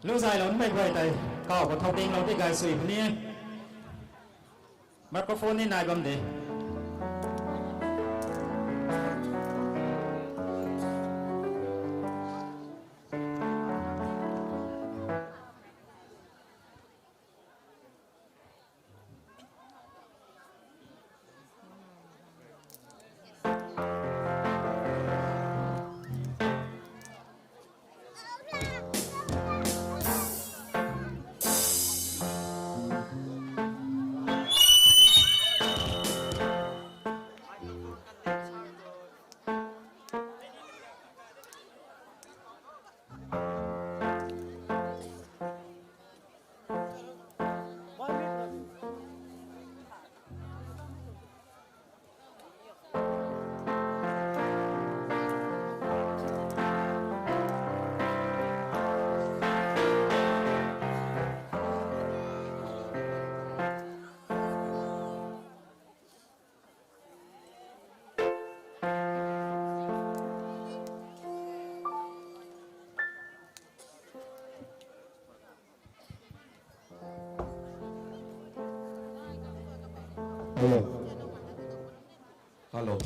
Lu zaylou nimei guay tei, kaw khou thau dinglou ti gay sui puni. Microphone ni nai bam de. Hello. Hello.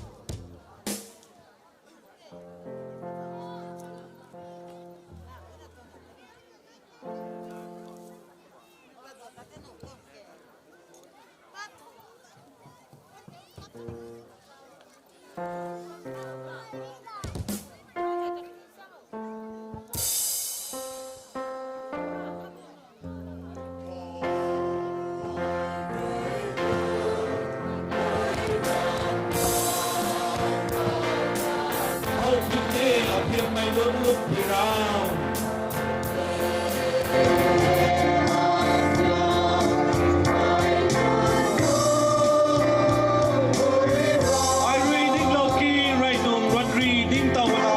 Ai rui dinglou ki, rui nung rat rui ding tau na.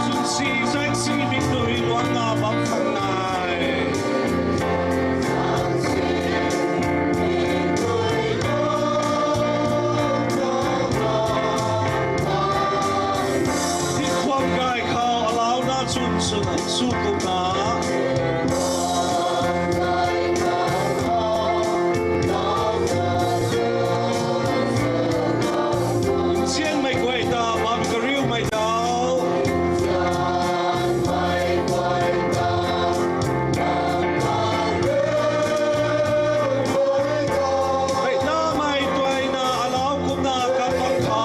Sumsi zaengsi mik tui luang na bam khang nai. Tikuang gay khou alauna chun chun su kumna. Nzianmei guay ta bam kariumei tau. Hei lamei tuayna alau kumna kan bam khou.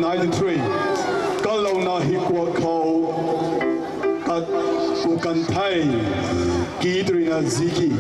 Nine to three. Kalouna hi kuak khou kat ku kan thei ki tw ruina ziki.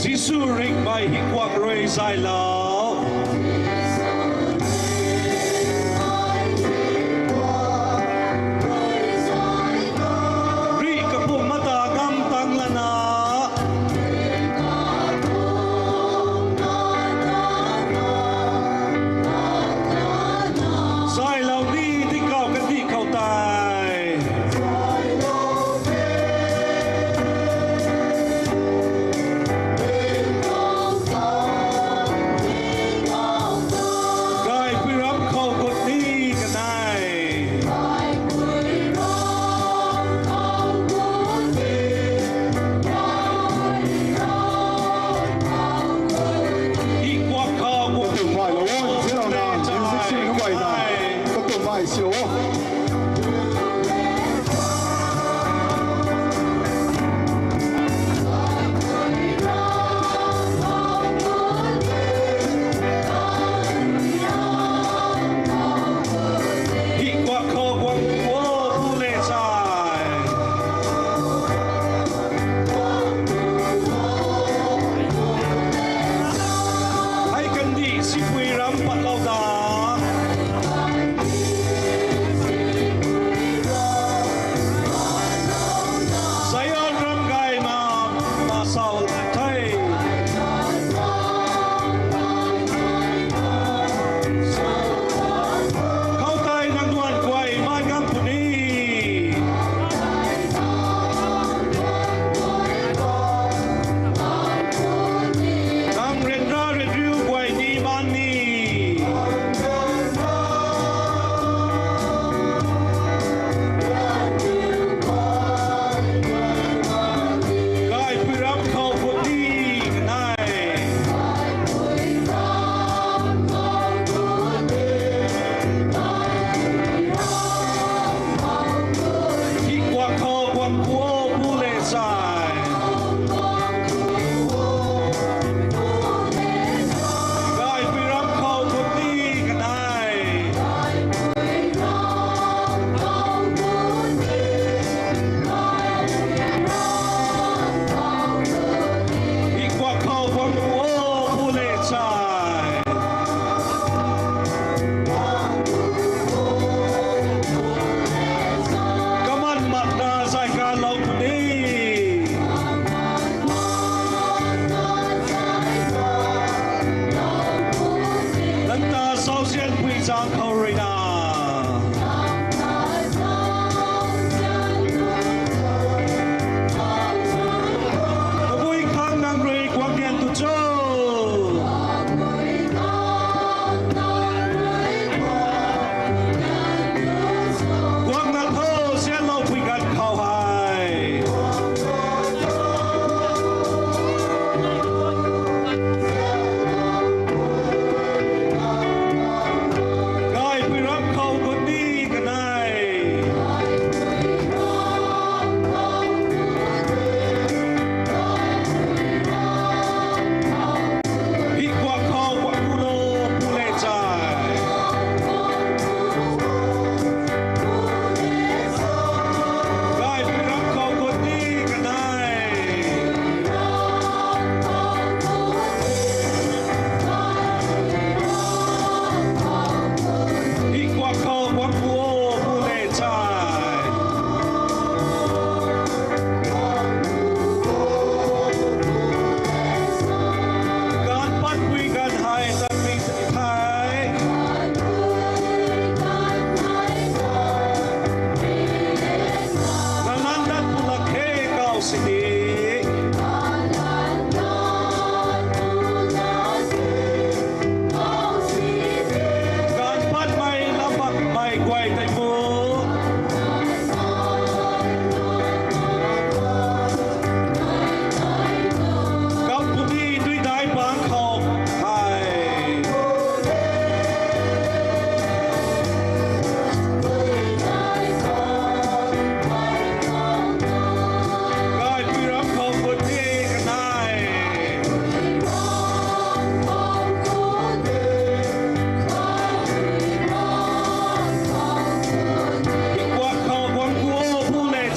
Jisu ringhmei hi kuak rui zaylou. Rih kapum mata ngam tang lana. Zaylou ni ding khou kandih khou tei.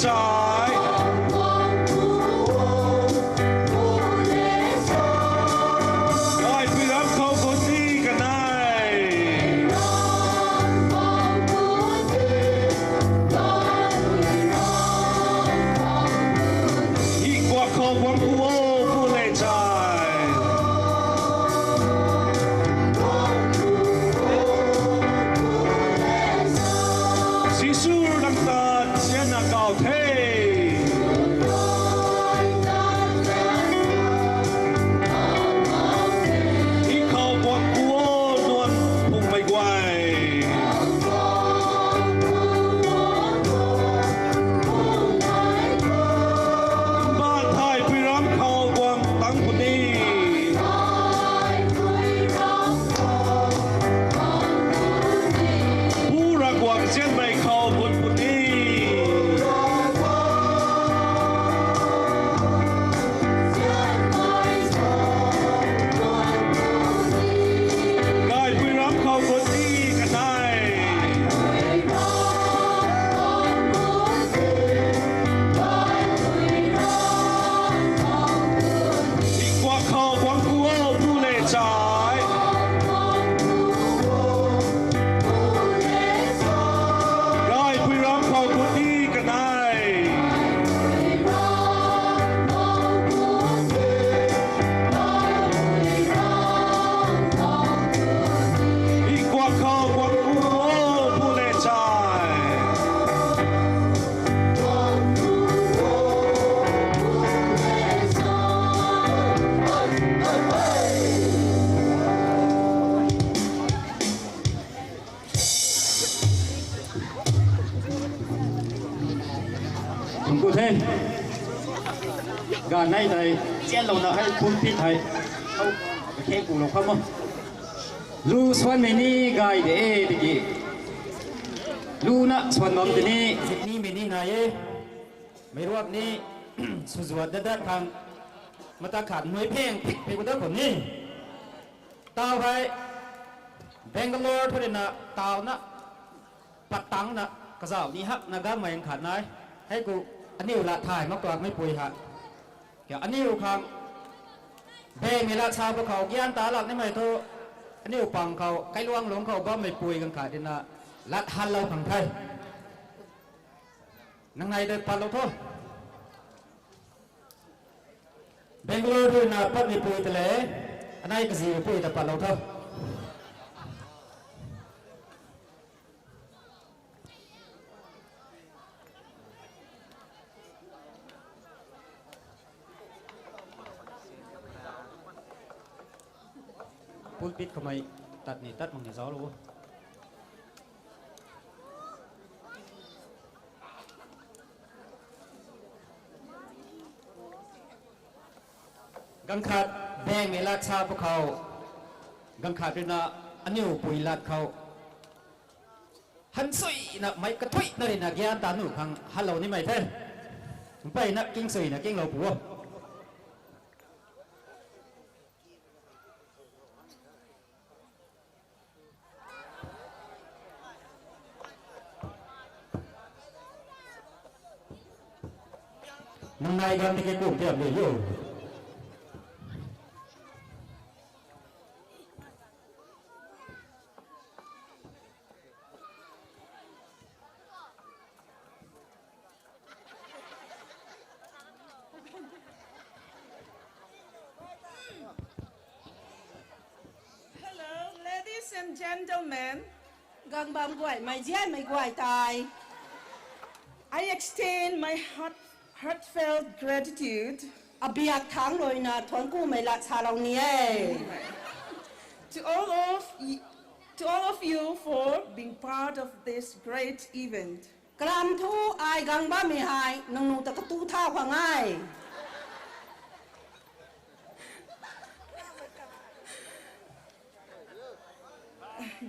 Chai. Gaipui ram khou khun ni kanei. Hei kuak khou guang ku o, ku le chai. Jisu ram ta sianna kau the. Hei khou guang ku o, nuan phungmei guay. Mbaanv thay pui ram khou guang tang puni. Pu Ravguangc zianmei khou bun puni. Gaipui ram khou bun ni kanei. Hei kuak khou guang ku o, ku le chai. Gaipui ram khou bun ni kanei. Hei kuak khou guang ku o, ku le chai. Thuanc ku the. Ganv nei tei chianlouna hei pumpi thei, hou, kakhe kulou kham o. Lu suanmei ni gay de e tiki, luna suan bam tini, ziknimei ni nai e. Meic ruak ni swzuat dat dat khang, mata khat nui pheng phik phik dat khou ni, taw hei Bangalore thu ruina tawna pat tangna kazauh ni hakna gammei khat nai. Hei ku, aniu lat thay mak tuang meipui ha. Aniu khang bangmei lat sa pwkhou gyan ta lak nimei thu, aniu pang khou kailuang lungc khou bammeipui ganv khat ruina lat hanlou khang the. Nangnei ta patlou tho. Bangalore ruina patmeipui ta le, anei kazimeipui ta patlou tho. Pulpit kamei tat ni tat mak ni zauclou o. Ganv khat bangmei lat sa pwkhou, ganv khat ruina aniu pui lat khou hansuina meic kathuina ruina gyan ta nuh khang hanlou nimei the. Mpeyna kingsuina kinglou pu o. Nangnei ganv tiki kum tiam de o. Hello, ladies and gentlemen. Gang bam guay, mei zianmei guay tei, I extend my heart, heartfelt gratitude abiak thangc ruina thuanc kumei lat salou ni e. To all of y-, to all of you for being part of this great event. Kalam thu ai gang bammei hei nangniw ta katu thau khang e.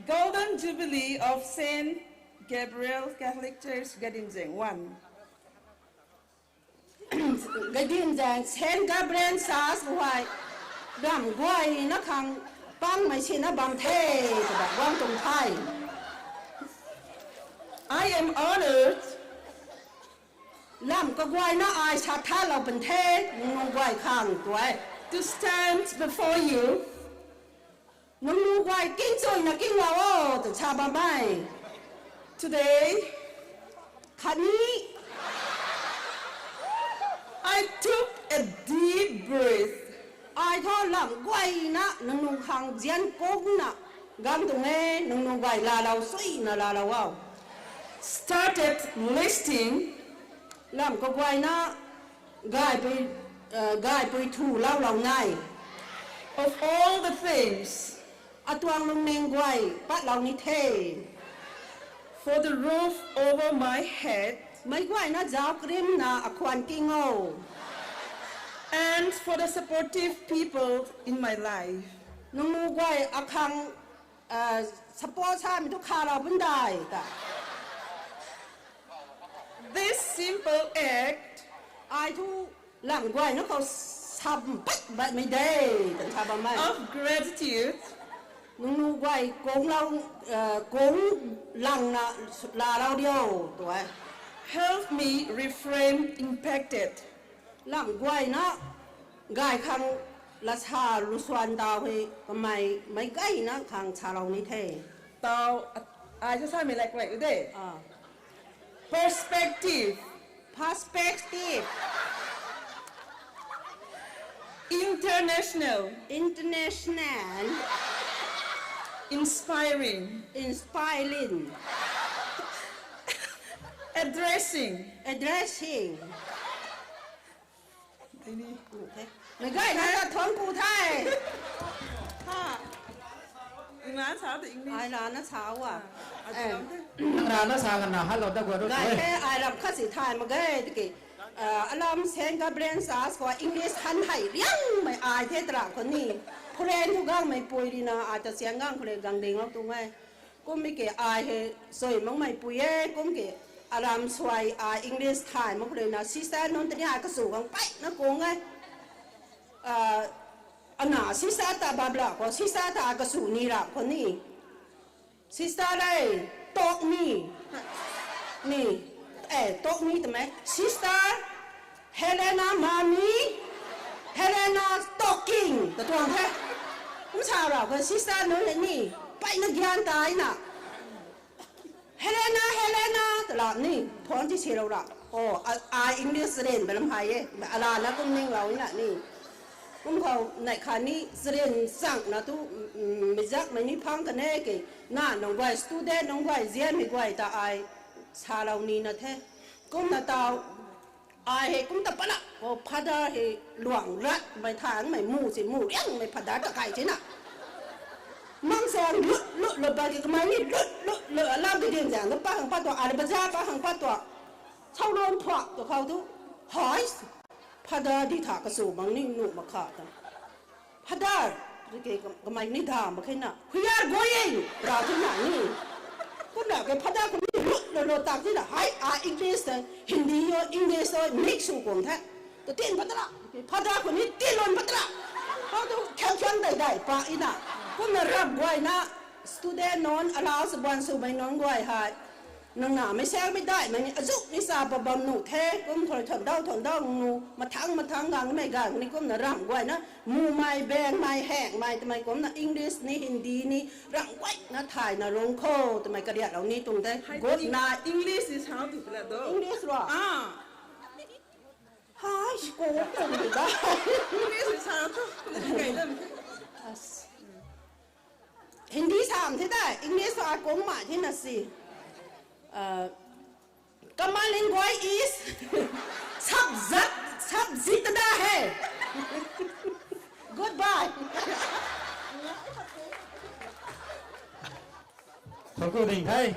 Golden Jubilee of Saint Gabriel Catholic Church, Gadinzeng one. Gadinzeng Saint Gabriel Church khou hei ramh guayna khang pangmei sina bam the, twna guang tuang the. I am honored Lam kaguayna ai sa thalou pan the, nangniw guay khang tu e. To stand before you. Nangniw guay kingchuina kinglou o, twna sa bam e. Today, khatni I took a deep breath. Ai thu lam guayna nangniw khang zian kungna gang tuang e, nangniw guay laalou suina laalou o. Started listing. Lam kaguayna gaipui, gaipui thu loulou nai. Of all the things. Atuang lungning guay patlou ni the. For the roof over my head. Meic guayna zauc karimna akhwan king o. And for the supportive people in my life. Nangniw guay akhang support samei thu khalou bun dai ta. This simple act. Ai thu lam guayna khou sam pat baihmei de, twna sa bam e. Of gratitude. Nangniw guay kunglou, kung langna laalou rio tu e. Help me refrain impacted. Lam guayna gay khang lasa lusuan tau hei kamei meic guayna khang salou ni the. Tau, ai sa samei lak lak de. Perspective. Perspective. International. International. Inspiring. Inspiring. Addressing. Addressing. Meic guayna ta thuanc ku the. Ai rana sa a. Nang rana sa kana halou da guat ru. Gay the, ai ram khat si thay mak ge tiki. Alam Saint Gabriel Church khou English han hei riangmei ai the tara khou ni. Foreign thu gangmei pui rina ai ta siang gang khou le gang dinglou tuang e. Kummei ke ai hei sui makmei pui e, kum ke aram suai ai English thay mak khou ruina sister nunc tini ai kasu gang peyna kung e. Ana sister ta bap la khou, sister ta ai kasu ni ra khou ni. Sister e, talk me. Ni, e, talk me twmei. Sister, Helena, mommy, Helena talking ta tuang the. Kum sa ra khou sister nunc hei ni peyna gyan taina. Helena, Helena ta la ni phone ti silou ra. O, ai English rin ba lam hei e. Alana kum ninglou na ni. Kum khou neih khatni charin changna tu, meic zakmei ni phang kan e ke. Na nunc guay student nunc guay zianmei guay ta ai salou nina the. Kumna tau, ai hei kum ta pana khou father hei luang ratmei thangmei mu si mu riangmei father ta kai tina. Mang sang lut lut lut ba ki kamei ni lut lut lut alam ti din zang tu pa khang pat tuang, ai bazaar pa khang pat tuang. Saulon phuak tu khou tu, hai, father di tha kasu bang ni nuh mak kha ta. Father, ke kamei ni da mak khe na, we are going, ra tu na ni. Kumna ke father khou ni lut lut lut tak tina, hai, a English ta, Hindi o, English o, mix sw kuang the. Tu tin pat ta la, father khou ni tin lon pat ta la. Khou tu khyang khyang dai dai pa ina. Kumna ram guayna, student nunc, alau sa buan swmei nunc guay hei. Nang namei saekmei daihmei ni azuh ni sa pa bam nuh the, kum khou thuan dau thuan dau nu, mathang mathang gangmei gang ni kumna ram guayna, mumei, bengmei, hengmei, twmei kumna English ni, Hindi ni, ram guayna thayna rung kho, twmei kariatlou ni tuang the. Good night. English is how to pla do? English ro? Hai, ko kum di da. English is how to pla do? Hindi sam the ta, English a kung ma the na si. Common language is subject, subject da hai. Goodbye. Thuanc ku ding the.